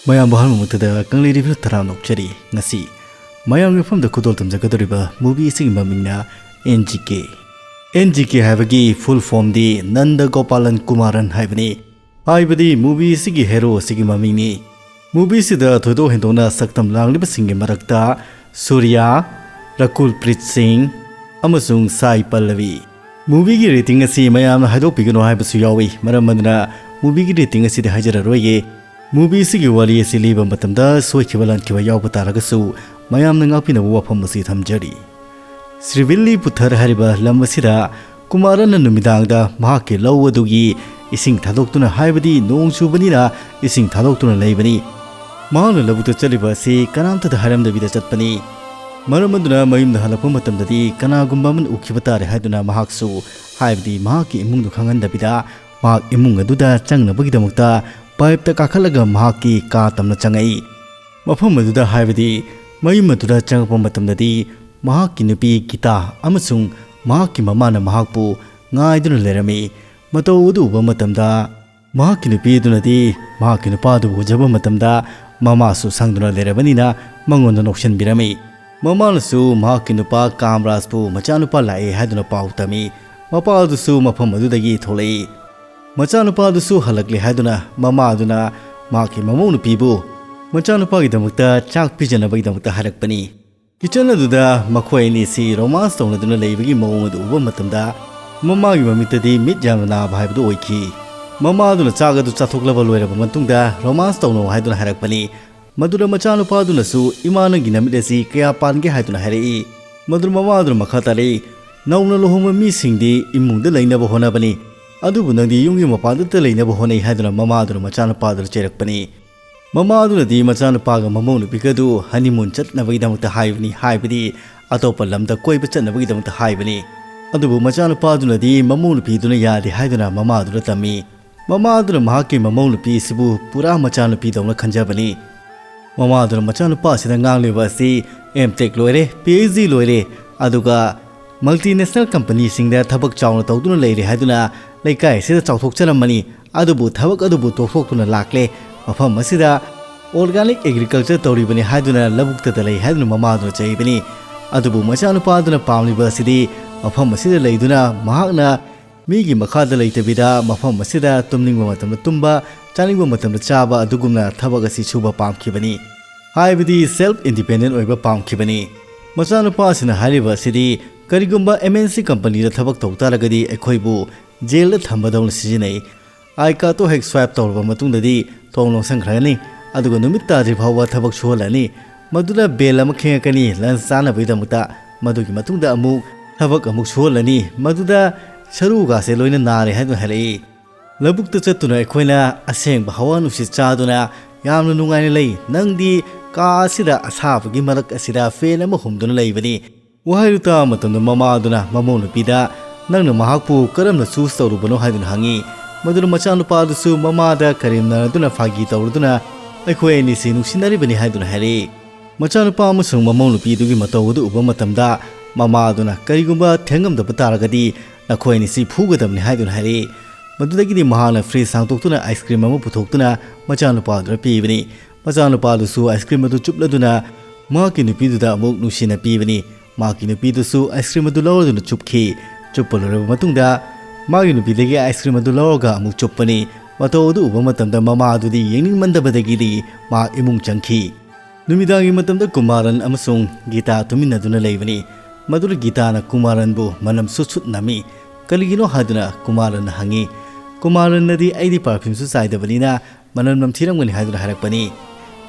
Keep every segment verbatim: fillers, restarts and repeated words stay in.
ꯃꯌꯥꯝꯕꯨ ꯑꯍꯥꯟꯕꯃꯛꯇꯗ ꯀꯪꯂꯩ ꯔꯤꯚꯤꯌꯨ ꯇꯔꯥꯝꯅ ꯑꯣꯛꯆꯔꯤ꯫ ꯉꯁꯤ ꯃꯌꯥꯝꯒꯤ ꯃꯐꯝꯗ ꯈꯨꯗꯣꯜ ꯇꯝꯖꯒꯗꯧꯔꯤꯕ movie ꯑꯁꯤꯒꯤ ꯃꯃꯤꯡꯅ N G K꯫ N G K ꯍꯥꯏꯕꯒꯤ full form ꯗꯤ ꯅꯟꯗ ꯒꯣꯄꯥꯂꯟ ꯀꯨꯃꯥꯔꯟ ꯍꯥꯏꯕꯅꯤ꯫ ꯍꯥꯏꯕꯗꯤ movie ꯑꯁꯤꯒꯤ hero ꯑꯁꯤꯒꯤ ꯃꯃꯤꯡꯅꯤ꯫ Movie ꯑꯁꯤꯗ ꯊꯣꯏꯗꯣꯛ ꯍꯦꯟꯗꯣꯛꯅ ꯁꯛꯇꯝ ꯂꯥꯡꯂꯤꯕꯁꯤꯡꯒꯤ ꯃꯔꯛꯇ ꯁꯨꯔꯤꯌꯥ, ꯔꯀꯨꯜ ꯄ꯭ꯔꯤꯠ ꯁꯤꯡ ꯑꯃꯁꯨꯡ ꯁꯥꯏ ꯄꯜꯂꯕꯤ꯫ Movie ꯒꯤ rating ꯑꯁꯤ ꯃꯌꯥꯝꯅ ꯍꯥꯏꯗꯣꯛꯄꯤꯒꯅꯨ ꯍꯥꯏꯕꯁꯨ ꯌꯥꯎꯏ꯫ ꯃꯔꯝ ꯑꯗꯨꯅ movie ꯒꯤ rating ꯑꯁꯤꯗꯤ ꯍꯥꯏꯖꯔꯔꯣꯏꯒꯦ꯫ Movie ꯑꯁꯤꯒꯤ ꯋꯥꯔꯤ ꯑꯁꯤ ꯂꯤꯕ ꯃꯇꯝꯗ ꯁꯣꯏꯈꯤꯕ ꯂꯥꯟꯈꯤꯕ ꯌꯥꯎꯕ ꯇꯥꯔꯒꯁꯨ ꯃꯌꯥꯝꯅ ꯉꯥꯛꯄꯤꯅꯕ ꯋꯥꯐꯝ ꯑꯁꯤ ꯊꯝꯖꯔꯤ꯫ ꯁ꯭ꯔꯤꯚꯤꯜꯂꯤ ꯄꯨꯊꯔ ꯍꯥꯏꯔꯤꯕ ꯂꯝ ꯑꯁꯤꯗ ꯀꯨꯃꯥꯔꯟꯅ ꯅꯨꯃꯤꯗꯥꯡꯗ ꯃꯍꯥꯛꯀꯤ ꯂꯧ ꯑꯗꯨꯒꯤ ꯏꯁꯤꯡ ꯊꯥꯗꯣꯛꯇꯨꯅ, ꯍꯥꯏꯕꯗꯤ ꯅꯣꯡ ꯆꯨꯕꯅꯤꯅ ꯏꯁꯤꯡ ꯊꯥꯗꯣꯛꯇꯨꯅ ꯂꯩꯕꯅꯤ꯫ ꯃꯍꯥꯛꯅ ꯂꯧꯕꯨꯛꯇ ꯆꯠꯂꯤꯕ ꯑꯁꯤ ꯀꯅꯥꯝꯇꯗ ꯍꯥꯏꯔꯝꯗꯕꯤꯗ ꯆꯠꯄꯅꯤ꯫ ꯃꯔꯝ ꯑꯗꯨꯅ ꯃꯌꯨꯝꯗ ꯍꯜꯂꯛꯄ ꯃꯇꯝꯗꯗꯤ ꯀꯅꯥꯒꯨꯝꯕ ꯑꯃꯅ ꯎꯈꯤꯕ ꯇꯥꯔꯦ ꯍꯥꯏꯗꯨꯅ ꯃꯍꯥꯛꯁꯨ, ꯍꯥꯏꯕꯗꯤ ꯃꯍꯥꯛꯀꯤ ꯏꯃꯨꯡꯗꯨ ꯈꯪꯍꯟꯗꯕꯤꯗ, ꯃꯍꯥꯛ ꯏꯃꯨꯡ ꯑꯗꯨꯗ ꯆꯪꯅꯕꯒꯤꯗꯃꯛꯇ pipe ꯇ ꯀꯥꯈꯠꯂꯒ ꯃꯍꯥꯛꯀꯤ ꯀꯥ ꯇꯝꯅ ꯆꯪꯉꯛꯏ꯫ ꯃꯐꯝ ꯑꯗꯨꯗ, ꯍꯥꯏꯕꯗꯤ ꯃꯌꯨꯝ ꯑꯗꯨꯗ ꯆꯪꯉꯛꯄ ꯃꯇꯝꯗꯗꯤ ꯃꯍꯥꯛꯀꯤ ꯅꯨꯄꯤ ꯒꯤꯇꯥ ꯑꯃꯁꯨꯡ ꯃꯍꯥꯛꯀꯤ ꯃꯃꯥꯅ ꯃꯍꯥꯛꯄꯨ ꯉꯥꯏꯗꯨꯅ ꯂꯩꯔꯝꯃꯤ꯫ ꯃꯇꯧ ꯑꯗꯨ ꯎꯕ ꯃꯇꯝꯗ ꯃꯍꯥꯛꯀꯤ ꯅꯨꯄꯤ ꯑꯗꯨꯅꯗꯤ ꯃꯍꯥꯛꯀꯤ ꯅꯨꯄꯥ ꯑꯗꯨꯕꯨ ꯎꯖꯕ ꯃꯇꯝꯗ ꯃꯃꯥꯁꯨ ꯁꯪꯗꯨꯅ ꯂꯩꯔꯕꯅꯤꯅ ꯃꯉꯣꯟꯗ ꯅꯣꯛꯁꯤꯟꯕꯤꯔꯝꯃꯤ꯫ ꯃꯃꯥꯅꯁꯨ ꯃꯍꯥꯛꯀꯤ ꯅꯨꯄꯥ ꯀꯥꯝꯔꯥꯖꯄꯨ ꯃꯆꯥꯅꯨꯄꯥ ꯂꯥꯛꯑꯦ ꯍꯥꯏꯗꯨꯅ ꯄꯥꯎ ꯇꯝꯃꯤ꯫ ꯃꯄꯥ ꯑꯗꯨꯁꯨ ꯃꯐꯝ ꯑꯗꯨꯗꯒꯤ ꯊꯣꯛꯂꯛꯏ꯫ ꯃꯆꯥꯅꯨꯄꯥ ꯑꯗꯨꯁꯨ ꯍꯜꯂꯛꯂꯦ ꯍꯥꯏꯗꯨꯅ ꯃꯃꯥ ꯑꯗꯨꯅ ꯃꯍꯥꯛꯀꯤ ꯃꯃꯧ ꯅꯨꯄꯤꯕꯨ ꯃꯆꯥꯅꯨꯄꯥꯒꯤꯗꯃꯛꯇ ꯆꯥꯛ ꯄꯤꯖꯅꯕꯒꯤꯗꯃꯛꯇ ꯍꯥꯏꯔꯛꯄꯅꯤ꯫ Kitchen ꯑꯗꯨꯗ ꯃꯈꯣꯏ ꯑꯅꯤꯁꯤ romance ꯇꯧꯅꯗꯨꯅ ꯂꯩꯕꯒꯤ ꯃꯑꯣꯡ ꯑꯗꯨ ꯎꯕ ꯃꯇꯝꯗ ꯃꯃꯥꯒꯤ ꯃꯃꯤꯠꯇꯗꯤ ꯃꯤꯠ ꯌꯥꯝꯅ ꯅꯥꯕ ꯍꯥꯏꯕꯗꯨ ꯑꯣꯏꯈꯤ꯫ ꯃꯃꯥ ꯑꯗꯨꯅ ꯆꯥꯛ ꯑꯗꯨ ꯆꯥꯊꯣꯛꯂꯕ ꯂꯣꯏꯔꯕ ꯃꯇꯨꯡꯗ romance ꯇꯧꯅꯧ ꯍꯥꯏꯗꯨꯅ ꯍꯥꯏꯔꯛꯄꯅꯤ꯫ ꯃꯗꯨꯗ ꯃꯆꯥꯅꯨꯄꯥ ꯑꯗꯨꯅꯁꯨ, "ꯏꯃꯥ, ꯅꯪꯒꯤ ꯅꯃꯤꯠ ꯑꯁꯤ ꯀꯌꯥ ꯄꯥꯟꯒꯦ?" ꯍꯥꯏꯗꯨꯅ ꯍꯥꯏꯔꯛꯏ꯫ ꯃꯗꯨꯗ ꯃꯃꯥ ꯑꯗꯨꯅ ꯃꯈꯥ ꯇꯥꯔꯛꯏ, "ꯅꯧꯅ ꯂꯨꯍꯣꯡꯕ ꯃꯤꯁꯤꯡꯗꯤ ꯏꯃꯨꯡꯗ ꯂꯩꯅꯕ ꯍꯣꯠꯅꯕꯅꯤ, ꯑꯗꯨꯕꯨ ꯅꯪꯗꯤ ꯌꯨꯝꯒꯤ ꯃꯄꯥꯟꯗꯇ ꯂꯩꯅꯕ ꯍꯣꯠꯅꯩ" ꯍꯥꯏꯗꯨꯅ ꯃꯃꯥ ꯑꯗꯨꯅ ꯃꯆꯥꯅꯨꯄꯥ ꯑꯗꯨꯗ ꯆꯩꯔꯛꯄꯅꯤ꯫ ꯃꯃꯥ ꯑꯗꯨꯅꯗꯤ ꯃꯆꯥꯅꯨꯄꯥꯒ ꯃꯃꯧ ꯅꯨꯄꯤꯒ ꯑꯗꯨ honeymoon ꯆꯠꯅꯕꯒꯤꯗꯃꯛꯇ ꯍꯥꯏꯕꯅꯤ, ꯍꯥꯏꯕꯗꯤ ꯑꯇꯣꯞꯄ ꯂꯝꯗ ꯀꯣꯏꯕ ꯆꯠꯅꯕꯒꯤꯗꯃꯛꯇ ꯍꯥꯏꯕꯅꯤ꯫ ꯑꯗꯨꯕꯨ ꯃꯆꯥꯅꯨꯄꯥ ꯑꯗꯨꯅꯗꯤ ꯃꯃꯧ ꯅꯨꯄꯤꯗꯨꯅ ꯌꯥꯗꯦ ꯍꯥꯏꯗꯨꯅ ꯃꯃꯥ ꯑꯗꯨꯗ ꯇꯝꯃꯤ꯫ ꯃꯃꯥ ꯑꯗꯨꯅ ꯃꯍꯥꯛꯀꯤ ꯃꯃꯧ ꯅꯨꯄꯤ ꯑꯁꯤꯕꯨ ꯄꯨꯔꯥ ꯃꯆꯥꯅꯨꯄꯤꯗꯧꯅ ꯈꯟꯖꯕꯅꯤ꯫ ꯃꯃꯥ ꯑꯗꯨꯅ ꯃꯆꯥꯅꯨꯄꯥ ꯑꯁꯤꯗ ꯉꯥꯡꯂꯤꯕ ꯑꯁꯤ M Tech ꯂꯣꯏꯔꯦ, P H D ꯂꯣꯏꯔꯦ, ꯑꯗꯨꯒ multinational company ꯁꯤꯡꯗ ꯊꯕꯛ ꯆꯥꯎꯅ ꯇꯧꯗꯨꯅ ꯂꯩꯔꯦ ꯍꯥꯏꯗꯨꯅ ꯂꯩꯀꯥꯏ ꯑꯁꯤꯗ ꯆꯥꯎꯊꯣꯛꯆꯔꯝꯕꯅꯤ꯫ ꯑꯗꯨꯕꯨ ꯊꯕꯛ ꯑꯗꯨꯕꯨ ꯇꯣꯛꯊꯣꯛꯇꯨꯅ ꯂꯥꯛꯂꯦ꯫ ꯃꯐꯝ ꯑꯁꯤꯗ organic agriculture ꯇꯧꯔꯤꯕꯅꯤ ꯍꯥꯏꯗꯨꯅ ꯂꯧꯕꯨꯛꯇꯗ ꯂꯩ ꯍꯥꯏꯗꯨꯅ ꯃꯃꯥꯗꯨꯅ ꯆꯩꯕꯅꯤ꯫ ꯑꯗꯨꯕꯨ ꯃꯆꯥꯅꯨꯄꯥꯗꯨꯅ ꯄꯥꯝꯂꯤꯕ ꯑꯁꯤꯗꯤ ꯃꯐꯝ ꯑꯁꯤꯗ ꯂꯩꯗꯨꯅ ꯃꯍꯥꯛꯅ ꯃꯤꯒꯤ ꯃꯈꯥꯗ ꯂꯩꯇꯕꯤꯗ ꯃꯐꯝ ꯑꯁꯤꯗ ꯇꯨꯝꯅꯤꯡꯕ ꯃꯇꯝꯗ ꯇꯨꯝꯕ, ꯆꯥꯅꯤꯡꯕ ꯃꯇꯝꯗ ꯆꯥꯕ ꯑꯗꯨꯒꯨꯝꯅ ꯊꯕꯛ ꯑꯁꯤ ꯁꯨꯕ ꯄꯥꯝꯈꯤꯕꯅꯤ꯫ ꯍꯥꯏꯕꯗꯤ self independent ꯑꯣꯏꯕ ꯄꯥꯝꯈꯤꯕꯅꯤ꯫ ꯃꯆꯥꯅꯨꯄꯥ ꯑꯁꯤꯅ ꯍꯥꯏꯔꯤꯕ ꯑꯁꯤꯗꯤ ꯀꯔꯤꯒꯨꯝꯕ M N C company ꯗ ꯊꯕꯛ ꯇꯧ ꯇꯥꯔꯒꯗꯤ ꯑꯩꯈꯣꯏꯕꯨ ꯖꯦꯜꯗ ꯊꯝꯕꯗꯧꯅ ꯁꯤꯖꯤꯟꯅꯩ꯫ I card ꯇꯣ ꯍꯦꯛ swipe ꯇꯧꯔꯕ ꯃꯇꯨꯡꯗꯗꯤ ꯊꯣꯡ ꯂꯣꯟꯁꯤꯟꯈ꯭ꯔꯒꯅꯤ꯫ ꯑꯗꯨꯒ ꯅꯨꯃꯤꯠ ꯇꯥꯗ꯭ꯔꯤ ꯐꯥꯎꯕ ꯊꯕꯛ ꯁꯨꯍꯜꯂꯅꯤ꯫ ꯃꯗꯨꯗ bell ꯑꯃ ꯈꯤꯡꯉꯛꯀꯅꯤ lunch ꯆꯥꯅꯕꯒꯤꯗꯃꯛꯇ꯫ ꯃꯗꯨꯒꯤ ꯃꯇꯨꯡꯗ ꯑꯃꯨꯛ ꯊꯕꯛ ꯑꯃꯨꯛ ꯁꯨꯍꯜꯂꯅꯤ꯫ ꯃꯗꯨꯗ ꯁꯔꯨꯒꯥꯁꯦ ꯂꯣꯏꯅ ꯅꯥꯔꯦ ꯍꯥꯏꯗꯨꯅ ꯍꯥꯏꯔꯛꯏ꯫ ꯂꯧꯕꯨꯛꯇ ꯆꯠꯇꯨꯅ ꯑꯩꯈꯣꯏꯅ ꯑꯁꯦꯡꯕ ꯍꯋꯥ ꯅꯨꯡꯁꯤꯠ ꯆꯥꯗꯨꯅ ꯌꯥꯝꯅ ꯅꯨꯡꯉꯥꯏꯅ ꯂꯩ꯫ ꯅꯪꯗꯤ ꯀꯥ ꯑꯁꯤꯗ ꯑꯁꯥꯕꯒꯤ ꯃꯔꯛ ꯑꯁꯤꯗ fan ꯑꯃ ꯍꯨꯝꯗꯨꯅ ꯂꯩꯕꯅꯤ꯫ ꯋꯥꯍꯩꯗꯨ ꯇꯥꯕ ꯃꯇꯝꯗ ꯃꯃꯥꯗꯨꯅ ꯃꯃꯧ ꯅꯨꯄꯤꯗ, "ꯅꯪꯅ ꯃꯍꯥꯛꯄꯨ ꯀꯔꯝꯅ choose ꯇꯧꯔꯨꯕꯅꯣ?" ꯍꯥꯏꯗꯨꯅ ꯍꯪꯉꯤ꯫ ꯃꯗꯨꯗ ꯃꯆꯥꯅꯨꯄꯥꯗꯨꯁꯨ ꯃꯃꯥꯗ ꯀꯔꯦꯝꯅꯗꯨꯅ ꯐꯥꯒꯤ ꯇꯧꯔꯗꯨꯅ, "ꯑꯩꯈꯣꯏ ꯑꯅꯤꯁꯤ ꯅꯨꯡꯁꯤꯅꯔꯤꯕꯅꯤ" ꯍꯥꯏꯗꯨꯅ ꯍꯥꯏꯔꯛꯏ꯫ ꯃꯆꯥꯅꯨꯄꯥ ꯑꯃꯁꯨꯡ ꯃꯃꯧ ꯅꯨꯄꯤꯗꯨꯒꯤ ꯃꯇꯧ ꯑꯗꯨ ꯎꯕ ꯃꯇꯝꯗ ꯃꯃꯥꯗꯨꯅ, "ꯀꯔꯤꯒꯨꯝꯕ ꯊꯦꯡꯉꯝꯗꯕ ꯇꯥꯔꯒꯗꯤ ꯅꯈꯣꯏ ꯑꯅꯤꯁꯤ ꯐꯨꯒꯗꯕꯅꯤ" ꯍꯥꯏꯗꯨꯅ ꯍꯥꯏꯔꯛꯏ꯫ ꯃꯗꯨꯗꯒꯤꯗꯤ ꯃꯍꯥꯛꯅ fridge ꯍꯥꯡꯗꯣꯛꯇꯨꯅ ice cream ꯑꯃ ꯄꯨꯊꯣꯛꯇꯨꯅ ꯃꯆꯥꯅꯨꯄꯥꯗꯨꯗ ꯄꯤꯕꯅꯤ꯫ ꯃꯆꯥꯅꯨꯄꯥꯗꯨꯁꯨ ice cream ꯑꯗꯨ ꯆꯨꯞꯂꯗꯨꯅ ꯃꯍꯥꯛꯀꯤ ꯅꯨꯄꯤꯗꯨꯗ ꯑꯃꯨꯛ ꯅꯨꯡꯁꯤꯅ ꯄꯤꯕꯅꯤ꯫ ꯃꯍꯥꯛꯀꯤ ꯅꯨꯄꯤꯗꯨꯁꯨ ice cream ꯑꯗꯨ ꯂꯧꯔꯗꯨꯅ ꯆꯨꯞꯈꯤ꯫ ꯆꯨꯞꯄ ꯂꯣꯏꯔꯕ ꯃꯇꯨꯡꯗ ꯃꯥꯒꯤ ꯅꯨꯄꯤꯗꯒꯤ ice cream ꯑꯗꯨ ꯂꯧꯔꯒ ꯑꯃꯨꯛ ꯆꯨꯞꯄꯅꯤ꯫ ꯃꯇꯧ ꯑꯗꯨ ꯎꯕ ꯃꯇꯝꯗ ꯃꯃꯥ ꯑꯗꯨꯗꯤ ꯌꯦꯡꯅꯤꯡꯃꯟꯗꯕꯗꯒꯤꯗꯤ ꯃꯥ ꯏꯃꯨꯡ ꯆꯪꯈꯤ꯫ ꯅꯨꯃꯤꯗꯥꯡꯒꯤ ꯃꯇꯝꯗ ꯀꯨꯃꯥꯔꯟ ꯑꯃꯁꯨꯡ ꯒꯤꯇꯥ ꯇꯨꯃꯤꯟꯅꯗꯨꯅ ꯂꯩꯕꯅꯤ꯫ ꯃꯗꯨꯗ ꯒꯤꯇꯥꯅ ꯀꯨꯃꯥꯔꯟꯕꯨ ꯃꯅꯝ ꯁꯨꯠ ꯁꯨꯠ ꯅꯝꯃꯤ꯫ "ꯀꯔꯤꯒꯤꯅꯣ?" ꯍꯥꯏꯗꯨꯅ ꯀꯨꯃꯥꯔꯟꯅ ꯍꯪꯉꯤ꯫ ꯀꯨꯃꯥꯔꯟꯅꯗꯤ, "ꯑꯩꯗꯤ perfumeꯁꯨ ꯆꯥꯏꯗꯕꯅꯤꯅ ꯃꯅꯝ ꯅꯝꯊꯤꯔꯝꯒꯅꯤ" ꯍꯥꯏꯗꯨꯅ ꯍꯥꯏꯔꯛꯄꯅꯤ꯫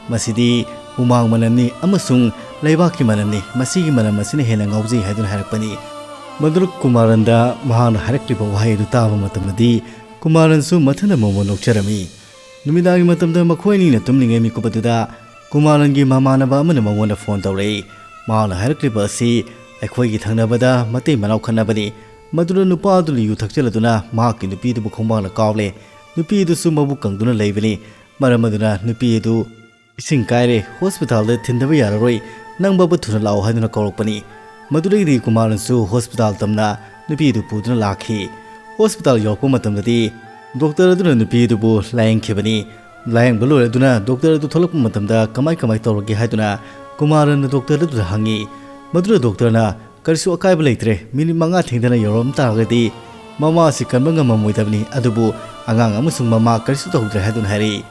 "ꯃꯁꯤꯗꯤ ꯍꯨꯃꯥꯡ ꯃꯅꯝꯅꯤ ꯑꯃꯁꯨꯡ ꯂꯩꯕꯥꯛꯀꯤ ꯃꯅꯝꯅꯤ꯫ ꯃꯁꯤꯒꯤ ꯃꯅꯝ ꯑꯁꯤꯅ ꯍꯦꯟꯅ ꯉꯥꯎꯖꯩ" ꯍꯥꯏꯗꯨꯅ ꯍꯥꯏꯔꯛꯄꯅꯤ꯫ ꯃꯗꯨꯗ ꯀꯨꯃꯥꯔꯟꯗ ꯃꯍꯥꯛꯅ ꯍꯥꯏꯔꯛꯂꯤꯕ ꯋꯥꯍꯩ ꯑꯗꯨ ꯇꯥꯕ ꯃꯇꯝꯗꯗꯤ ꯀꯨꯃꯥꯔꯟꯁꯨ ꯃꯊꯟꯇ ꯃꯃꯣꯟ ꯅꯣꯛꯆꯔꯝꯃꯤ꯫ ꯅꯨꯃꯤꯗꯥꯡꯒꯤ ꯃꯇꯝꯗ ꯃꯈꯣꯏ ꯑꯅꯤꯅ ꯇꯨꯝꯂꯤꯉꯩ ꯃꯤꯀꯨꯞ ꯑꯗꯨꯗ ꯀꯨꯃꯥꯔꯟꯒꯤ ꯃꯃꯥꯟꯅꯕ ꯑꯃꯅ ꯃꯉꯣꯟꯗ phone ꯇꯧꯔꯛꯏ꯫ ꯃꯍꯥꯛꯅ ꯍꯥꯏꯔꯛꯂꯤꯕ ꯑꯁꯤ ꯑꯩꯈꯣꯏꯒꯤ ꯊꯪꯅꯕꯗ ꯃꯇꯩ ꯃꯅꯥꯎ ꯈꯠꯅꯕꯅꯤ꯫ ꯃꯗꯨꯗ ꯅꯨꯄꯥ ꯑꯗꯨꯅ ꯌꯨ ꯊꯛꯆꯜꯂꯗꯨꯅ ꯃꯍꯥꯛꯀꯤ ꯅꯨꯄꯤꯗꯨꯕꯨ ꯈꯣꯡꯕꯥꯛꯅ ꯀꯥꯎꯂꯦ꯫ ꯅꯨꯄꯤ ꯑꯗꯨꯁꯨ ꯃꯕꯨꯛ ꯀꯪꯗꯨꯅ ꯂꯩꯕꯅꯤ꯫ ꯃꯔꯝ ꯑꯗꯨꯅ ꯅꯨꯄꯤ ꯑꯗꯨ ꯏꯁꯤꯡ ꯀꯥꯏꯔꯦ, hospitalꯗ ꯊꯤꯟꯗꯕ ꯌꯥꯔꯔꯣꯏ, ꯅꯪ ꯕꯥꯕ ꯊꯨꯅ ꯂꯥꯛꯑꯣ ꯍꯥꯏꯗꯨꯅ ꯀꯧꯔꯛꯄꯅꯤ꯫ ꯃꯗꯨꯗꯒꯤꯗꯤ ꯀꯨꯃꯥꯔꯟꯁꯨ hospital ꯇꯝꯅ ꯅꯨꯄꯤ ꯑꯗꯨ ꯄꯨꯗꯨꯅ ꯂꯥꯛꯈꯤ꯫ Hospital ꯌꯧꯔꯛꯄ ꯃꯇꯝꯗꯗꯤ doctor ꯑꯗꯨꯅ ꯅꯨꯄꯤ ꯑꯗꯨꯕꯨ ꯂꯥꯌꯦꯡꯈꯤꯕꯅꯤ꯫ ꯂꯥꯌꯦꯡꯕ ꯂꯣꯏꯔꯗꯨꯅ ꯗꯣꯛꯇꯔ ꯑꯗꯨ ꯊꯣꯛꯂꯛꯄ ꯃꯇꯝꯗ ꯀꯃꯥꯏ ꯀꯃꯥꯏ ꯇꯧꯔꯒꯦ ꯍꯥꯏꯗꯨꯅ ꯀꯨꯃꯥꯔꯟꯅ ꯗꯣꯛꯇꯔ ꯑꯗꯨꯗ ꯍꯪꯉꯤ꯫ ꯃꯗꯨꯗ ꯗꯣꯛꯇꯔꯅ "ꯀꯔꯤꯁꯨ ꯑꯀꯥꯏꯕ ꯂꯩꯇ꯭ꯔꯦ, ꯃꯤꯅꯤꯠ ꯃꯉꯥ ꯊꯦꯡꯗꯅ ꯌꯧꯔꯝ ꯇꯥꯔꯒꯗꯤ ꯃꯃꯥ ꯑꯁꯤ ꯀꯟꯕ ꯉꯝꯃꯝꯃꯣꯏꯗꯕꯅꯤ, ꯑꯗꯨꯕꯨ ꯑꯉꯥꯡ ꯑꯃꯁꯨꯡ ꯃꯃꯥ ꯀꯔꯤꯁꯨ ꯇꯧꯗ꯭ꯔꯦ" ꯍꯥꯏꯗꯨꯅ ꯍꯥꯏꯔꯛꯏ꯫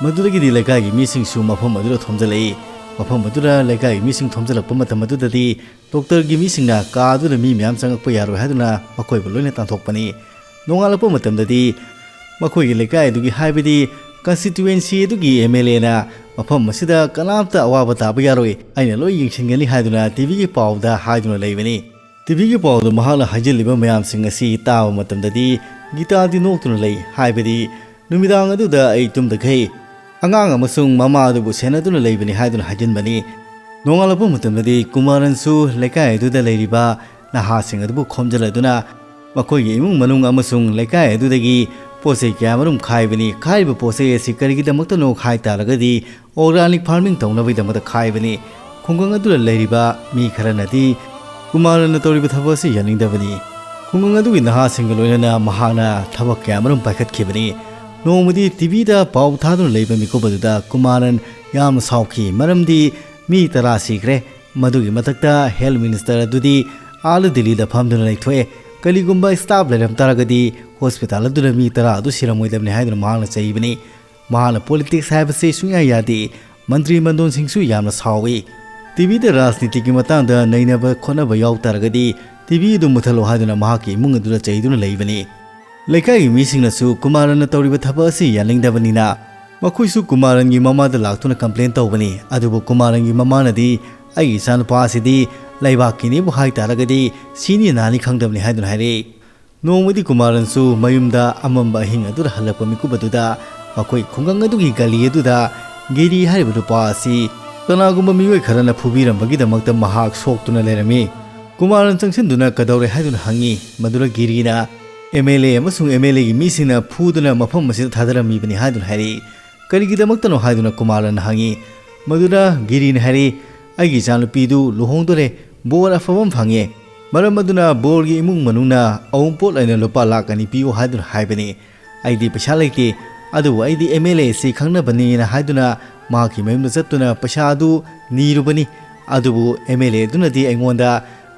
ꯃꯗꯨꯗꯒꯤꯗꯤ ꯂꯩꯀꯥꯏꯒꯤ ꯃꯤꯁꯤꯡꯁꯨ ꯃꯐꯝ ꯑꯗꯨꯗ ꯊꯣꯝꯖꯤꯜꯂꯛꯏ꯫ ꯃꯐꯝ ꯑꯗꯨꯗ ꯂꯩꯀꯥꯏꯒꯤ ꯃꯤꯁꯤꯡ ꯊꯣꯝꯖꯤꯜꯂꯛꯄ ꯃꯇꯝ ꯑꯗꯨꯗꯗꯤ ꯗꯣꯛꯇꯔꯒꯤ ꯃꯤꯁꯤꯡꯅ ꯀꯥ ꯑꯗꯨꯗ ꯃꯤ ꯃꯌꯥꯝ ꯆꯪꯉꯛꯄ ꯌꯥꯔꯣꯏ ꯍꯥꯏꯗꯨꯅ ꯃꯈꯣꯏꯕꯨ ꯂꯣꯏꯅ ꯇꯥꯟꯊꯣꯛꯄꯅꯤ꯫ ꯅꯣꯡꯉꯥꯜꯂꯛꯄ ꯃꯇꯝꯗꯗꯤ ꯃꯈꯣꯏꯒꯤ ꯂꯩꯀꯥꯏ ꯑꯗꯨꯒꯤ, ꯍꯥꯏꯕꯗꯤ ꯀꯟꯁꯇꯤꯇ꯭ꯋꯦꯟꯁꯤ ꯑꯗꯨꯒꯤ ꯑꯦꯝ ꯑꯦꯜ ꯑꯦꯅ "ꯃꯐꯝ ꯑꯁꯤꯗ ꯀꯅꯥꯝꯇ ꯑꯋꯥꯕ ꯇꯥꯕ ꯌꯥꯔꯣꯏ, ꯑꯩꯅ ꯂꯣꯏ ꯌꯦꯡꯁꯤꯟꯒꯅꯤ" ꯍꯥꯏꯗꯨꯅ ꯇꯤ ꯚꯤꯒꯤ ꯄꯥꯎꯗ ꯍꯥꯏꯗꯨꯅ ꯂꯩꯕꯅꯤ꯫ ꯇꯤ ꯚꯤꯒꯤ ꯄꯥꯎꯗ ꯃꯍꯥꯛꯅ ꯍꯥꯏꯖꯤꯜꯂꯤꯕ ꯃꯌꯥꯝꯁꯤꯡ ꯑꯁꯤ ꯇꯥꯕ ꯃꯇꯝꯗꯗꯤ ꯒꯤꯇꯥꯗꯤ ꯅꯣꯛꯇꯨꯅ ꯂꯩ, ꯍꯥꯏꯕꯗꯤ "ꯅꯨꯃꯤꯗꯥꯡ ꯑꯗꯨꯗ ꯑꯩ ꯇꯨꯝꯗꯈꯩ ꯑꯉꯥꯡ ꯑꯃꯁꯨꯡ ꯃꯃꯥ ꯑꯗꯨꯕꯨ ꯁꯦꯟꯅꯗꯨꯅ ꯂꯩꯕꯅꯤ" ꯍꯥꯏꯗꯨꯅ ꯍꯥꯏꯖꯤꯟꯕꯅꯤ꯫ ꯅꯣꯡꯉꯥꯜꯂꯛꯄ ꯃꯇꯝꯗꯗꯤ ꯀꯨꯃꯥꯔꯟꯁꯨ ꯂꯩꯀꯥꯏ ꯑꯗꯨꯗ ꯂꯩꯔꯤꯕ ꯅꯍꯥꯁꯤꯡ ꯑꯗꯨꯕꯨ ꯈꯣꯝꯖꯤꯜꯂꯗꯨꯅ ꯃꯈꯣꯏꯒꯤ ꯏꯃꯨꯡ ꯃꯅꯨꯡ ꯑꯃꯁꯨꯡ ꯂꯩꯀꯥꯏ ꯑꯗꯨꯗꯒꯤ ꯄꯣꯠ ꯆꯩ ꯀꯌꯥ ꯃꯔꯨꯝ ꯈꯥꯏꯕꯅꯤ꯫ ꯈꯥꯏꯔꯤꯕ ꯄꯣꯠ ꯆꯩ ꯑꯁꯤ ꯀꯔꯤꯒꯤꯗꯃꯛꯇꯅꯣ ꯍꯥꯏ ꯇꯥꯔꯒꯗꯤ ꯑꯣꯔꯒꯥꯅꯤꯛ ꯐꯥꯔꯃꯤꯡ ꯇꯧꯅꯕꯒꯤꯗꯃꯛꯇ ꯈꯥꯏꯕꯅꯤ꯫ ꯈꯨꯡꯒꯪ ꯑꯗꯨꯗ ꯂꯩꯔꯤꯕ ꯃꯤ ꯈꯔꯅꯗꯤ ꯀꯨꯃꯥꯔꯟꯅ ꯇꯧꯔꯤꯕ ꯊꯕꯛ ꯑꯁꯤ ꯌꯥꯅꯤꯡꯗꯕꯅꯤ꯫ ꯈꯨꯡꯒꯪ ꯑꯗꯨꯒꯤ ꯅꯍꯥꯁꯤꯡꯒ ꯂꯣꯏꯅꯅ ꯃꯍꯥꯛꯅ ꯊꯕꯛ ꯀꯌꯥ ꯃꯔꯨꯝ ꯄꯥꯏꯈꯠꯈꯤꯕꯅꯤ꯫ ꯅꯣꯡꯃꯗꯤ ꯇꯤ ꯚꯤꯗ ꯄꯥꯎ ꯊꯥꯗꯨꯅ ꯂꯩꯕ ꯃꯤꯀꯨꯞ ꯑꯗꯨꯗ ꯀꯨꯃꯥꯔꯟ ꯌꯥꯝꯅ ꯁꯥꯎꯈꯤ, ꯃꯔꯝꯗꯤ ꯃꯤ ꯇꯔꯥ ꯁꯤꯈ꯭ꯔꯦ꯫ ꯃꯗꯨꯒꯤ ꯃꯊꯛꯇ ꯍꯦꯜꯊ ꯃꯤꯅꯤꯁꯇꯔ ꯑꯗꯨꯗꯤ ꯑꯥꯗ ꯗꯤꯜꯂꯤꯗ ꯐꯝꯗꯨꯅ ꯂꯩꯊꯣꯛꯑꯦ꯫ ꯀꯔꯤꯒꯨꯝꯕ ꯁ꯭ꯇꯥꯐ ꯂꯩꯔꯝ ꯇꯥꯔꯒꯗꯤ ꯍꯣꯁꯄꯤꯇꯥꯜ ꯑꯗꯨꯗ ꯃꯤ ꯇꯔꯥ ꯑꯗꯨ ꯁꯤꯔꯝꯃꯣꯏꯗꯕꯅꯤ ꯍꯥꯏꯗꯨꯅ ꯃꯍꯥꯛꯅ ꯆꯩꯕꯅꯤ꯫ ꯃꯍꯥꯛꯅ ꯄꯣꯂꯤꯇꯤꯛꯁ ꯍꯥꯏꯕꯁꯤ ꯁꯨꯡꯌꯥ ꯌꯥꯗꯦ꯫ ꯃꯟꯇ꯭ꯔꯤ ꯃꯟꯗꯣꯟꯁꯤꯡꯁꯨ ꯌꯥꯝꯅ ꯁꯥꯎꯏ꯫ ꯇꯤ ꯚꯤꯗ ꯔꯥꯖꯅꯤꯇꯤꯒꯤ ꯃꯇꯥꯡꯗ ꯅꯩꯅꯕ ꯈꯣꯠꯅꯕ ꯌꯥꯎ ꯇꯥꯔꯒꯗꯤ ꯇꯤ ꯚꯤ ꯑꯗꯨ ꯃꯨꯠꯊꯠꯂꯣ ꯍꯥꯏꯗꯨꯅ ꯃꯍꯥꯛꯀꯤ ꯏꯃꯨꯡ ꯑꯗꯨꯗ ꯆꯩꯗꯨꯅ ꯂꯩꯕꯅꯤ꯫ ꯂꯩꯀꯥꯏꯒꯤ ꯃꯤꯁꯤꯡꯅꯁꯨ ꯀꯨꯃꯥꯔꯟꯅ ꯇꯧꯔꯤꯕ ꯊꯕꯛ ꯑꯁꯤ ꯌꯥꯅꯤꯡꯗꯕꯅꯤꯅ ꯃꯈꯣꯏꯁꯨ ꯀꯨꯃꯥꯔꯟꯒꯤ ꯃꯃꯥꯗ ꯂꯥꯛꯇꯨꯅ ꯀꯝꯄ꯭ꯂꯦꯟ ꯇꯧꯕꯅꯤ꯫ ꯑꯗꯨꯕꯨ ꯀꯨꯃꯥꯔꯟꯒꯤ ꯃꯃꯥꯅꯗꯤ "ꯑꯩꯒꯤ ꯏꯆꯥꯅꯨꯄꯥ ꯑꯁꯤꯗꯤ ꯂꯩꯕꯥꯛꯀꯤꯅꯦꯕꯨ ꯍꯥꯏ ꯇꯥꯔꯒꯗꯤ ꯁꯤꯅꯤ ꯅꯥꯅꯤ ꯈꯪꯗꯕꯅꯤ" ꯍꯥꯏꯗꯨꯅ ꯍꯥꯏꯔꯛꯏ꯫ ꯅꯣꯡꯃꯗꯤ ꯀꯨꯃꯥꯔꯟꯁꯨ ꯃꯌꯨꯝꯗ ꯑꯃꯝꯕ ꯑꯍꯤꯡ ꯑꯗꯨꯗ ꯍꯜꯂꯛꯄ ꯃꯤꯀꯨꯞ ꯑꯗꯨꯗ ꯃꯈꯣꯏ ꯈꯨꯡꯒꯪ ꯑꯗꯨꯒꯤ ꯒꯂꯤ ꯑꯗꯨꯗ ꯒꯤꯔꯤ ꯍꯥꯏꯔꯤꯕ ꯅꯨꯄꯥ ꯑꯁꯤ ꯀꯅꯥꯒꯨꯝꯕ ꯃꯤꯑꯣꯏ ꯈꯔꯅ ꯐꯨꯕꯤꯔꯝꯕꯒꯤꯗꯃꯛꯇ ꯃꯍꯥꯛ ꯁꯣꯛꯇꯨꯅ ꯂꯩꯔꯝꯃꯤ꯫ ꯀꯨꯃꯥꯔꯟ ꯆꯪꯁꯤꯟꯗꯨꯅ "ꯀꯗꯧꯔꯦ?" ꯍꯥꯏꯗꯨꯅ ꯍꯪꯉꯤ꯫ ꯃꯗꯨꯗ ꯒꯤꯔꯤꯅ "ꯑꯦꯝ ꯑꯦꯜ ꯑꯦ ꯑꯃꯁꯨꯡ ꯑꯦꯝ ꯑꯦꯜ ꯑꯦꯒꯤ ꯃꯤꯁꯤꯡꯅ ꯐꯨꯗꯨꯅ ꯃꯐꯝ ꯑꯁꯤꯗ ꯊꯥꯗꯔꯝꯃꯤꯕꯅꯤ" ꯍꯥꯏꯗꯨꯅ ꯍꯥꯏꯔꯛꯏ꯫ "ꯀꯔꯤꯒꯤꯗꯃꯛꯇꯅꯣ?" ꯍꯥꯏꯗꯨꯅ ꯀꯨꯃꯥꯔꯟꯅ ꯍꯪꯉꯤ꯫ ꯃꯗꯨꯗ ꯒꯤꯔꯤꯅ ꯍꯥꯏꯔꯛꯏ, "ꯑꯩꯒꯤ ꯏꯆꯥꯅꯨꯄꯤꯗꯨ ꯂꯨꯍꯣꯡꯗꯣꯔꯦ, ꯕꯣꯔ ꯑꯐꯕ ꯑꯃ ꯐꯪꯉꯦ꯫ ꯃꯔꯝ ꯑꯗꯨꯅ ꯕꯣꯔꯒꯤ ꯏꯃꯨꯡ ꯃꯅꯨꯡꯅ ꯑꯎꯟꯄꯣꯠ ꯑꯣꯏꯅ ꯂꯨꯄꯥ ꯂꯥꯈ ꯑꯅꯤ ꯄꯤꯌꯨ ꯍꯥꯏꯗꯨꯅ ꯍꯥꯏꯕꯅꯤ꯫ ꯑꯩꯗꯤ ꯄꯩꯁꯥ ꯂꯩꯇꯦ, ꯑꯗꯨꯕꯨ ꯑꯩꯗꯤ ꯑꯦꯝ ꯑꯦꯜ ꯑꯦ ꯑꯁꯤ ꯈꯪꯅꯕꯅꯤꯅ ꯍꯥꯏꯗꯨꯅ ꯃꯍꯥꯛꯀꯤ ꯃꯌꯨꯝꯗ ꯆꯠꯇꯨꯅ ꯄꯩꯁꯥ ꯑꯗꯨ ꯅꯤꯔꯨꯕꯅꯤ꯫ ꯑꯗꯨꯕꯨ ꯑꯦꯝ ꯑꯦꯜ ꯑꯦ ꯑꯗꯨꯅꯗꯤ ꯑꯩꯉꯣꯟꯗ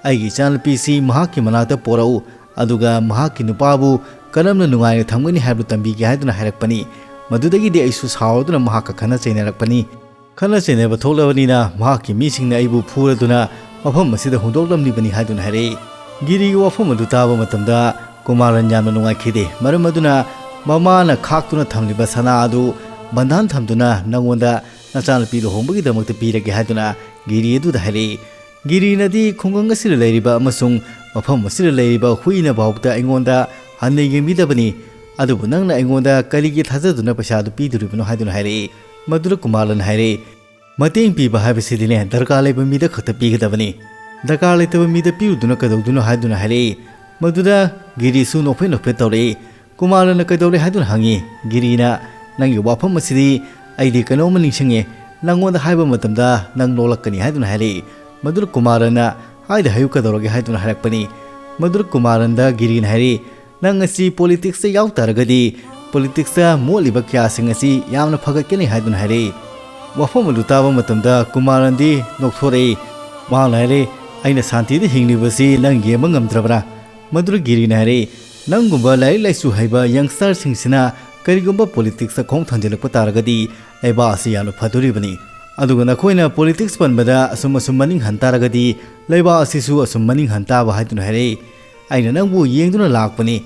ꯑꯩꯒꯤ ꯏꯆꯥꯅꯨꯄꯤꯁꯤ ꯃꯍꯥꯛꯀꯤ ꯃꯅꯥꯛꯇ ꯄꯣꯔꯛꯎ, ꯑꯗꯨꯒ ꯃꯍꯥꯛꯀꯤ ꯅꯨꯄꯥꯕꯨ ꯀꯔꯝꯅ ꯅꯨꯡꯉꯥꯏꯅ ꯊꯝꯒꯅꯤ ꯍꯥꯏꯕꯗꯨ ꯇꯝꯕꯤꯒꯦ ꯍꯥꯏꯗꯨꯅ ꯍꯥꯏꯔꯛꯄꯅꯤ꯫ ꯃꯗꯨꯗꯒꯤꯗꯤ ꯑꯩꯁꯨ ꯁꯥꯎꯔꯗꯨꯅ ꯃꯍꯥꯛꯀ ꯈꯟꯅ ꯆꯩꯅꯔꯛꯄꯅꯤ꯫ ꯈꯠꯅ ꯆꯩꯅꯕ ꯊꯣꯛꯂꯕꯅꯤꯅ ꯃꯍꯥꯛꯀꯤ ꯃꯤꯁꯤꯡꯅ ꯑꯩꯕꯨ ꯐꯨꯔꯗꯨꯅ ꯃꯐꯝ ꯑꯁꯤꯗ ꯍꯨꯟꯗꯣꯛꯂꯝꯂꯤꯕꯅꯤ ꯍꯥꯏꯗꯨꯅ ꯍꯥꯏꯔꯛꯏ꯫ ꯒꯤꯔꯤꯒꯤ ꯋꯥꯐꯝ ꯑꯗꯨ ꯇꯥꯕ ꯃꯇꯝꯗ ꯀꯨꯃꯥꯔꯟ ꯌꯥꯝꯅ ꯅꯨꯡꯉꯥꯏꯈꯤꯗꯦ꯫ ꯃꯔꯝ ꯑꯗꯨꯅ ꯃꯃꯥꯅ ꯈꯥꯛꯇꯨꯅ ꯊꯝꯂꯤꯕ ꯁꯅꯥ ꯑꯗꯨ ꯕꯟꯙꯥꯟ ꯊꯝꯗꯨꯅ ꯅꯉꯣꯟꯗ ꯅꯆꯥꯅꯨꯄꯤ ꯂꯨꯍꯣꯡꯕꯒꯤꯗꯃꯛꯇ ꯄꯤꯔꯒꯦ ꯍꯥꯏꯗꯨꯅ ꯒꯤꯔꯤ ꯑꯗꯨꯗ ꯍꯥꯏꯔꯛꯏ꯫ ꯒꯤꯔꯤꯅꯗꯤ ꯈꯨꯡꯒꯪ ꯑꯁꯤꯗ ꯂꯩꯔꯤꯕ ꯑꯃꯁꯨꯡ ꯃꯐꯝ ꯑꯁꯤꯗ ꯂꯩꯔꯤꯕ ꯍꯨꯏꯅ ꯐꯥꯎꯕꯗ ꯑꯩꯉꯣꯟꯗ ꯍꯟꯅ ꯌꯦꯡꯕꯤꯗꯕꯅꯤ, ꯑꯗꯨꯕꯨ ꯅꯪꯅ ꯑꯩꯉꯣꯟꯗ ꯀꯔꯤꯒꯤ ꯊꯥꯖꯗꯨꯅ ꯄꯩꯁꯥ ꯑꯗꯨ ꯄꯤꯗꯣꯔꯤꯕꯅꯣ ꯍꯥꯏꯗꯨꯅ ꯍꯥꯏꯔꯛꯏ꯫ ꯃꯗꯨꯗ ꯀꯨꯃꯥꯔꯟ ꯍꯥꯏꯔꯛꯏ, "ꯃꯇꯦꯡ ꯄꯤꯕ ꯍꯥꯏꯕꯁꯤꯗꯤꯅꯦ ꯗꯔꯀꯥꯔ ꯂꯩꯕ ꯃꯤꯗ ꯈꯛꯇ ꯄꯤꯒꯗꯕꯅꯤ꯫ ꯗꯔꯀꯥꯔ ꯂꯩꯇꯕ ꯃꯤꯗ ꯄꯤꯔꯨꯗꯨꯅ ꯀꯩꯗꯧꯗꯣꯏꯅꯣ?" ꯍꯥꯏꯗꯨꯅ ꯍꯥꯏꯔꯛꯏ꯫ ꯃꯗꯨꯗ ꯒꯤꯔꯤꯁꯨ ꯅꯣꯛꯐꯦꯠ ꯅꯣꯛꯐꯦꯠ ꯇꯧꯔꯛꯏ꯫ "ꯀꯨꯃꯥꯔꯟꯅ ꯀꯩꯗꯧꯔꯦ?" ꯍꯥꯏꯗꯨꯅ ꯍꯪꯉꯤ꯫ ꯒꯤꯔꯤꯅ, "ꯅꯪꯒꯤ ꯋꯥꯐꯝ ꯑꯁꯤꯗꯤ ꯑꯩꯗꯤ ꯀꯩꯅꯣꯝꯃ ꯅꯤꯡꯁꯤꯡꯉꯦ꯫ ꯅꯪꯉꯣꯟꯗ ꯍꯥꯏꯕ ꯃꯇꯝꯗ ꯅꯪ ꯅꯣꯛꯂꯛꯀꯅꯤ" ꯍꯥꯏꯗꯨꯅ ꯍꯥꯏꯔꯛꯏ꯫ ꯃꯗꯨꯗ ꯀꯨꯃꯥꯔꯟꯅ, "ꯍꯥꯏꯗ ꯍꯥꯏꯌꯨ, ꯀꯩꯗꯧꯔꯒꯦ?" ꯍꯥꯏꯗꯨꯅ ꯍꯥꯏꯔꯛꯄꯅꯤ꯫ ꯃꯗꯨꯗ ꯀꯨꯃꯥꯔꯟꯗ ꯒꯤꯔꯤꯅ ꯍꯥꯏꯔꯛꯏ, "ꯅꯪ ꯑꯁꯤ ꯄꯣꯂꯤꯇꯤꯛꯁꯇ ꯌꯥꯎ ꯇꯥꯔꯒꯗꯤ ꯄꯣꯂꯤꯇꯤꯛꯁꯇ ꯃꯣꯠꯂꯤꯕ ꯀꯌꯥꯁꯤꯡ ꯑꯁꯤ ꯌꯥꯝꯅ ꯐꯒꯠꯀꯅꯤ" ꯍꯥꯏꯗꯨꯅ ꯍꯥꯏꯔꯛꯏ꯫ ꯋꯥꯐꯝ ꯑꯗꯨ ꯇꯥꯕ ꯃꯇꯝꯗ ꯀꯨꯃꯥꯔꯟꯗꯤ ꯅꯣꯛꯊꯣꯔꯛꯏ꯫ ꯃꯍꯥꯛꯅ ꯍꯥꯏꯔꯛꯏ, "ꯑꯩꯅ ꯁꯥꯟꯇꯤꯗ ꯍꯤꯡꯂꯤꯕꯁꯤ ꯅꯪ ꯌꯦꯡꯕ ꯉꯝꯗ꯭ꯔꯕ꯭ꯔꯥ?" ꯃꯗꯨꯗ ꯒꯤꯔꯤꯅ ꯍꯥꯏꯔꯛꯏ, "ꯅꯪꯒꯨꯝꯕ ꯂꯥꯏꯔꯤꯛ ꯂꯥꯏꯁꯨ ꯍꯩꯕ ꯌꯪꯁꯇꯔꯁꯤꯡꯁꯤꯅ ꯀꯔꯤꯒꯨꯝꯕ ꯄꯣꯂꯤꯇꯤꯛꯁꯇ ꯈꯣꯡ ꯊꯥꯡꯖꯤꯜꯂꯛꯄ ꯇꯥꯔꯒꯗꯤ ꯂꯩꯕꯥꯛ ꯑꯁꯤ ꯌꯥꯝꯅ ꯐꯗꯣꯔꯤꯕꯅꯤ꯫ ꯑꯗꯨꯒ ꯅꯈꯣꯏꯅ ꯄꯣꯂꯤꯇꯤꯛꯁ ꯄꯟꯕꯗ ꯑꯁꯨꯝ ꯑꯁꯨꯝ ꯃꯅꯤꯡ ꯍꯟ ꯇꯥꯔꯒꯗꯤ ꯂꯩꯕꯥꯛ ꯑꯁꯤꯁꯨ ꯑꯁꯨꯝ ꯃꯅꯤꯡ ꯍꯟ ꯇꯥꯕ" ꯍꯥꯏꯗꯨꯅ ꯍꯥꯏꯔꯛꯏ꯫ "ꯑꯩꯅ ꯅꯪꯕꯨ ꯌꯦꯡꯗꯨꯅ ꯂꯥꯛꯄꯅꯤ꯫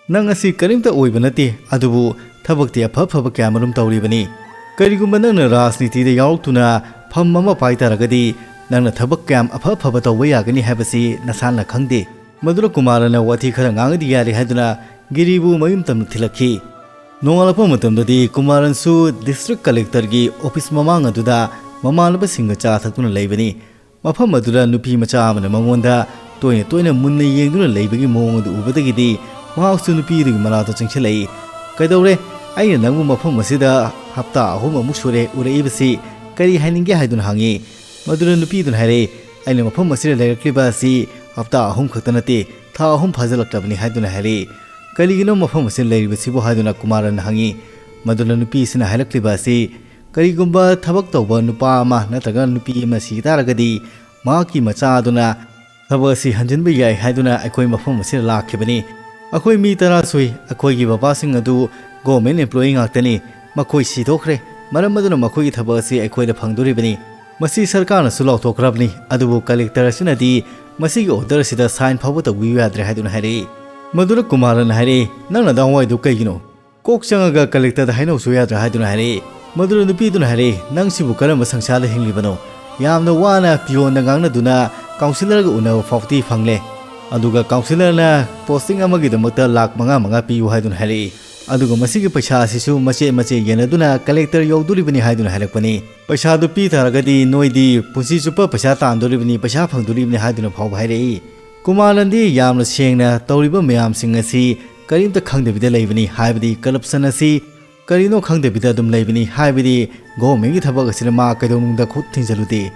ꯅꯪ ꯑꯁꯤ ꯀꯔꯤꯝꯇ ꯑꯣꯏꯕ ꯅꯠꯇꯦ, ꯑꯗꯨꯕꯨ ꯊꯕꯛꯇꯤ ꯑꯐ ꯑꯐꯕ ꯀꯌꯥꯃꯔꯨꯝ ꯇꯧꯔꯤꯕꯅꯤ꯫ ꯀꯔꯤꯒꯨꯝꯕ ꯅꯪꯅ ꯔꯥꯖꯅꯤꯇꯤꯗ ꯌꯥꯎꯔꯛꯇꯨꯅ ꯐꯝ ꯑꯃ ꯄꯥꯏ ꯇꯥꯔꯒꯗꯤ ꯅꯪꯅ ꯊꯕꯛ ꯀꯌꯥꯝ ꯑꯐ ꯑꯐꯕ ꯇꯧꯕ ꯌꯥꯒꯅꯤ ꯍꯥꯏꯕꯁꯤ ꯅꯁꯥꯅ ꯈꯪꯗꯦ꯫" ꯃꯗꯨꯗ ꯀꯨꯃꯥꯔꯅ ꯋꯥꯊꯤ ꯈꯔ ꯉꯥꯡꯉꯗꯤ ꯌꯥꯔꯦ ꯍꯥꯏꯗꯨꯅ ꯒꯤꯔꯤꯕꯨ ꯃꯌꯨꯝ ꯇꯝꯅ ꯊꯤꯜꯂꯛꯈꯤ꯫ ꯅꯣꯡꯉꯥꯜꯂꯛꯄ ꯃꯇꯝꯗꯗꯤ ꯀꯨꯃꯥꯔꯟꯁꯨ ꯗꯤꯁꯇ꯭ꯔꯤꯛ ꯀꯂꯦꯛꯇꯔꯒꯤ ꯑꯣꯐꯤꯁ ꯃꯃꯥꯡ ꯑꯗꯨꯗ ꯃꯃꯥꯟꯅꯕꯁꯤꯡꯒ ꯆꯥ ꯊꯛꯇꯨꯅ ꯂꯩꯕꯅꯤ꯫ ꯃꯐꯝ ꯑꯗꯨꯗ ꯅꯨꯄꯤ ꯃꯆꯥ ꯑꯃꯅ ꯃꯉꯣꯟꯗ ꯇꯣꯏꯅ ꯇꯣꯏꯅ ꯃꯨꯟꯅ ꯌꯦꯡꯗꯨꯅ ꯂꯩꯕꯒꯤ ꯃꯑꯣꯡ ꯑꯗꯨ ꯎꯕꯗꯒꯤꯗꯤ ꯃꯍꯥꯛꯁꯨ ꯅꯨꯄꯤ ꯑꯗꯨꯒꯤ ꯃꯅꯥꯛꯇ ꯆꯪꯁꯤꯜꯂꯛꯏ꯫ "ꯀꯩꯗꯧꯔꯦ? ꯑꯩꯅ ꯅꯪꯕꯨ ꯃꯐꯝ ꯑꯁꯤꯗ ꯍꯞꯇꯥ ꯑꯍꯨꯝ ꯑꯃꯨꯛ ꯁꯨꯔꯦ ꯎꯔꯛꯏꯕꯁꯤ, ꯀꯔꯤ ꯍꯥꯏꯅꯤꯡꯒꯦ?" ꯍꯥꯏꯗꯨꯅ ꯍꯪꯉꯤ꯫ ꯃꯗꯨꯗ ꯅꯨꯄꯤꯗꯨꯅ ꯍꯥꯏꯔꯛꯏ, "ꯑꯩꯅ ꯃꯐꯝ ꯑꯁꯤꯗ ꯂꯩꯔꯛꯂꯤꯕ ꯑꯁꯤ ꯍꯞꯇꯥ ꯑꯍꯨꯝ ꯈꯛꯇ ꯅꯠꯇꯦ, ꯊꯥ ꯑꯍꯨꯝ ꯐꯥꯖꯤꯜꯂꯛꯂꯕꯅꯤ" ꯍꯥꯏꯗꯨꯅ ꯍꯥꯏꯔꯛꯏ꯫ "ꯀꯔꯤꯒꯤꯅꯣ ꯃꯐꯝ ꯑꯁꯤꯗ ꯂꯩꯔꯤꯕꯁꯤꯕꯨ?" ꯍꯥꯏꯗꯨꯅ ꯀꯨꯃꯥꯔꯟꯅ ꯍꯪꯉꯤ꯫ ꯃꯗꯨꯅ ꯅꯨꯄꯤꯁꯤꯅ ꯍꯥꯏꯔꯛꯂꯤꯕ ꯑꯁꯤ, ꯀꯔꯤꯒꯨꯝꯕ ꯊꯕꯛ ꯇꯧꯕ ꯅꯨꯄꯥ ꯑꯃ ꯅꯠꯇ꯭ꯔꯒ ꯅꯨꯄꯤ ꯑꯃ ꯁꯤ ꯇꯥꯔꯒꯗꯤ, ꯃꯍꯥꯛꯀꯤ ꯃꯆꯥ ꯑꯗꯨꯅ ꯊꯕꯛ ꯑꯁꯤ ꯍꯟꯖꯤꯟꯕ ꯌꯥꯏ ꯍꯥꯏꯗꯨꯅ ꯑꯩꯈꯣꯏ ꯃꯐꯝ ꯑꯁꯤꯗ ꯂꯥꯛꯈꯤꯕꯅꯤ꯫ ꯑꯩꯈꯣꯏ ꯃꯤ ꯇꯔꯥ ꯁꯨꯏ꯫ ꯑꯩꯈꯣꯏꯒꯤ ꯕꯕꯥꯁꯤꯡ ꯑꯗꯨ government employee ꯉꯥꯛꯇꯅꯤ꯫ ꯃꯈꯣꯏ ꯁꯤꯗꯣꯛꯈ꯭ꯔꯦ꯫ ꯃꯔꯝ ꯑꯗꯨꯅ ꯃꯈꯣꯏꯒꯤ ꯊꯕꯛ ꯑꯁꯤ ꯑꯩꯈꯣꯏꯗ ꯐꯪꯗꯣꯔꯤꯕꯅꯤ꯫ ꯃꯁꯤ ꯁꯔꯀꯥꯔꯅꯁꯨ ꯂꯥꯎꯊꯣꯛꯈ꯭ꯔꯕꯅꯤ, ꯑꯗꯨꯕꯨ collector ꯑꯁꯤꯅꯗꯤ ꯃꯁꯤꯒꯤ order ꯑꯁꯤꯗ sign ꯐꯥꯎꯕ ꯇꯧꯕꯤꯌꯨ ꯌꯥꯗ꯭ꯔꯦ ꯍꯥꯏꯗꯨꯅ ꯍꯥꯏꯔꯛꯏ꯫ ꯃꯗꯨꯅ ꯀꯨꯃꯥꯔꯅ ꯍꯥꯏꯔꯛꯏ, "ꯅꯪꯅ ꯑꯗꯥꯋꯥꯏꯗꯨ ꯀꯩꯒꯤꯅꯣ? ꯀꯣꯛ ꯆꯪꯉꯒ collectorꯗ ꯍꯥꯏꯅꯧꯁꯨ ꯌꯥꯗ꯭ꯔꯥ?" ꯍꯥꯏꯗꯨꯅ ꯍꯥꯏꯔꯛꯏ꯫ ꯃꯗꯨꯅ ꯅꯨꯄꯤꯗꯨꯅ ꯍꯥꯏꯔꯛꯏ, "ꯅꯪꯁꯤꯕꯨ ꯀꯔꯝꯕ ꯁꯪꯁꯥꯔꯗ ꯍꯤꯡꯂꯤꯕꯅꯣ? ꯌꯥꯝꯅ ꯋꯥꯅ peonꯗ ꯉꯥꯡꯅꯗꯨꯅ councillorꯒ ꯎꯅꯕ ꯐꯥꯎꯕꯗꯤ ꯐꯪꯂꯦ꯫ ꯑꯗꯨꯒ councillorꯅ posting ꯑꯃꯒꯤꯗꯃꯛꯇ ꯂꯥꯈ ꯃꯉꯥ ꯃꯉꯥ ꯄꯤꯌꯨ ꯍꯥꯏꯗꯨꯅ ꯍꯥꯏꯔꯛꯏ꯫ ꯑꯗꯨꯒ ꯃꯁꯤꯒꯤ ꯄꯩꯁꯥ ꯑꯁꯤꯁꯨ ꯃꯆꯦꯠ ꯃꯆꯦꯠ ꯌꯦꯟꯅꯗꯨꯅ collector ꯌꯧꯗꯣꯔꯤꯕꯅꯤ ꯍꯥꯏꯗꯨꯅ ꯍꯥꯏꯔꯛꯄꯅꯤ꯫ ꯄꯩꯁꯥꯗꯨ ꯄꯤ ꯇꯥꯔꯒꯗꯤ ꯅꯣꯏꯗꯤ ꯄꯨꯟꯁꯤ ꯆꯨꯞꯄ ꯄꯩꯁꯥ ꯇꯥꯟꯗꯣꯔꯤꯕꯅꯤ, ꯄꯩꯁꯥ ꯐꯪꯗꯣꯔꯤꯕꯅꯤ" ꯍꯥꯏꯗꯨꯅ ꯐꯥꯎꯕ ꯍꯥꯏꯔꯛꯏ꯫ ꯀꯨꯃꯥꯔꯅꯗꯤ ꯌꯥꯝꯅ ꯁꯦꯡꯅ ꯇꯧꯔꯤꯕ ꯃꯌꯥꯝꯁꯤꯡ ꯑꯁꯤ ꯀꯔꯤꯝꯇ ꯈꯪꯗꯕꯤꯗ ꯂꯩꯕꯅꯤ, ꯍꯥꯏꯕꯗꯤ corruption ꯑꯁꯤ ꯀꯔꯤꯅꯣ ꯈꯪꯗꯕꯤꯗ ꯑꯗꯨꯝ ꯂꯩꯕꯅꯤ, ꯍꯥꯏꯕꯗꯤ governmentꯀꯤ ꯊꯕꯛ ꯑꯁꯤꯗ ꯃꯥ ꯀꯩꯗꯧꯅꯨꯡꯗ ꯈꯨꯠ ꯊꯤꯡꯖꯤꯜꯂꯨꯗꯦ꯫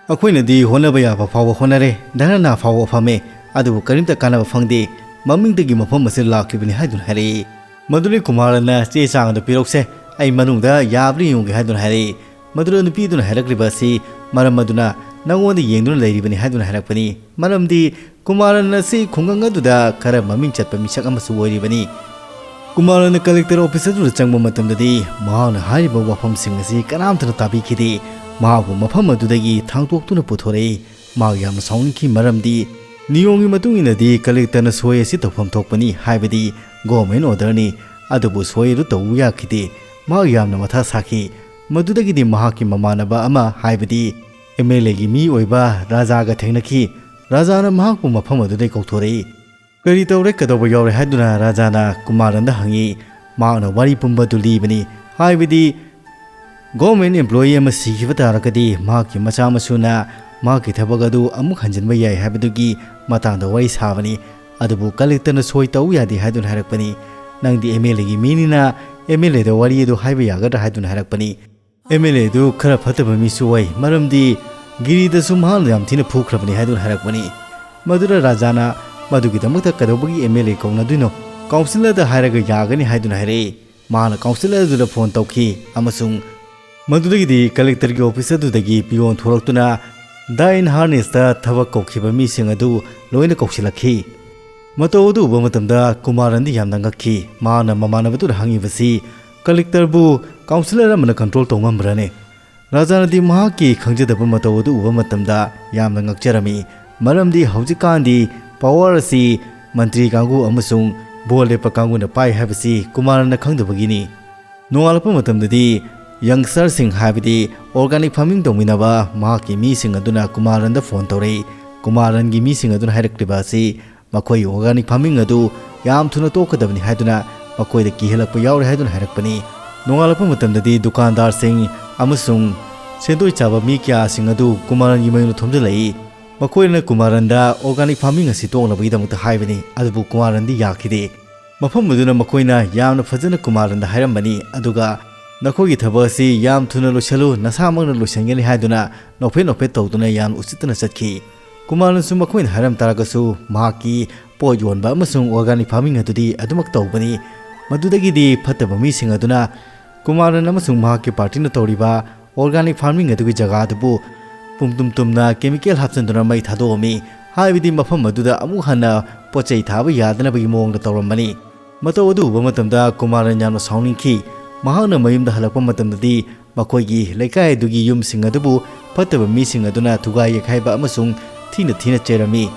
ꯑꯩꯈꯣꯏꯅꯗꯤ ꯍꯣꯠꯅꯕ ꯌꯥꯕ ꯐꯥꯎꯕ ꯍꯣꯠꯅꯔꯦ, ꯙꯔꯅꯥ ꯐꯥꯎꯕ ꯐꯝꯃꯦ, ꯑꯗꯨꯕꯨ ꯀꯔꯤꯝꯇ ꯀꯥꯟꯅꯕ ꯐꯪꯗꯦ꯫ ꯃꯃꯤꯡꯗꯒꯤ ꯃꯐꯝ ꯑꯁꯤꯗ ꯂꯥꯛꯈꯤꯕꯅꯤ ꯍꯥꯏꯗꯨꯅ ꯍꯥꯏꯔꯛꯏ꯫ ꯃꯗꯨꯗꯩ ꯀꯨꯃꯥꯔꯅ ꯆꯦ ꯆꯥꯡ ꯑꯗꯨ ꯄꯤꯔꯛꯁꯦ, ꯑꯩ ꯃꯅꯨꯡꯗ ꯌꯥꯕ꯭ꯔꯥ ꯌꯦꯡꯒꯦ ꯍꯥꯏꯗꯨꯅ ꯍꯥꯏꯔꯛꯏ꯫ ꯃꯗꯨꯗ ꯅꯨꯄꯤꯗꯨꯅ ꯍꯥꯏꯔꯛꯂꯤꯕ ꯑꯁꯤ ꯃꯔꯝ ꯑꯗꯨꯅ ꯅꯉꯣꯟꯗ ꯌꯦꯡꯗꯨꯅ ꯂꯩꯔꯤꯕꯅꯤ ꯍꯥꯏꯗꯨꯅ ꯍꯥꯏꯔꯛꯄꯅꯤ꯫ ꯃꯔꯝꯗꯤ ꯀꯨꯃꯥꯔꯟ ꯑꯁꯤ ꯈꯨꯡꯒꯪ ꯑꯗꯨꯗ ꯈꯔ ꯃꯃꯤꯡ ꯆꯠꯄ ꯃꯤꯁꯛ ꯑꯃꯁꯨ ꯑꯣꯏꯔꯤꯕꯅꯤ꯫ ꯀꯨꯃꯥꯔꯟ collector office ꯑꯗꯨꯗ ꯆꯪꯕ ꯃꯇꯝꯗꯗꯤ ꯃꯍꯥꯛꯅ ꯍꯥꯏꯔꯤꯕ ꯋꯥꯐꯝꯁꯤꯡ ꯑꯁꯤ ꯀꯅꯥꯝꯇꯅ ꯇꯥꯕꯤꯈꯤꯗꯦ꯫ ꯃꯍꯥꯛꯄꯨ ꯃꯐꯝ ꯑꯗꯨꯗꯒꯤ ꯊꯥꯡꯗꯣꯛꯇꯨꯅ ꯄꯨꯊꯣꯔꯛꯏ꯫ ꯃꯍꯥꯛ ꯌꯥꯝꯅ ꯁꯥꯎꯅꯤꯡꯈꯤ, ꯃꯔꯝꯗꯤ ꯅꯤꯌꯣꯝꯒꯤ ꯃꯇꯨꯡ ꯏꯟꯅꯗꯤ collectorꯅ ꯁꯣꯏ ꯑꯁꯤ ꯇꯧꯐꯝ ꯊꯣꯛꯄꯅꯤ, ꯍꯥꯏꯕꯗꯤ government orderꯅꯤ꯫ ꯑꯗꯨꯕꯨ ꯁꯣꯏ ꯑꯗꯨ ꯇꯧꯕ ꯌꯥꯈꯤꯗꯦ꯫ ꯃꯍꯥꯛ ꯌꯥꯝꯅ ꯃꯊꯥ ꯁꯥꯈꯤ꯫ ꯃꯗꯨꯗꯒꯤꯗꯤ ꯃꯍꯥꯛꯀꯤ ꯃꯃꯥꯟꯅꯕ ꯑꯃ, ꯍꯥꯏꯕꯗꯤ MLAꯒꯤ ꯃꯤ ꯑꯣꯏꯕ ꯔꯥꯖꯥꯒ ꯊꯦꯡꯅꯈꯤ꯫ ꯔꯥꯖꯥꯅ ꯃꯍꯥꯛꯄꯨ ꯃꯐꯝ ꯑꯗꯨꯗꯒꯤ ꯀꯧꯊꯣꯔꯛꯏ꯫ "ꯀꯔꯤ ꯇꯧꯔꯦ, ꯀꯩꯗꯧꯕ ꯌꯥꯎꯔꯦ?" ꯍꯥꯏꯗꯨꯅ ꯔꯥꯖꯥꯅ ꯀꯨꯃꯥꯔꯟꯗ ꯍꯪꯉꯤ꯫ ꯃꯍꯥꯛꯅ ꯋꯥꯔꯤ ꯄꯨꯝꯕ ꯑꯗꯨ ꯂꯤꯕꯅꯤ꯫ ꯍꯥꯏꯕꯗꯤ government employee ꯑꯃ ꯁꯤꯈꯤꯕ ꯇꯥꯔꯒꯗꯤ ꯃꯍꯥꯛꯀꯤ ꯃꯆꯥ ꯃꯁꯨꯅ ꯃꯍꯥꯛꯀꯤ ꯊꯕꯛ ꯑꯗꯨ ꯑꯃꯨꯛ ꯍꯟꯖꯤꯟꯕ ꯌꯥꯏ ꯍꯥꯏꯕꯗꯨꯒꯤ ꯃꯇꯥꯡꯗ ꯋꯥꯔꯤ ꯁꯥꯕꯅꯤ꯫ ꯑꯗꯨꯕꯨ collectorꯅ ꯁꯣꯏ ꯇꯧ ꯌꯥꯗꯦ ꯍꯥꯏꯗꯨꯅ ꯍꯥꯏꯔꯛꯄꯅꯤ꯫ "ꯅꯪꯗꯤ MLAꯒꯤ ꯃꯤꯅꯤꯅ MLAꯗ ꯋꯥꯔꯤ ꯑꯗꯨ ꯍꯥꯏꯕ ꯌꯥꯒꯗ꯭ꯔꯥ?" ꯍꯥꯏꯗꯨꯅ ꯍꯥꯏꯔꯛꯄꯅꯤ꯫ MLAꯗꯨ ꯈꯔ ꯐꯠꯇꯕ ꯃꯤꯁꯨ ꯑꯣꯏ, ꯃꯔꯝꯗꯤ ꯒꯤꯔꯤꯗꯁꯨ ꯃꯍꯥꯛꯅ ꯌꯥꯝ ꯊꯤꯅ ꯐꯨꯈ꯭ꯔꯕꯅꯤ ꯍꯥꯏꯗꯨꯅ ꯍꯥꯏꯔꯛꯄꯅꯤ꯫ ꯃꯗꯨꯗ ꯔꯥꯖꯥꯅ, "ꯃꯗꯨꯒꯤꯗꯃꯛꯇ ꯀꯩꯗꯧꯕꯒꯤ MLA ꯀꯧꯅꯗꯣꯏꯅꯣ? Councillorꯗ ꯍꯥꯏꯔꯒ ꯌꯥꯒꯅꯤ" ꯍꯥꯏꯗꯨꯅ ꯍꯥꯏꯔꯛꯏ꯫ ꯃꯥꯅ ꯀꯥꯎꯟꯁꯤꯂꯔ ꯑꯗꯨꯗ ꯐꯣꯟ ꯇꯧꯈꯤ ꯑꯃꯁꯨꯡ ꯃꯗꯨꯗꯒꯤꯗꯤ ꯀꯂꯦꯛꯇꯔꯒꯤ ꯑꯣꯐꯤꯁ ꯑꯗꯨꯗꯒꯤ ꯄꯤꯌꯣꯟ ꯊꯣꯔꯛꯇꯨꯅ ꯗꯥꯏꯟ ꯍꯥꯔꯅꯦꯁꯇ ꯊꯕꯛ ꯀꯧꯈꯤꯕ ꯃꯤꯁꯤꯡ ꯑꯗꯨ ꯂꯣꯏꯅ ꯀꯧꯁꯤꯜꯂꯛꯈꯤ꯫ ꯃꯇꯧ ꯑꯗꯨ ꯎꯕ ꯃꯇꯝꯗ ꯀꯨꯃꯥꯔꯟꯗꯤ ꯌꯥꯝꯅ ꯉꯛꯈꯤ꯫ ꯃꯥꯅ ꯃꯃꯥꯟꯅꯕꯗꯨꯗ ꯍꯪꯉꯤꯕꯁꯤ, "ꯀꯂꯦꯛꯇꯔꯕꯨ ꯀꯥꯎꯟꯁꯤꯂꯔ ꯑꯃꯅ ꯀꯟꯇ꯭ꯔꯣꯜ ꯇꯧ ꯉꯝꯕ꯭ꯔꯅꯦ?" ꯔꯥꯖꯥꯅꯗꯤ ꯃꯍꯥꯛꯀꯤ ꯈꯪꯖꯗꯕ ꯃꯇꯧ ꯑꯗꯨ ꯎꯕ ꯃꯇꯝꯗ ꯌꯥꯝꯅ ꯉꯛꯆꯔꯝꯃꯤ, ꯃꯔꯝꯗꯤ ꯍꯧꯖꯤꯛꯀꯥꯟꯗꯤ ꯄꯋꯥꯔ ꯑꯁꯤ ꯃꯟꯇ꯭ꯔꯤ ꯀꯥꯡꯕꯨ ꯑꯃꯁꯨꯡ ꯕꯣꯜ ꯂꯦꯞꯄ ꯀꯥꯡꯕꯨꯅ ꯄꯥꯏ ꯍꯥꯏꯕꯁꯤ ꯀꯨꯃꯥꯔꯟꯅ ꯈꯪꯗꯕꯒꯤꯅꯤ꯫ ꯅꯣꯡꯉꯥꯜꯂꯛꯄ ꯃꯇꯝꯗꯗꯤ ꯌꯪꯁꯇꯔꯁꯤꯡ, ꯍꯥꯏꯕꯗꯤ ꯑꯣꯔꯒꯥꯅꯤꯛ ꯐꯥꯔꯃꯤꯡ ꯇꯧꯃꯤꯟꯅꯕ ꯃꯍꯥꯛꯀꯤ ꯃꯤꯁꯤꯡ ꯑꯗꯨꯅ ꯀꯨꯃꯥꯔꯟꯗ ꯐꯣꯟ ꯇꯧꯔꯛꯏ꯫ ꯀꯨꯃꯥꯔꯟꯒꯤ ꯃꯤꯁꯤꯡ ꯑꯗꯨꯅ ꯍꯥꯏꯔꯛꯂꯤꯕ ꯑꯁꯤ ꯃꯈꯣꯏ ꯑꯣꯔꯒꯥꯅꯤꯛ ꯐꯥꯔꯃꯤꯡ ꯑꯗꯨ ꯌꯥꯝ ꯊꯨꯅ ꯇꯣꯛꯀꯗꯕꯅꯤ ꯍꯥꯏꯗꯨꯅ ꯃꯈꯣꯏꯗ ꯀꯤꯍꯜꯂꯛꯄ ꯌꯥꯎꯔꯦ ꯍꯥꯏꯗꯨꯅ ꯍꯥꯏꯔꯛꯄꯅꯤ꯫ ꯅꯣꯡꯉꯥꯜꯂꯛꯄ ꯃꯇꯝꯗꯗꯤ ꯗꯨꯀꯥꯟꯗꯥꯔꯁꯤꯡ ꯑꯃꯁꯨꯡ ꯁꯦꯟꯗꯣꯏ ꯆꯥꯕ ꯃꯤ ꯀꯌꯥꯁꯤꯡ ꯑꯗꯨ ꯀꯨꯃꯥꯔꯟꯒꯤ ꯃꯌꯨꯝꯗ ꯊꯣꯝꯖꯤꯜꯂꯛꯏ꯫ ꯃꯈꯣꯏꯅ ꯀꯨꯃꯥꯔꯟꯗ ꯑꯣꯔꯒꯥꯅꯤꯛ ꯐꯥꯔꯃꯤꯡ ꯑꯁꯤ ꯇꯣꯛꯅꯕꯒꯤꯗꯃꯛꯇ ꯍꯥꯏꯕꯅꯤ, ꯑꯗꯨꯕꯨ ꯀꯨꯃꯥꯔꯟꯗꯤ ꯌꯥꯈꯤꯗꯦ꯫ ꯃꯐꯝ ꯑꯗꯨꯅ ꯃꯈꯣꯏꯅ ꯌꯥꯝꯅ ꯐꯖꯅ ꯀꯨꯃꯥꯔꯟꯗ ꯍꯥꯏꯔꯝꯕꯅꯤ, ꯑꯗꯨꯒ "ꯅꯈꯣꯏꯒꯤ ꯊꯕꯛ ꯑꯁꯤ ꯌꯥꯝ ꯊꯨꯅ ꯂꯣꯏꯁꯤꯜꯂꯨ, ꯅꯁꯥꯃꯛꯅ ꯂꯣꯏꯁꯤꯟꯒꯅꯤ" ꯍꯥꯏꯗꯨꯅ ꯅꯣꯛꯐꯦꯠ ꯅꯣꯛꯐꯦꯠ ꯇꯧꯗꯨꯅ ꯌꯥꯝ ꯎꯁꯤꯠꯇꯅ ꯆꯠꯈꯤ꯫ ꯀꯨꯃꯥꯔꯟꯁꯨ ꯃꯈꯣꯏꯅ ꯍꯥꯏꯔꯝ ꯇꯥꯔꯒꯁꯨ ꯃꯍꯥꯛꯀꯤ ꯄꯣꯠ ꯌꯣꯟꯕ ꯑꯃꯁꯨꯡ ꯑꯣꯔꯒꯥꯅꯤꯛ ꯐꯥꯔꯃꯤꯡ ꯑꯗꯨꯗꯤ ꯑꯗꯨꯃꯛ ꯇꯧꯕꯅꯤ꯫ ꯃꯗꯨꯗꯒꯤꯗꯤ ꯐꯠꯇꯕ ꯃꯤꯁꯤꯡ ꯑꯗꯨꯅ ꯀꯨꯃꯥꯔꯟ ꯑꯃꯁꯨꯡ ꯃꯍꯥꯛꯀꯤ ꯄꯥꯔꯇꯤꯅ ꯇꯧꯔꯤꯕ ꯑꯣꯔꯒꯥꯅꯤꯛ ꯐꯥꯔꯃꯤꯡ ꯑꯗꯨꯒꯤ ꯖꯒꯥ ꯑꯗꯨꯕꯨ ꯄꯨꯡꯇꯨꯝ ꯇꯨꯝꯅ ꯀꯦꯃꯤꯀꯦꯜ ꯍꯥꯞꯆꯤꯟꯗꯨꯅ ꯃꯩ ꯊꯥꯗꯣꯛꯑꯝꯃꯤ꯫ ꯍꯥꯏꯕꯗꯤ ꯃꯐꯝ ꯑꯗꯨꯗ ꯑꯃꯨꯛ ꯍꯟꯅ ꯄꯣꯠ ꯆꯩ ꯊꯥꯕ ꯌꯥꯗꯅꯕꯒꯤ ꯃꯑꯣꯡꯗ ꯇꯧꯔꯝꯕꯅꯤ꯫ ꯃꯇꯧ ꯑꯗꯨ ꯎꯕ ꯃꯇꯝꯗ ꯀꯨꯃꯥꯔꯟ ꯌꯥꯝꯅ ꯁꯥꯎꯅꯤꯡꯈꯤ꯫ ꯃꯍꯥꯛꯅ ꯃꯌꯨꯝꯗ ꯍꯜꯂꯛꯄ ꯃꯇꯝꯗꯗꯤ ꯃꯈꯣꯏꯒꯤ ꯂꯩꯀꯥꯏ ꯑꯗꯨꯒꯤ ꯌꯨꯝꯁꯤꯡ ꯑꯗꯨꯕꯨ ꯐꯠꯇꯕ ꯃꯤꯁꯤꯡ ꯑꯗꯨꯅ ꯊꯨꯒꯥꯏ ꯌꯩꯈꯥꯏꯕ ꯑꯃꯁꯨꯡ ꯊꯤꯅ ꯊꯤꯅ ꯆꯩꯔꯝꯃꯤ꯫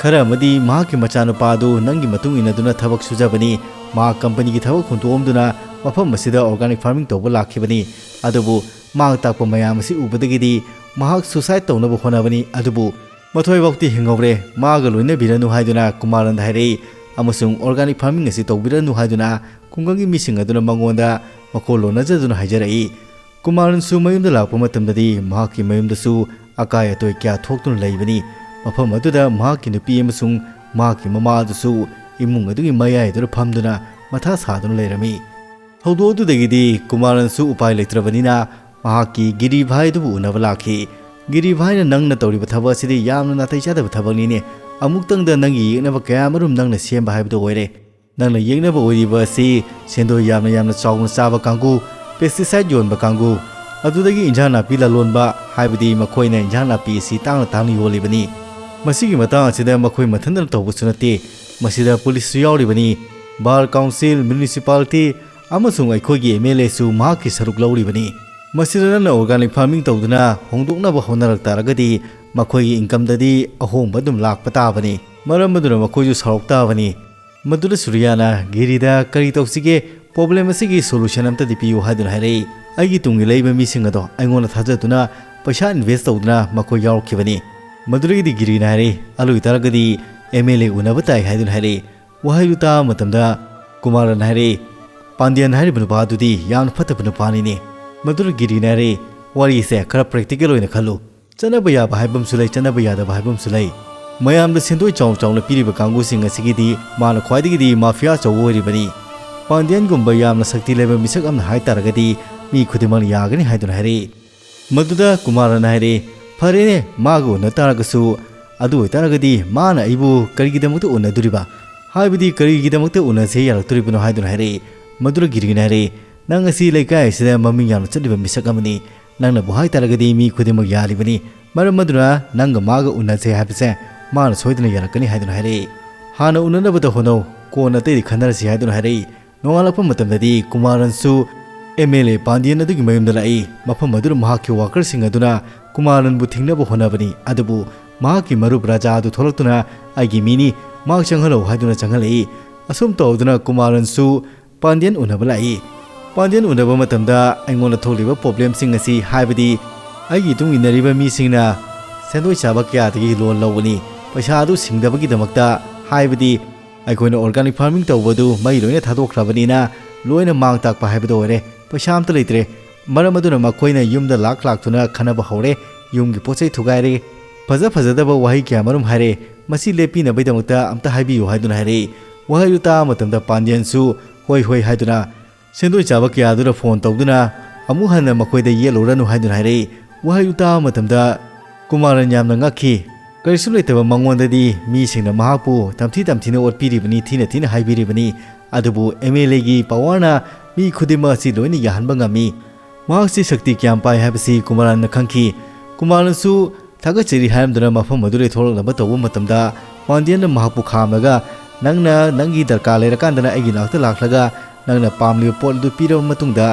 ꯈꯔ ꯑꯃꯗꯤ ꯃꯍꯥꯛꯀꯤ ꯃꯆꯥꯅꯨꯄꯥ ꯑꯗꯨ ꯅꯪꯒꯤ ꯃꯇꯨꯡ ꯏꯟꯅꯗꯨꯅ ꯊꯕꯛ ꯁꯨꯖꯕꯅꯤ꯫ ꯃꯍꯥꯛ ꯀꯝꯄꯅꯤꯒꯤ ꯊꯕꯛ ꯍꯨꯟꯗꯣꯛꯑꯝꯗꯨꯅ ꯃꯐꯝ ꯑꯁꯤꯗ ꯑꯣꯔꯒꯥꯅꯤꯛ ꯐꯥꯔꯃꯤꯡ ꯇꯧꯕ ꯂꯥꯛꯈꯤꯕꯅꯤ꯫ ꯑꯗꯨꯕꯨ ꯃꯥꯡ ꯇꯥꯛꯄ ꯃꯌꯥꯝ ꯑꯁꯤ ꯎꯕꯗꯒꯤꯗꯤ ꯃꯍꯥꯛ ꯁꯨꯁꯥꯏꯗ ꯇꯧꯅꯕ ꯍꯣꯠꯅꯕꯅꯤ꯫ ꯑꯗꯨꯕꯨ ꯃꯊꯣꯏꯐꯥꯎꯇꯤ ꯍꯤꯡꯍꯧꯔꯦ꯫ ꯃꯥꯒ ꯂꯣꯏꯅꯕꯤꯔꯅꯨ ꯍꯥꯏꯗꯨꯅ ꯀꯨꯃꯥꯔꯟꯗ ꯍꯥꯏꯔꯛꯏ ꯑꯃꯁꯨꯡ ꯑꯣꯔꯒꯥꯅꯤꯛ ꯐꯥꯔꯃꯤꯡ ꯑꯁꯤ ꯇꯧꯕꯤꯔꯅꯨ ꯍꯥꯏꯗꯨꯅ ꯈꯨꯡꯒꯪꯒꯤ ꯃꯤꯁꯤꯡ ꯑꯗꯨꯅ ꯃꯉꯣꯟꯗ ꯃꯈꯣꯜ ꯂꯣꯟꯅꯖꯗꯨꯅ ꯍꯥꯏꯖꯔꯛꯏ꯫ ꯀꯨꯃꯥꯔꯟꯁꯨ ꯃꯌꯨꯝꯗ ꯂꯥꯛꯄ ꯃꯇꯝꯗꯗꯤ ꯃꯍꯥꯛꯀꯤ ꯃꯌꯨꯝꯗꯁꯨ ꯑꯀꯥꯏ ꯑꯇꯣꯏ ꯀꯌꯥ ꯊꯣꯛꯇꯨꯅ ꯂꯩꯕꯅꯤ꯫ ꯃꯐꯝ ꯑꯗꯨꯗ ꯃꯍꯥꯛꯀꯤ ꯅꯨꯄꯤ ꯑꯃꯁꯨꯡ ꯃꯍꯥꯛꯀꯤ ꯃꯃꯥ ꯑꯗꯨꯁꯨ ꯏꯃꯨꯡ ꯑꯗꯨꯒꯤ ꯃꯌꯥꯏꯗꯨꯗ ꯐꯝꯗꯨꯅ ꯃꯊꯥ ꯁꯥꯗꯨꯅ ꯂꯩꯔꯝꯃꯤ꯫ ꯊꯧꯗꯣꯛ ꯑꯗꯨꯗꯒꯤꯗꯤ ꯀꯨꯃꯥꯔꯟꯁꯨ ꯎꯄꯥꯏ ꯂꯩꯇ꯭ꯔꯕꯅꯤꯅ ꯃꯍꯥꯛꯀꯤ ꯒꯤꯔꯤꯚꯥꯏ ꯑꯗꯨꯕꯨ ꯎꯅꯕ ꯂꯥꯛꯈꯤ꯫ ꯒꯤꯔꯤꯚꯥꯏꯅ, "ꯅꯪꯅ ꯇꯧꯔꯤꯕ ꯊꯕꯛ ꯑꯁꯤꯗꯤ ꯌꯥꯝꯅ ꯅꯥꯇꯩ ꯆꯥꯗꯕ ꯊꯕꯛꯅꯤꯅꯦ꯫ ꯑꯃꯨꯛꯇꯪꯗ ꯅꯪꯒꯤ ꯌꯦꯛꯅꯕ ꯀꯌꯥꯃꯔꯨꯝ ꯅꯪꯅ ꯁꯦꯝꯕ ꯍꯥꯏꯕꯗꯨ ꯑꯣꯏꯔꯦ꯫ ꯅꯪꯅ ꯌꯦꯛꯅꯕ ꯑꯣꯏꯔꯤꯕ ꯑꯁꯤ ꯁꯦꯟꯗꯣꯏ ꯌꯥꯝꯅ ꯌꯥꯝꯅ ꯆꯥꯎꯅ ꯆꯥꯕ ꯀꯥꯡꯕꯨ, pesticide ꯌꯣꯟꯕ ꯀꯥꯡꯕꯨ, ꯑꯗꯨꯗꯒꯤ ꯏꯟꯖꯥꯡ ꯅꯥꯄꯤ ꯂꯂꯣꯟꯕ, ꯍꯥꯏꯕꯗꯤ ꯃꯈꯣꯏꯅ ꯏꯟꯖꯥꯡ ꯅꯥꯄꯤ ꯑꯁꯤ ꯇꯥꯡꯅ ꯇꯥꯡꯅ ꯌꯣꯜꯂꯤꯕꯅꯤ꯫ ꯃꯁꯤꯒꯤ ꯃꯇꯥꯡ ꯑꯁꯤꯗ ꯃꯈꯣꯏ ꯃꯊꯟꯇꯅ ꯇꯧꯕꯁꯨ ꯅꯠꯇꯦ, ꯃꯁꯤꯗ ꯄꯨꯂꯤꯁꯁꯨ ꯌꯥꯎꯔꯤꯕꯅꯤ, bar council, municipality ꯑꯃꯁꯨꯡ ꯑꯩꯈꯣꯏꯒꯤ MLAꯁꯨ ꯃꯍꯥꯛꯀꯤ ꯁꯔꯨꯛ ꯂꯧꯔꯤꯕꯅꯤ꯫ ꯃꯁꯤꯗ ꯅꯪꯅ organic farming ꯇꯧꯗꯨꯅ ꯍꯣꯡꯗꯣꯛꯅꯕ ꯍꯣꯠꯅꯔꯛ ꯇꯥꯔꯒꯗꯤ ꯃꯈꯣꯏꯒꯤ incomeꯗꯗꯤ ꯑꯍꯣꯡꯕ ꯑꯗꯨꯝ ꯂꯥꯛꯄ ꯇꯥꯕꯅꯤ꯫ ꯃꯔꯝ ꯑꯗꯨꯅ ꯃꯈꯣꯏꯁꯨ ꯁꯥꯎꯔꯛ ꯇꯥꯕꯅꯤ꯫ ꯃꯗꯨꯗ ꯁꯨꯔꯤꯌꯥꯅ ꯒꯤꯔꯤꯗ ꯀꯔꯤ ꯇꯧꯁꯤꯒꯦ, problem ꯑꯁꯤꯒꯤ solution ꯑꯝꯇꯗꯤ ꯄꯤꯌꯨ ꯍꯥꯏꯗꯨꯅ ꯍꯥꯏꯔꯛꯏ꯫ ꯑꯩꯒꯤ ꯇꯨꯡꯒꯤ ꯂꯩꯕ ꯃꯤꯁꯤꯡ ꯑꯗꯣ ꯑꯩꯉꯣꯟꯗ ꯊꯥꯖꯗꯨꯅ ꯄꯩꯁꯥ invest ꯇꯧꯗꯨꯅ ꯃꯈꯣꯏ ꯌꯥꯎꯔꯛꯈꯤꯕꯅꯤ꯫ ꯃꯗꯨꯗꯒꯤꯗꯤ ꯒꯤꯔꯤꯅ ꯍꯥꯏꯔꯛꯏ, ꯑꯗꯨ ꯑꯣꯏꯇꯥꯔꯒꯗꯤ MLA ꯎꯅꯕ ꯇꯥꯏ ꯍꯥꯏꯗꯨꯅ ꯍꯥꯏꯔꯛꯏ꯫ ꯋꯥꯍꯩꯗꯨ ꯇꯥꯕ ꯃꯇꯝꯗ ꯀꯨꯃꯥꯔꯅ ꯍꯥꯏꯔꯛꯏ, ꯄꯥꯟꯗꯤꯌꯟ ꯍꯥꯏꯔꯤꯕ ꯅꯨꯄꯥ ꯑꯗꯨꯗꯤ ꯌꯥꯝꯅ ꯐꯠꯇꯕ ꯅꯨꯄꯥꯅꯤꯅꯦ꯫ ꯃꯗꯨꯗ ꯒꯤꯔꯤꯅ ꯍꯥꯏꯔꯛꯏ, ꯋꯥꯔꯤꯁꯦ ꯈꯔ practical ꯑꯣꯏꯅ ꯈꯜꯂꯨ꯫ ꯆꯠꯅꯕ ꯌꯥꯕ ꯍꯥꯏꯕ ꯑꯃꯁꯨ ꯂꯩ, ꯆꯠꯅꯕ ꯌꯥꯗꯕ ꯍꯥꯏꯕ ꯑꯃꯁꯨ ꯂꯩ꯫ ꯃꯌꯥꯝꯗ ꯁꯦꯟꯗꯣꯏ ꯆꯥꯎ ꯆꯥꯎꯅ ꯄꯤꯔꯤꯕ ꯀꯥꯡꯕꯨꯁꯤꯡ ꯑꯁꯤꯒꯤꯗꯤ ꯃꯥꯅ ꯈ꯭ꯋꯥꯏꯗꯒꯤꯗꯤ mafia ꯑꯆꯧꯕ ꯑꯣꯏꯔꯤꯕꯅꯤ꯫ ꯄꯥꯟꯗꯤꯌꯟꯒꯨꯝꯕ ꯌꯥꯝꯅ ꯁꯛꯇꯤ ꯂꯩꯕ ꯃꯤꯁꯛ ꯑꯃꯅ ꯍꯥꯏ ꯇꯥꯔꯒꯗꯤ ꯃꯤ ꯈꯨꯗꯤꯡꯃꯛꯅ ꯌꯥꯒꯅꯤ ꯍꯥꯏꯗꯨꯅ ꯍꯥꯏꯔꯛꯏ꯫ ꯃꯗꯨꯗ ꯀꯨꯃꯥꯔꯅ ꯍꯥꯏꯔꯛꯏ, ꯐꯔꯦꯅꯦ, ꯃꯥꯒ ꯎꯅ ꯇꯥꯔꯒꯁꯨ, ꯑꯗꯨ ꯑꯣꯏꯇꯥꯔꯒꯗꯤ ꯃꯥꯅ ꯑꯩꯕꯨ ꯀꯔꯤꯒꯤꯗꯃꯛꯇ ꯎꯅꯗꯣꯔꯤꯕ? ꯍꯥꯏꯕꯗꯤ ꯀꯔꯤꯒꯤꯗꯃꯛꯇ ꯎꯅꯁꯦ ꯌꯥꯔꯛꯇꯣꯔꯤꯕꯅꯣ ꯍꯥꯏꯗꯨꯅ ꯍꯥꯏꯔꯛꯏ꯫ ꯃꯗꯨꯗ ꯒꯤꯔꯤꯅ ꯍꯥꯏꯔꯛꯏ, ꯅꯪ ꯑꯁꯤ ꯂꯩꯀꯥꯏ ꯑꯁꯤꯗ ꯃꯃꯤꯡ ꯌꯥꯝꯅ ꯆꯠꯂꯤꯕ ꯃꯤꯁꯛ ꯑꯃꯅꯤ꯫ ꯅꯪꯅꯕꯨ ꯍꯥꯏꯇꯥꯔꯒꯗꯤ ꯃꯤ ꯈꯨꯗꯤꯡꯃꯛ ꯌꯥꯔꯤꯕꯅꯤ꯫ ꯃꯔꯝ ꯑꯗꯨꯅ ꯅꯪꯒ ꯃꯥꯒ ꯎꯅꯁꯦ ꯍꯥꯏꯕꯁꯦ ꯃꯥꯅ ꯁꯣꯏꯗꯅ ꯌꯥꯔꯛꯀꯅꯤ ꯍꯥꯏꯗꯨꯅ ꯍꯥꯏꯔꯛꯏ꯫ ꯍꯥꯟꯅ ꯎꯅꯅꯕꯗ ꯍꯣꯠꯅꯧ, ꯀꯣꯟꯅ ꯑꯇꯩꯗꯤ ꯈꯟꯅꯔꯁꯤ ꯍꯥꯏꯗꯨꯅ ꯍꯥꯏꯔꯛꯏ꯫ ꯅꯣꯡꯉꯥꯜꯂꯛꯄ ꯃꯇꯝꯗꯗꯤ ꯀꯨꯃꯥꯔꯟꯁꯨ MLA ꯄꯥꯟꯗꯤꯌꯟ ꯑꯗꯨꯒꯤ ꯃꯌꯨꯝꯗ ꯂꯥꯛꯏ꯫ ꯃꯐꯝ ꯑꯗꯨꯗ ꯃꯍꯥꯛꯀꯤ workerꯁꯤꯡ ꯑꯗꯨꯅ ꯀꯨꯃꯥꯔꯟꯕꯨ ꯊꯤꯡꯅꯕ ꯍꯣꯠꯅꯕꯅꯤ, ꯑꯗꯨꯕꯨ ꯃꯍꯥꯛꯀꯤ ꯃꯔꯨꯞ ꯔꯥꯖꯥ ꯑꯗꯨ ꯊꯣꯛꯂꯛꯇꯨꯅ, "ꯑꯩꯒꯤ ꯃꯤꯅꯤ, ꯃꯍꯥꯛ ꯆꯪꯍꯜꯂꯛꯎ" ꯍꯥꯏꯗꯨꯅ ꯆꯪꯍꯜꯂꯛꯏ꯫ ꯑꯁꯨꯝ ꯇꯧꯗꯨꯅ ꯀꯨꯃꯥꯔꯟꯁꯨ ꯄꯥꯟꯗꯤꯌꯟ ꯎꯅꯕ ꯂꯥꯛꯏ꯫ ꯄꯥꯟꯗꯤꯌꯟ ꯎꯅꯕ ꯃꯇꯝꯗ ꯑꯩꯉꯣꯟꯗ ꯊꯣꯛꯂꯤꯕ problemꯁꯤꯡ ꯑꯁꯤ, ꯍꯥꯏꯕꯗꯤ ꯑꯩꯒꯤ ꯏꯇꯨꯡ ꯏꯟꯅꯔꯤꯕ ꯃꯤꯁꯤꯡꯅ ꯁꯦꯟꯗꯣꯏ ꯆꯥꯕ ꯀꯌꯥꯗꯒꯤ loan ꯂꯧꯕꯅꯤ, ꯄꯩꯁꯥ ꯑꯗꯨ ꯁꯤꯡꯗꯕꯒꯤꯗꯃꯛꯇ, ꯍꯥꯏꯕꯗꯤ ꯑꯩꯈꯣꯏꯅ organic farming ꯇꯧꯕꯗꯨ ꯃꯩ ꯂꯣꯏꯅ ꯊꯥꯗꯣꯛꯈ꯭ꯔꯕꯅꯤꯅ ꯂꯣꯏꯅ ꯃꯥꯡ ꯇꯥꯛꯄ ꯍꯥꯏꯕꯗꯨ ꯑꯣꯏꯔꯦ꯫ ꯄꯩꯁꯥ ꯑꯝꯇ ꯂꯩꯇ꯭ꯔꯦ꯫ ꯃꯔꯝ ꯑꯗꯨꯅ ꯃꯈꯣꯏꯅ ꯌꯨꯝꯗ ꯂꯥꯛ ꯂꯥꯛꯇꯨꯅ ꯈꯟꯅꯕ ꯍꯧꯔꯦ꯫ ꯌꯨꯝꯒꯤ ꯄꯣꯠ ꯆꯩ ꯊꯨꯒꯥꯏꯔꯦ꯫ ꯐꯖ ꯐꯖꯗꯕ ꯋꯥꯍꯩ ꯀꯌꯥ ꯃꯔꯨꯝ ꯍꯥꯏꯔꯦ꯫ ꯃꯁꯤ ꯂꯦꯞꯄꯤꯅꯕꯒꯤꯗꯃꯛꯇ ꯑꯝꯇ ꯍꯥꯏꯕꯤꯌꯨ ꯍꯥꯏꯗꯨꯅ ꯍꯥꯏꯔꯛꯏ꯫ ꯋꯥꯍꯩꯗꯨ ꯇꯥꯕ ꯃꯇꯝꯗ ꯄꯥꯟꯗꯤꯌꯟꯁꯨ "ꯍꯣꯏ, ꯍꯣꯏ" ꯍꯥꯏꯗꯨꯅ ꯁꯦꯟꯗꯣꯏ ꯆꯥꯕ ꯀꯌꯥꯗꯨꯗ phone ꯇꯧꯗꯨꯅ ꯑꯃꯨꯛ ꯍꯟꯅ ꯃꯈꯣꯏꯗ ꯌꯦꯠꯂꯨꯔꯅꯨ ꯍꯥꯏꯗꯨꯅ ꯍꯥꯏꯔꯛꯏ꯫ ꯋꯥꯍꯩꯗꯨ ꯇꯥꯕ ꯃꯇꯝꯗ ꯀꯨꯃꯥꯔꯟ ꯌꯥꯝꯅ ꯉꯛꯈꯤ꯫ ꯀꯔꯤꯁꯨ ꯂꯩꯇꯕ ꯃꯉꯣꯟꯗꯗꯤ ꯃꯤꯁꯤꯡꯅ ꯃꯍꯥꯛꯄꯨ ꯇꯝꯊꯤ ꯇꯝꯊꯤꯅ ꯑꯣꯠꯄꯤꯔꯤꯕꯅꯤ, ꯊꯤꯅ ꯊꯤꯅ ꯍꯥꯏꯕꯤꯔꯤꯕꯅꯤ꯫ ꯑꯗꯨꯕꯨ ꯑꯦꯝ ꯑꯦꯜ ꯑꯦꯒꯤ ꯄꯋꯥꯔꯅ ꯃꯤ ꯈꯨꯗꯤꯡꯃꯛ ꯑꯁꯤ ꯂꯣꯏꯅ ꯌꯥꯍꯟꯕ ꯉꯝꯃꯤ꯫ ꯃꯍꯥꯛꯁꯤ ꯁꯛꯇꯤ ꯀꯌꯥꯝ ꯄꯥꯏ ꯍꯥꯏꯕꯁꯤ ꯀꯨꯃꯥꯔꯟꯅ ꯈꯪꯈꯤ꯫ ꯀꯨꯃꯥꯔꯟꯁꯨ ꯊꯥꯒꯠꯆꯔꯤ ꯍꯥꯏꯔꯝꯗꯨꯅ ꯃꯐꯝ ꯑꯗꯨꯗꯒꯤ ꯊꯣꯛꯂꯛꯅꯕ ꯇꯧꯕ ꯃꯇꯝꯗ, ꯄꯥꯟꯗꯤꯌꯟꯅ ꯃꯍꯥꯛꯄꯨ ꯈꯥꯝꯂꯒ, "ꯅꯪꯅ ꯅꯪꯒꯤ ꯗꯔꯀꯥꯔ ꯂꯩꯔꯀꯥꯟꯗꯅ ꯑꯩꯒꯤ ꯅꯥꯛꯇ ꯂꯥꯛꯂꯒ ꯅꯪꯅ ꯄꯥꯝꯂꯤꯕ ꯄꯣꯠ ꯑꯗꯨ ꯄꯤꯔꯕ ꯃꯇꯨꯡꯗ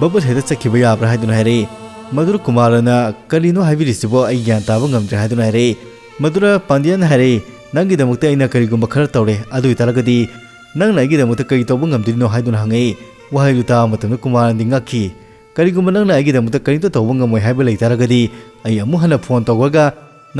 ꯕꯕꯜ ꯍꯦꯛꯇ ꯆꯠꯈꯤꯕ ꯌꯥꯕ꯭ꯔꯥ?" ꯍꯥꯏꯗꯨꯅ ꯍꯥꯏꯔꯛꯏ꯫ ꯃꯗꯨꯗ ꯀꯨꯃꯥꯔꯟꯅ, "ꯀꯔꯤꯅꯣ ꯍꯥꯏꯕꯤꯔꯤꯁꯤꯕꯣ? ꯑꯩ ꯒ꯭ꯌꯥꯟ ꯇꯥꯕ ꯉꯝꯗ꯭ꯔꯦ" ꯍꯥꯏꯗꯨꯅ ꯍꯥꯏꯔꯛꯏ꯫ ꯃꯗꯨꯗ ꯄꯥꯟꯗꯤꯌꯟꯅ ꯍꯥꯏꯔꯛꯏ, "ꯅꯪꯒꯤꯗꯃꯛꯇ ꯑꯩꯅ ꯀꯔꯤꯒꯨꯝꯕ ꯈꯔ ꯇꯧꯔꯦ, ꯑꯗꯨ ꯑꯣꯏꯇꯥꯔꯒꯗꯤ ꯅꯪꯅ ꯑꯩꯒꯤꯗꯃꯛꯇ ꯀꯔꯤ ꯇꯧꯕ ꯉꯝꯗꯣꯏꯅꯣ?" ꯍꯥꯏꯗꯨꯅ ꯍꯪꯉꯛꯏ꯫ ꯋꯥꯍꯩꯗꯨ ꯇꯥꯕ ꯃꯇꯝꯗ ꯀꯨꯃꯥꯔꯟꯗꯤ ꯉꯛꯈꯤ꯫ "ꯀꯔꯤꯒꯨꯝꯕ ꯅꯪꯅ ꯑꯩꯒꯤꯗꯃꯛꯇ ꯀꯔꯤꯝꯇ ꯇꯧꯕ ꯉꯝꯃꯣꯏ ꯍꯥꯏꯕ ꯂꯩ ꯇꯥꯔꯒꯗꯤ, ꯑꯩ ꯑꯃꯨꯛ ꯍꯟꯅ ꯐꯣꯟ ꯇꯧꯔꯒ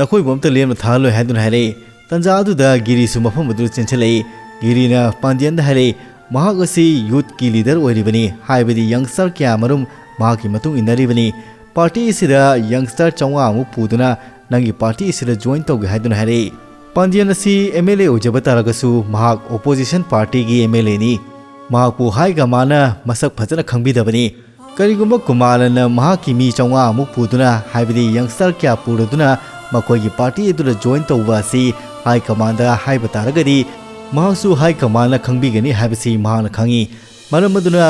ꯅꯈꯣꯏꯕꯨ ꯑꯝꯇ ꯂꯦꯝꯅ ꯊꯥꯍꯜꯂꯣꯏ" ꯍꯥꯏꯗꯨꯅ ꯍꯥꯏꯔꯛꯏ꯫ ꯇꯟꯖꯥ ꯑꯗꯨꯗ ꯒꯤꯔꯤꯁꯨ ꯃꯐꯝ ꯑꯗꯨꯗ ꯆꯦꯟꯁꯤꯜꯂꯛꯏ꯫ ꯒꯤꯔꯤꯅ ꯄꯥꯟꯗꯤꯌꯟꯗ ꯍꯥꯏꯔꯛꯏ, "ꯃꯍꯥꯛ ꯑꯁꯤ ꯌꯨꯠꯀꯤ ꯂꯤꯗꯔ ꯑꯣꯏꯔꯤꯕꯅꯤ, ꯍꯥꯏꯕꯗꯤ ꯌꯪꯁꯇꯔ ꯀꯌꯥꯃꯔꯨꯝ ꯃꯍꯥꯛꯀꯤ ꯃꯇꯨꯡ ꯏꯟꯅꯔꯤꯕꯅꯤ꯫ ꯄꯥꯔꯇꯤ ꯑꯁꯤꯗ ꯌꯪꯁꯇꯔ ꯆꯥꯝꯃꯉꯥ ꯃꯨꯛ ꯄꯨꯗꯨꯅ ꯅꯪꯒꯤ ꯄꯥꯔꯇꯤ ꯑꯁꯤꯗ ꯖꯣꯏꯟ ꯇꯧꯒꯦ" ꯍꯥꯏꯗꯨꯅ ꯍꯥꯏꯔꯛꯏ꯫ ꯄꯥꯟꯗꯤꯌꯟ ꯑꯁꯤ ꯑꯦꯝ ꯑꯦꯜ ꯑꯦ ꯑꯣꯏꯖꯕ ꯇꯥꯔꯒꯁꯨ ꯃꯍꯥꯛ ꯑꯣꯄꯣꯖꯤꯁꯟ ꯄꯥꯔꯇꯤꯒꯤ ꯑꯦꯝ ꯑꯦꯜ ꯑꯦꯅꯤ꯫ ꯃꯍꯥꯛꯄꯨ ꯍꯥꯏ ꯀꯃꯥꯟꯅ ꯃꯁꯛ ꯐꯖꯅ ꯈꯪꯕꯤꯗꯕꯅꯤ꯫ ꯀꯔꯤꯒꯨꯝꯕ ꯀꯨꯃꯥꯔꯟꯅ ꯃꯍꯥꯛꯀꯤ ꯃꯤ ꯆꯥꯝꯃꯉꯥ ꯃꯨꯛ ꯄꯨꯗꯨꯅ, ꯍꯥꯏꯕꯗꯤ ꯌꯪꯁꯇꯔ ꯀꯌꯥ ꯄꯨꯔꯗꯨꯅ ꯃꯈꯣꯏꯒꯤ ꯄꯥꯔꯇꯤ ꯑꯗꯨꯗ ꯖꯣꯏꯟ ꯇꯧꯕ ꯑꯁꯤ ꯍꯥꯏ ꯀꯃꯥꯟꯗ ꯍꯥꯏꯕ ꯇꯥꯔꯒꯗꯤ, ꯃꯍꯥꯛꯁꯨ ꯍꯥꯏ ꯀꯃꯥꯟꯅ ꯈꯪꯕꯤꯒꯅꯤ ꯍꯥꯏꯕꯁꯤ ꯃꯍꯥꯛꯅ ꯈꯪꯏ꯫ ꯃꯔꯝ ꯑꯗꯨꯅ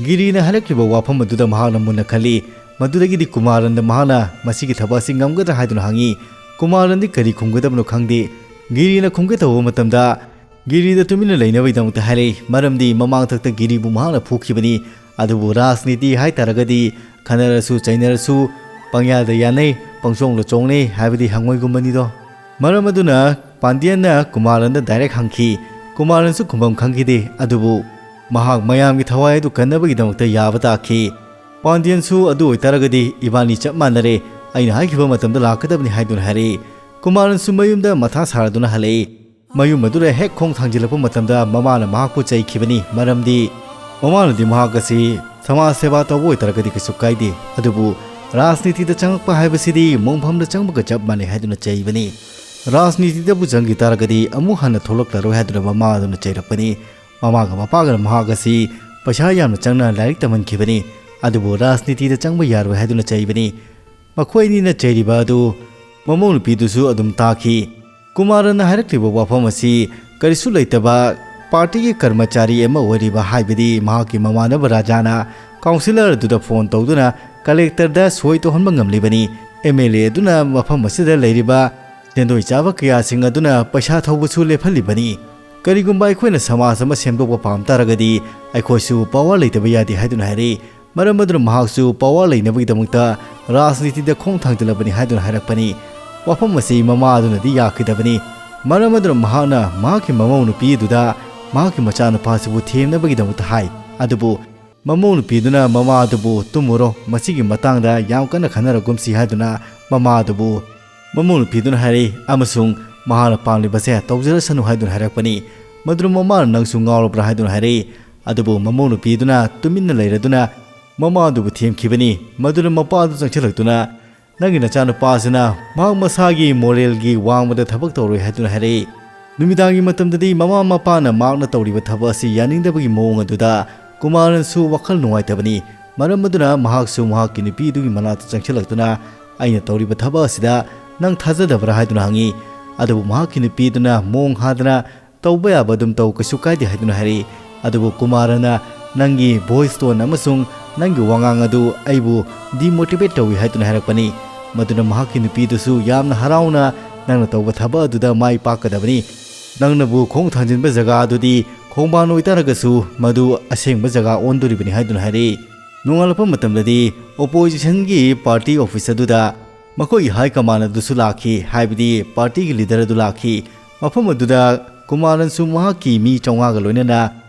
ꯒꯤꯔꯤꯅ ꯍꯥꯏꯔꯛꯂꯤꯕ ꯋꯥꯐꯝ ꯑꯗꯨꯗ ꯃꯍꯥꯛꯅ ꯃꯨꯟꯅ ꯈꯜꯂꯤ꯫ ꯃꯗꯨꯗꯒꯤꯗꯤ ꯀꯨꯃꯥꯔꯟꯗ ꯃꯍꯥꯛꯅ ꯃꯁꯤꯒꯤ ꯊꯕꯛ ꯑꯁꯤ ꯉꯝꯒꯗ꯭ꯔꯥ ꯍꯥꯏꯗꯨꯅ ꯍꯪꯏ꯫ ꯀꯨꯃꯥꯔꯟꯗꯤ ꯀꯔꯤ ꯈꯨꯝꯒꯗꯕꯅꯣ ꯈꯪꯗꯦ꯫ ꯒꯤꯔꯤꯅ ꯈꯨꯝꯒꯦ ꯇꯧꯕ ꯃꯇꯝꯗ, ꯒꯤꯔꯤꯗ ꯇꯨꯃꯤꯟꯅ ꯂꯩꯅꯕꯒꯤꯗꯃꯛꯇ ꯍꯥꯏꯔꯛꯏ, ꯃꯔꯝꯗꯤ ꯃꯃꯥꯡꯊꯛꯇ ꯒꯤꯔꯤꯕꯨ ꯃꯍꯥꯛꯅ ꯐꯨꯈꯤꯕꯅꯤ꯫ ꯑꯗꯨꯕꯨ ꯔꯥꯖꯅꯤꯇꯤ ꯍꯥꯏ ꯇꯥꯔꯒꯗꯤ ꯈꯟꯅꯔꯁꯨ ꯆꯩꯅꯔꯁꯨ ꯄꯪꯌꯥꯗ ꯌꯥꯅꯩ, ꯄꯪꯆꯣꯡꯗ ꯆꯣꯡꯅꯩ ꯍꯥꯏꯕꯗꯤ ꯍꯪꯉꯣꯏꯒꯨꯝꯕꯅꯤꯗꯣ꯫ ꯃꯔꯝ ꯑꯗꯨꯅ ꯄꯥꯟꯗꯤꯌꯟꯅ ꯀꯨꯃꯥꯔꯟꯗ ꯗꯥꯏꯔꯦꯛ ꯍꯪꯈꯤ꯫ ꯀꯨꯃꯥꯔꯟꯁꯨ ꯈꯨꯝꯐꯝ ꯈꯪꯈꯤꯗꯦ, ꯑꯗꯨꯕꯨ ꯃꯍꯥꯛ ꯃꯌꯥꯝꯒꯤ ꯊꯋꯥꯏ ꯑꯗꯨ ꯀꯟꯅꯕꯒꯤꯗꯃꯛꯇ ꯌꯥꯕ ꯇꯥꯈꯤ꯫ ꯄꯥꯟꯗꯤꯌꯟꯁꯨ ꯑꯗꯨ ꯑꯣꯏꯇꯥꯔꯒꯗꯤ ꯏꯕꯥꯅꯤ ꯆꯞ ꯃꯥꯟꯅꯔꯦ, ꯑꯩꯅ ꯍꯥꯏꯈꯤꯕ ꯃꯇꯝꯗ ꯂꯥꯛꯀꯗꯕꯅꯤ ꯍꯥꯏꯗꯨꯅ ꯍꯥꯏꯔꯛꯏ꯫ ꯀꯨꯃꯥꯔꯟꯁꯨ ꯃꯌꯨꯝꯗ ꯃꯊꯥ ꯁꯥꯔꯗꯨꯅ ꯍꯜꯂꯛꯏ꯫ ꯃꯌꯨꯝ ꯑꯗꯨꯗ ꯍꯦꯛ ꯈꯣꯡ ꯊꯥꯡꯖꯤꯜꯂꯛꯄ ꯃꯇꯝꯗ ꯃꯃꯥꯅ ꯃꯍꯥꯛꯄꯨ ꯆꯩꯈꯤꯕꯅꯤ, ꯃꯔꯝꯗꯤ ꯃꯃꯥꯅꯗꯤ ꯃꯍꯥꯛ ꯑꯁꯤ ꯁꯃꯥꯖ ꯁꯦꯕꯥ ꯇꯧꯕ ꯑꯣꯏꯇꯥꯔꯒꯗꯤ ꯀꯩꯁꯨ ꯀꯥꯏꯗꯦ, ꯑꯗꯨꯕꯨ ꯔꯥꯖꯅꯤꯇꯤꯗ ꯆꯪꯂꯛꯄ ꯍꯥꯏꯕꯁꯤꯗꯤ ꯃꯣꯡꯐꯝꯗ ꯆꯪꯕꯒ ꯆꯞ ꯃꯥꯟꯅꯩ ꯍꯥꯏꯗꯨꯅ ꯆꯩꯕꯅꯤ꯫ ꯔꯥꯖꯅꯤꯇꯤꯗꯕꯨ ꯆꯪꯈꯤ ꯇꯥꯔꯒꯗꯤ ꯑꯃꯨꯛ ꯍꯟꯅ ꯊꯣꯛꯂꯛꯂꯔꯣꯏ ꯍꯥꯏꯗꯨꯅ ꯃꯃꯥ ꯑꯗꯨꯅ ꯆꯩꯔꯛꯄꯅꯤ꯫ ꯃꯃꯥꯒ ꯃꯄꯥꯒꯅ ꯃꯍꯥꯛ ꯑꯁꯤ ꯄꯩꯁꯥ ꯌꯥꯝꯅ ꯆꯪꯅ ꯂꯥꯏꯔꯤꯛ ꯇꯝꯍꯟꯈꯤꯕꯅꯤ, ꯑꯗꯨꯕꯨ ꯔꯥꯖꯅꯤꯇꯤꯗ ꯆꯪꯕ ꯌꯥꯔꯣꯏ ꯍꯥꯏꯗꯨꯅ ꯆꯩꯕꯅꯤ꯫ ꯃꯈꯣꯏ ꯑꯅꯤꯅ ꯆꯩꯔꯤꯕ ꯑꯗꯨ ꯃꯃꯧ ꯅꯨꯄꯤꯗꯨꯁꯨ ꯑꯗꯨꯝ ꯇꯥꯈꯤ꯫ ꯀꯨꯃꯥꯔꯟꯅ ꯍꯥꯏꯔꯛꯂꯤꯕ ꯋꯥꯐꯝ ꯑꯁꯤ ꯀꯔꯤꯁꯨ ꯂꯩꯇꯕ ꯄꯥꯔꯇꯤꯒꯤ ꯀꯔꯃꯆꯥꯔꯤ ꯑꯃ ꯑꯣꯏꯔꯤꯕ, ꯍꯥꯏꯕꯗꯤ ꯃꯍꯥꯛꯀꯤ ꯃꯃꯥꯟꯅꯕ ꯔꯥꯖꯥꯅ ꯀꯥꯎꯟꯁꯤꯂꯔ ꯑꯗꯨꯗ ꯐꯣꯟ ꯇꯧꯗꯨꯅ ꯀꯂꯦꯛꯇꯔꯗ ꯁꯣꯏ ꯇꯧꯍꯟꯕ ꯉꯝꯂꯤꯕꯅꯤ꯫ ꯑꯦꯝ ꯑꯦꯜ ꯑꯦ ꯑꯗꯨꯅ ꯃꯐꯝ ꯑꯁꯤꯗ ꯂꯩꯔꯤꯕ ꯁꯦꯟꯗꯣꯏ ꯆꯥꯕ ꯀꯌꯥꯁꯤꯡ ꯑꯗꯨꯅ ꯄꯩꯁꯥ ꯊꯧꯕꯁꯨ ꯂꯦꯞꯍꯜꯂꯤꯕꯅꯤ꯫ ꯀꯔꯤꯒꯨꯝꯕ ꯑꯩꯈꯣꯏꯅ ꯁꯃꯥꯖ ꯑꯃ ꯁꯦꯝꯗꯣꯛꯄ ꯄꯥꯝ ꯇꯥꯔꯒꯗꯤ ꯑꯩꯈꯣꯏꯁꯨ ꯄꯋꯥꯔ ꯂꯩꯇꯕ ꯌꯥꯗꯦ ꯍꯥꯏꯗꯨꯅ ꯍꯥꯏꯔꯛꯏ꯫ ꯃꯔꯝ ꯑꯗꯨꯅ ꯃꯍꯥꯛꯁꯨ ꯄꯋꯥꯔ ꯂꯩꯅꯕꯒꯤꯗꯃꯛꯇ ꯔꯥꯖꯅꯤꯇꯤꯗ ꯈꯣꯡ ꯊꯥꯡꯖꯤꯜꯂꯕꯅꯤ ꯍꯥꯏꯗꯨꯅ ꯍꯥꯏꯔꯛꯄꯅꯤ꯫ ꯋꯥꯐꯝ ꯑꯁꯤ ꯃꯃꯥ ꯑꯗꯨꯅꯗꯤ ꯌꯥꯈꯤꯗꯕꯅꯤ꯫ ꯃꯔꯝ ꯑꯗꯨꯅ ꯃꯍꯥꯛꯅ ꯃꯍꯥꯛꯀꯤ ꯃꯃꯧ ꯅꯨꯄꯤ ꯑꯗꯨꯗ ꯃꯍꯥꯛꯀꯤ ꯃꯆꯥꯅꯨꯄꯥꯁꯤꯕꯨ ꯊꯦꯝꯅꯕꯒꯤꯗꯃꯛꯇ ꯍꯥꯏ꯫ ꯑꯗꯨꯕꯨ ꯃꯃꯧ ꯅꯨꯄꯤꯗꯨꯅ ꯃꯃꯥ ꯑꯗꯨꯕꯨ "ꯇꯨꯝꯃꯨꯔꯣ, ꯃꯁꯤꯒꯤ ꯃꯇꯥꯡꯗ ꯌꯥꯝ ꯀꯟꯅ ꯈꯟꯅꯔꯒꯨꯝꯁꯤ" ꯍꯥꯏꯗꯨꯅ ꯃꯃꯥ ꯑꯗꯨꯕꯨ ꯃꯃꯧ ꯅꯨꯄꯤꯗꯨꯅ ꯍꯥꯏꯔꯛꯏ, ꯑꯃꯁꯨꯡ ꯃꯍꯥꯛꯅ ꯄꯥꯝꯂꯤꯕꯁꯦ ꯇꯧꯖꯔꯁꯅꯨ ꯍꯥꯏꯗꯨꯅ ꯍꯥꯏꯔꯛꯄꯅꯤ꯫ ꯃꯗꯨꯅ ꯃꯃꯥꯅ "ꯅꯪꯁꯨ ꯉꯥꯎꯔꯕ꯭ꯔꯥ?" ꯍꯥꯏꯗꯨꯅ ꯍꯥꯏꯔꯛꯏ꯫ ꯑꯗꯨꯕꯨ ꯃꯃꯧ ꯅꯨꯄꯤꯗꯨꯅ ꯇꯨꯃꯤꯟꯅ ꯂꯩꯔꯗꯨꯅ ꯃꯃꯥ ꯑꯗꯨꯕꯨ ꯊꯦꯝꯈꯤꯕꯅꯤ꯫ ꯃꯗꯨꯅ ꯃꯄꯥ ꯑꯗꯨ ꯆꯪꯁꯤꯜꯂꯛꯇꯨꯅ, "ꯅꯪꯒꯤ ꯅꯆꯥꯅꯨꯄꯥꯁꯤꯅ ꯃꯍꯥꯛ ꯃꯁꯥꯒꯤ ꯃꯣꯔꯦꯜꯒꯤ ꯋꯥꯡꯃꯗ ꯊꯕꯛ ꯇꯧꯔꯣꯏ" ꯍꯥꯏꯗꯨꯅ ꯍꯥꯏꯔꯛꯏ꯫ ꯅꯨꯃꯤꯗꯥꯡꯒꯤ ꯃꯇꯝꯗꯗꯤ ꯃꯃꯥ ꯃꯄꯥꯅ ꯃꯍꯥꯛꯅ ꯇꯧꯔꯤꯕ ꯊꯕꯛ ꯑꯁꯤ ꯌꯥꯅꯤꯡꯗꯕꯒꯤ ꯃꯑꯣꯡ ꯑꯗꯨꯗ ꯀꯨꯃꯥꯔꯟꯁꯨ ꯋꯥꯈꯜ ꯅꯨꯡꯉꯥꯏꯇꯕꯅꯤ꯫ ꯃꯔꯝ ꯑꯗꯨꯅ ꯃꯍꯥꯛꯁꯨ ꯃꯍꯥꯛꯀꯤ ꯅꯨꯄꯤ ꯑꯗꯨꯒꯤ ꯃꯅꯥꯛꯇ ꯆꯪꯁꯤꯜꯂꯛꯇꯨꯅ, "ꯑꯩꯅ ꯇꯧꯔꯤꯕ ꯊꯕꯛ ꯑꯁꯤꯗ ꯅꯪ ꯊꯥꯖꯗꯕ꯭ꯔꯥ?" ꯍꯥꯏꯗꯨꯅ ꯍꯪꯉꯤ꯫ ꯑꯗꯨꯕꯨ ꯃꯍꯥꯛꯀꯤ ꯅꯨꯄꯤ ꯑꯗꯨꯅ ꯃꯑꯣꯡ ꯍꯥꯗꯅ, "ꯇꯧꯕ ꯌꯥꯕ ꯑꯗꯨꯝ ꯇꯧ, ꯀꯩꯁꯨ ꯀꯥꯏꯗꯦ" ꯍꯥꯏꯗꯨꯅ ꯍꯥꯏꯔꯛꯏ꯫ ꯑꯗꯨꯕꯨ ꯀꯨꯃꯥꯔꯅ, "ꯅꯪꯒꯤ voice tone ꯑꯃꯁꯨꯡ ꯅꯪꯒꯤ ꯋꯥꯉꯥꯡ ꯑꯗꯨ ꯑꯩꯕꯨ demotivate ꯇꯧꯏ" ꯍꯥꯏꯗꯨꯅ ꯍꯥꯏꯔꯛꯄꯅꯤ꯫ ꯃꯗꯨꯅ ꯃꯍꯥꯛꯀꯤ ꯅꯨꯄꯤꯗꯨꯁꯨ ꯌꯥꯝꯅ ꯍꯔꯥꯎꯅ, "ꯅꯪꯅ ꯇꯧꯕ ꯊꯕꯛ ꯑꯗꯨꯗ ꯃꯥꯏ ꯄꯥꯛꯀꯗꯕꯅꯤ꯫ ꯅꯪꯅꯕꯨ ꯈꯣꯡ ꯊꯥꯡꯖꯤꯟꯕ ꯖꯒꯥ ꯑꯗꯨꯗꯤ ꯈꯣꯡꯕꯥꯟ ꯑꯣꯏꯇꯥꯔꯒꯁꯨ ꯃꯗꯨ ꯑꯁꯦꯡꯕ ꯖꯒꯥ ꯑꯣꯟꯗꯣꯔꯤꯕꯅꯤ" ꯍꯥꯏꯗꯨꯅ ꯍꯥꯏꯔꯛꯏ꯫ ꯅꯣꯡꯉꯥꯜꯂꯛꯄ ꯃꯇꯝꯗꯗꯤ oppositionꯒꯤ party office ꯑꯗꯨꯗ ꯃꯈꯣꯏꯒꯤ high command ꯑꯗꯨꯁꯨ ꯂꯥꯛꯈꯤ, ꯍꯥꯏꯕꯗꯤ partyꯒꯤ leader ꯑꯗꯨ ꯂꯥꯛꯈꯤ꯫ ꯃꯐꯝ ꯑꯗꯨꯗ ꯀꯨꯃꯥꯔꯟꯁꯨ ꯃꯍꯥꯛꯀꯤ ꯃꯤ ꯆꯥꯝꯃꯉꯥꯒ ꯂꯣꯏꯅꯅ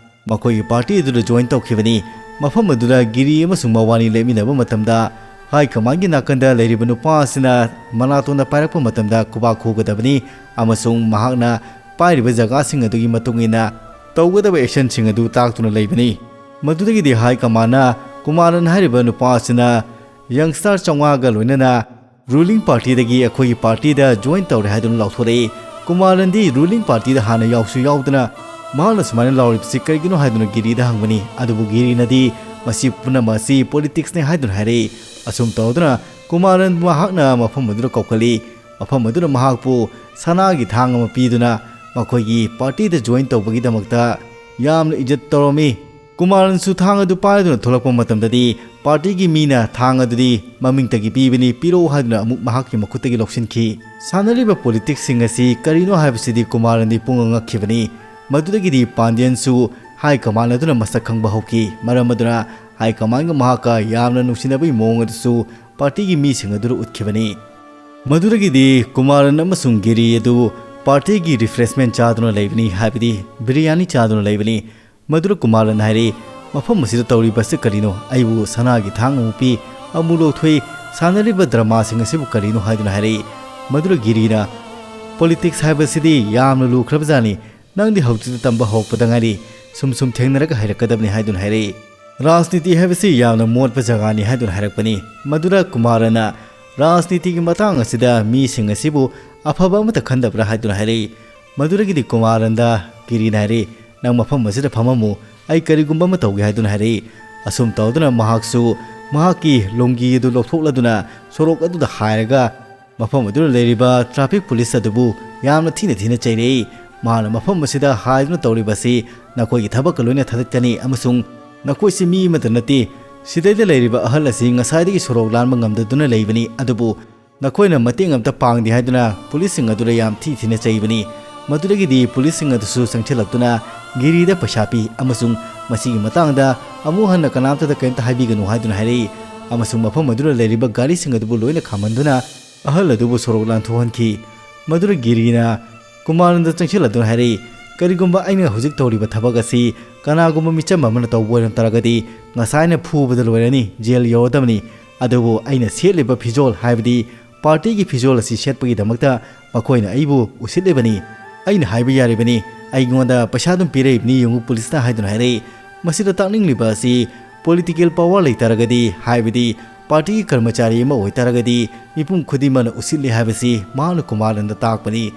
ꯃꯈꯣꯏꯒꯤ party ꯑꯗꯨꯗ join ꯇꯧꯈꯤꯕꯅꯤ꯫ ꯃꯐꯝ ꯑꯗꯨꯗ ꯒꯤꯔꯤ ꯑꯃꯁꯨꯡ ꯃꯕꯥꯅꯤ ꯂꯦꯞꯃꯤꯟꯅꯕ ꯃꯇꯝꯗ, high commandꯒꯤ ꯅꯥꯀꯟꯗ ꯂꯩꯔꯤꯕ ꯅꯨꯄꯥ ꯑꯁꯤꯅ ꯃꯅꯥꯇꯣꯟꯗ ꯄꯥꯏꯔꯛꯄ ꯃꯇꯝꯗ ꯈꯨꯕꯥꯛ ꯈꯨꯒꯗꯕꯅꯤ ꯑꯃꯁꯨꯡ ꯃꯍꯥꯛꯅ ꯄꯥꯏꯔꯤꯕ ꯖꯒꯥꯁꯤꯡ ꯑꯗꯨꯒꯤ ꯃꯇꯨꯡ ꯏꯟꯅ ꯇꯧꯒꯗꯕ actionꯁꯤꯡ ꯑꯗꯨ ꯇꯥꯛꯇꯨꯅ ꯂꯩꯕꯅꯤ꯫ ꯃꯗꯨꯗꯒꯤꯗꯤ high commandꯅ ꯀꯨꯃꯥꯔꯟ ꯍꯥꯏꯔꯤꯕ ꯅꯨꯄꯥ ꯑꯁꯤꯅ youngster ꯆꯥꯝꯃꯉꯥꯒ ꯂꯣꯏꯅꯅ ruling partyꯗꯒꯤ ꯑꯩꯈꯣꯏꯒꯤ partyꯗ join ꯇꯧꯔꯦ ꯍꯥꯏꯗꯨꯅ ꯂꯥꯎꯊꯣꯔꯛꯏ꯫ ꯀꯨꯃꯥꯔꯟꯗꯤ ruling partyꯗ ꯍꯥꯟꯅ ꯌꯥꯎꯁꯨ ꯌꯥꯎꯗꯅ ꯃꯍꯥꯛꯅ ꯁꯨꯃꯥꯏꯅ ꯂꯥꯎꯔꯤꯕꯁꯤ ꯀꯔꯤꯒꯤꯅꯣ ꯍꯥꯏꯗꯨꯅ ꯒꯤꯔꯤꯗ ꯍꯪꯕꯅꯤ꯫ ꯑꯗꯨꯕꯨ ꯒꯤꯔꯤꯅꯗꯤ ꯃꯁꯤ ꯄꯨꯝꯅꯃꯛ ꯑꯁꯤ politicsꯅꯤ ꯍꯥꯏꯗꯨꯅ ꯍꯥꯏꯔꯛꯏ꯫ ꯑꯁꯨꯝ ꯇꯧꯗꯨꯅ ꯀꯨꯃꯥꯔꯟ ꯃꯍꯥꯛꯅ ꯃꯐꯝ ꯑꯗꯨꯗ ꯀꯧꯈꯠꯂꯤ꯫ ꯃꯐꯝ ꯑꯗꯨꯅ ꯃꯍꯥꯛꯄꯨ ꯁꯅꯥꯒꯤ ꯊꯥꯡ ꯑꯃ ꯄꯤꯗꯨꯅ ꯃꯈꯣꯏꯒꯤ ꯄꯥꯔꯇꯤꯗ ꯖꯣꯏꯟ ꯇꯧꯕꯒꯤꯗꯃꯛꯇ ꯌꯥꯝꯅ ꯏꯖꯠ ꯇꯧꯔꯝꯃꯤ꯫ ꯀꯨꯃꯥꯔꯟꯁꯨ ꯊꯥꯡ ꯑꯗꯨ ꯄꯥꯏꯗꯨꯅ ꯊꯣꯛꯂꯛꯄ ꯃꯇꯝꯗꯗꯤ ꯄꯥꯔꯇꯤꯒꯤ ꯃꯤꯅ ꯊꯥꯡ ꯑꯗꯨꯗꯤ ꯃꯃꯤꯡꯇꯒꯤ ꯄꯤꯕꯅꯤ, ꯄꯤꯔꯛꯎ ꯍꯥꯏꯗꯨꯅ ꯑꯃꯨꯛ ꯃꯍꯥꯛꯀꯤ ꯃꯈꯨꯠꯇꯒꯤ ꯂꯧꯁꯤꯟꯈꯤ꯫ ꯁꯥꯟꯅꯔꯤꯕ ꯄꯣꯂꯤꯇꯤꯛꯁꯁꯤꯡ ꯑꯁꯤ ꯀꯔꯤꯅꯣ ꯍꯥꯏꯕꯁꯤꯗꯤ ꯀꯨꯃꯥꯔꯟꯗꯤ ꯄꯨꯡꯉꯛ ꯉꯛꯈꯤꯕꯅꯤ꯫ ꯃꯗꯨꯗꯒꯤꯗꯤ ꯄꯥꯟꯗꯤꯌꯟꯁꯨ ꯍꯥꯏ ꯀꯃꯥꯟ ꯑꯗꯨꯅ ꯃꯁꯛ ꯈꯪꯕ ꯍꯧꯈꯤ꯫ ꯃꯔꯝ ꯑꯗꯨꯅ ꯍꯥꯏ ꯀꯃꯥꯟꯒ ꯃꯍꯥꯛꯀ ꯌꯥꯝꯅ ꯅꯨꯡꯁꯤꯅꯕꯒꯤ ꯃꯑꯣꯡ ꯑꯗꯨꯁꯨ ꯄꯥꯔꯇꯤꯒꯤ ꯃꯤꯁꯤꯡ ꯑꯗꯨꯗ ꯎꯠꯈꯤꯕꯅꯤ꯫ ꯃꯗꯨꯗꯒꯤꯗꯤ ꯀꯨꯃꯥꯔꯟ ꯑꯃꯁꯨꯡ ꯒꯤꯔꯤ ꯑꯗꯨ ꯄꯥꯔꯇꯤꯒꯤ ꯔꯤꯐ꯭ꯔꯦꯁꯃꯦꯟ ꯆꯥꯗꯨꯅ ꯂꯩꯕꯅꯤ, ꯍꯥꯏꯕꯗꯤ ꯕꯤꯔꯌꯥꯅꯤ ꯆꯥꯗꯨꯅ ꯂꯩꯕꯅꯤ꯫ ꯃꯗꯨꯗ ꯀꯨꯃꯥꯔꯟ ꯍꯥꯏꯔꯤ, "ꯃꯐꯝ ꯑꯁꯤꯗ ꯇꯧꯔꯤꯕꯁꯤ ꯀꯔꯤꯅꯣ? ꯑꯩꯕꯨ ꯁꯅꯥꯒꯤ ꯊꯥꯡ ꯑꯃꯨꯛ ꯄꯤ, ꯑꯃꯨꯛ ꯂꯧꯊꯣꯛꯏ, ꯁꯥꯟꯅꯔꯤꯕ ꯗ꯭ꯔꯃꯥꯁꯤꯡ ꯑꯁꯤꯕꯨ ꯀꯔꯤꯅꯣ?" ꯍꯥꯏꯗꯨꯅ ꯍꯥꯏꯔꯛꯏ꯫ ꯃꯗꯨꯗ ꯒꯤꯔꯤꯅ, "ꯄꯣꯂꯤꯇꯤꯛꯁ ꯍꯥꯏꯕꯁꯤꯗꯤ ꯌꯥꯝꯅ ꯂꯨꯈ꯭ꯔꯕꯖꯥꯠꯅꯤ, ꯅꯪꯗꯤ ꯍꯧꯖꯤꯛꯇ ꯇꯝꯕ ꯍꯧꯔꯛꯄꯗ ꯉꯥꯏꯔꯤ, ꯁꯨꯝ ꯁꯨꯝ ꯊꯦꯡꯅꯔꯒ ꯍꯩꯔꯛꯀꯗꯕꯅꯤ" ꯍꯥꯏꯗꯨꯅ ꯍꯥꯏꯔꯛꯏ꯫ "ꯔꯥꯖꯅꯤꯇꯤ ꯍꯥꯏꯕꯁꯤ ꯌꯥꯝꯅ ꯃꯣꯠꯄ ꯖꯒꯥꯅꯤ" ꯍꯥꯏꯗꯨꯅ ꯍꯥꯏꯔꯛꯄꯅꯤ꯫ ꯃꯗꯨꯗ ꯀꯨꯃꯥꯔꯅ, "ꯔꯥꯖꯅꯤꯇꯤꯒꯤ ꯃꯇꯥꯡ ꯑꯁꯤꯗ ꯃꯤꯁꯤꯡ ꯑꯁꯤꯕꯨ ꯑꯐꯕ ꯑꯃꯠꯇ ꯈꯟꯗꯕ꯭ꯔꯥ?" ꯍꯥꯏꯗꯨꯅ ꯍꯥꯏꯔꯛꯏ꯫ ꯃꯗꯨꯗꯒꯤꯗꯤ ꯀꯨꯃꯥꯔꯟꯗ ꯒꯤꯔꯤꯅ ꯍꯥꯏꯔꯛꯏ, "ꯅꯪ ꯃꯐꯝ ꯑꯁꯤꯗ ꯐꯝꯃꯝꯃꯨ, ꯑꯩ ꯀꯔꯤꯒꯨꯝꯕ ꯑꯃ ꯇꯧꯒꯦ" ꯍꯥꯏꯗꯨꯅ ꯍꯥꯏꯔꯛꯏ꯫ ꯑꯁꯨꯝ ꯇꯧꯗꯨꯅ ꯃꯍꯥꯛꯁꯨ ꯃꯍꯥꯛꯀꯤ ꯂꯣꯡꯒꯤ ꯑꯗꯨ ꯂꯧꯊꯣꯛꯂꯗꯨꯅ ꯁꯣꯔꯣꯛ ꯑꯗꯨꯗ ꯍꯥꯏꯔꯒ ꯃꯐꯝ ꯑꯗꯨꯗ ꯂꯩꯔꯤꯕ ꯇ꯭ꯔꯥꯐꯤꯛ ꯄꯨꯂꯤꯁ ꯑꯗꯨꯕꯨ ꯌꯥꯝꯅ ꯊꯤꯅ ꯊꯤꯅ ꯆꯩꯔꯛꯏ꯫ ꯃꯍꯥꯛꯅ ꯃꯐꯝ ꯑꯁꯤꯗ ꯍꯥꯏꯗꯨꯅ ꯇꯧꯔꯤꯕ ꯑꯁꯤ ꯅꯈꯣꯏꯒꯤ ꯊꯕꯛꯀ ꯂꯣꯏꯅ ꯊꯥꯗꯠꯀꯅꯤ ꯑꯃꯁꯨꯡ ꯅꯈꯣꯏꯁꯤ ꯃꯤ ꯑꯃꯠꯇ ꯅꯠꯇꯦ꯫ ꯁꯤꯗꯩꯗ ꯂꯩꯔꯤꯕ ꯑꯍꯜ ꯑꯁꯤ ꯉꯁꯥꯏꯗꯒꯤ ꯁꯣꯔꯣꯛ ꯂꯥꯟꯕ ꯉꯝꯗꯗꯨꯅ ꯂꯩꯕꯅꯤ, ꯑꯗꯨꯕꯨ ꯅꯈꯣꯏꯅ ꯃꯇꯦꯡ ꯑꯃꯠꯇ ꯄꯥꯡꯗꯦ ꯍꯥꯏꯗꯨꯅ ꯄꯨꯂꯤꯁꯁꯤꯡ ꯑꯗꯨꯗ ꯌꯥꯝ ꯊꯤ ꯊꯤꯅ ꯆꯩꯕꯅꯤ꯫ ꯃꯗꯨꯗꯒꯤꯗꯤ ꯄꯨꯂꯤꯁꯁꯤꯡ ꯑꯗꯨꯁꯨ ꯆꯪꯁꯤꯜꯂꯛꯇꯨꯅ ꯒꯤꯔꯤꯗ ꯄꯩꯁꯥ ꯄꯤ ꯑꯃꯁꯨꯡ ꯃꯁꯤꯒꯤ ꯃꯇꯥꯡꯗ ꯑꯃꯨꯛ ꯍꯟꯅ ꯀꯅꯥꯝꯇꯗ ꯀꯔꯤꯝꯇ ꯍꯥꯏꯕꯤꯒꯅꯨ ꯍꯥꯏꯗꯨꯅ ꯍꯥꯏꯔꯛꯏ꯫ ꯑꯃꯁꯨꯡ ꯃꯐꯝ ꯑꯗꯨꯗ ꯂꯩꯔꯤꯕ ꯒꯥꯔꯤꯁꯤꯡ ꯑꯗꯨꯕꯨ ꯂꯣꯏꯅ ꯈꯥꯝꯍꯟꯗꯨꯅ ꯑꯍꯜ ꯑꯗꯨꯕꯨ ꯁꯣꯔꯣꯛ ꯂꯥꯟꯊꯣꯛꯍꯟꯈꯤ꯫ ꯃꯗꯨꯗ ꯒꯤꯔꯤꯅ ꯀꯨꯃꯥꯔꯟꯗ ꯆꯪꯁꯤꯜꯂꯗꯨꯅ ꯍꯥꯏꯔꯛꯏ, "ꯀꯔꯤꯒꯨꯝꯕ ꯑꯩꯅ ꯍꯧꯖꯤꯛ ꯇꯧꯔꯤꯕ ꯊꯕꯛ ꯑꯁꯤ ꯀꯅꯥꯒꯨꯝꯕ ꯃꯤꯆꯝ ꯑꯃꯅ ꯇꯧꯕ ꯑꯣꯏꯔꯝ ꯇꯥꯔꯒꯗꯤ ꯉꯁꯥꯏꯅ ꯐꯨꯕꯗ ꯂꯣꯏꯔꯅꯤ, ꯖꯦꯜ ꯌꯧꯔꯗꯕꯅꯤ꯫ ꯑꯗꯨꯕꯨ ꯑꯩꯅ ꯁꯦꯠꯂꯤꯕ ꯐꯤꯖꯣꯜ, ꯍꯥꯏꯕꯗꯤ ꯄꯥꯔꯇꯤꯒꯤ ꯐꯤꯖꯣꯜ ꯑꯁꯤ ꯁꯦꯠꯄꯒꯤꯗꯃꯛꯇ ꯃꯈꯣꯏꯅ ꯑꯩꯕꯨ ꯎꯁꯤꯠꯂꯤꯕꯅꯤ꯫ ꯑꯩꯅ ꯍꯥꯏꯕ ꯌꯥꯔꯤꯕꯅꯤ, ꯑꯩꯉꯣꯟꯗ ꯄꯩꯁꯥ ꯑꯗꯨꯝ ꯄꯤꯔꯛꯏꯕꯅꯤ ꯌꯦꯡꯉꯨ" ꯄꯨꯂꯤꯁꯅ ꯍꯥꯏꯗꯨꯅ ꯍꯥꯏꯔꯛꯏ꯫ ꯃꯁꯤꯗ ꯇꯥꯛꯅꯤꯡꯂꯤꯕ ꯑꯁꯤ ꯄꯣꯂꯤꯇꯤꯀꯦꯜ ꯄꯥꯋꯔ ꯂꯩꯇꯥꯔꯒꯗꯤ, ꯍꯥꯏꯕꯗꯤ ꯄꯥꯔꯇꯤꯒꯤ ꯀꯔꯃꯆꯥꯔꯤ ꯑꯃ ꯑꯣꯏꯇꯥꯔꯒꯗꯤ ꯃꯤꯄꯨꯝ ꯈꯨꯗꯤꯡꯃꯛꯅ ꯎꯁꯤꯠꯂꯤ ꯍꯥꯏꯕꯁꯤ ꯃꯍꯥꯛꯅ ꯀꯨꯃꯥꯔꯟꯗ ꯇꯥꯛꯄꯅꯤ꯫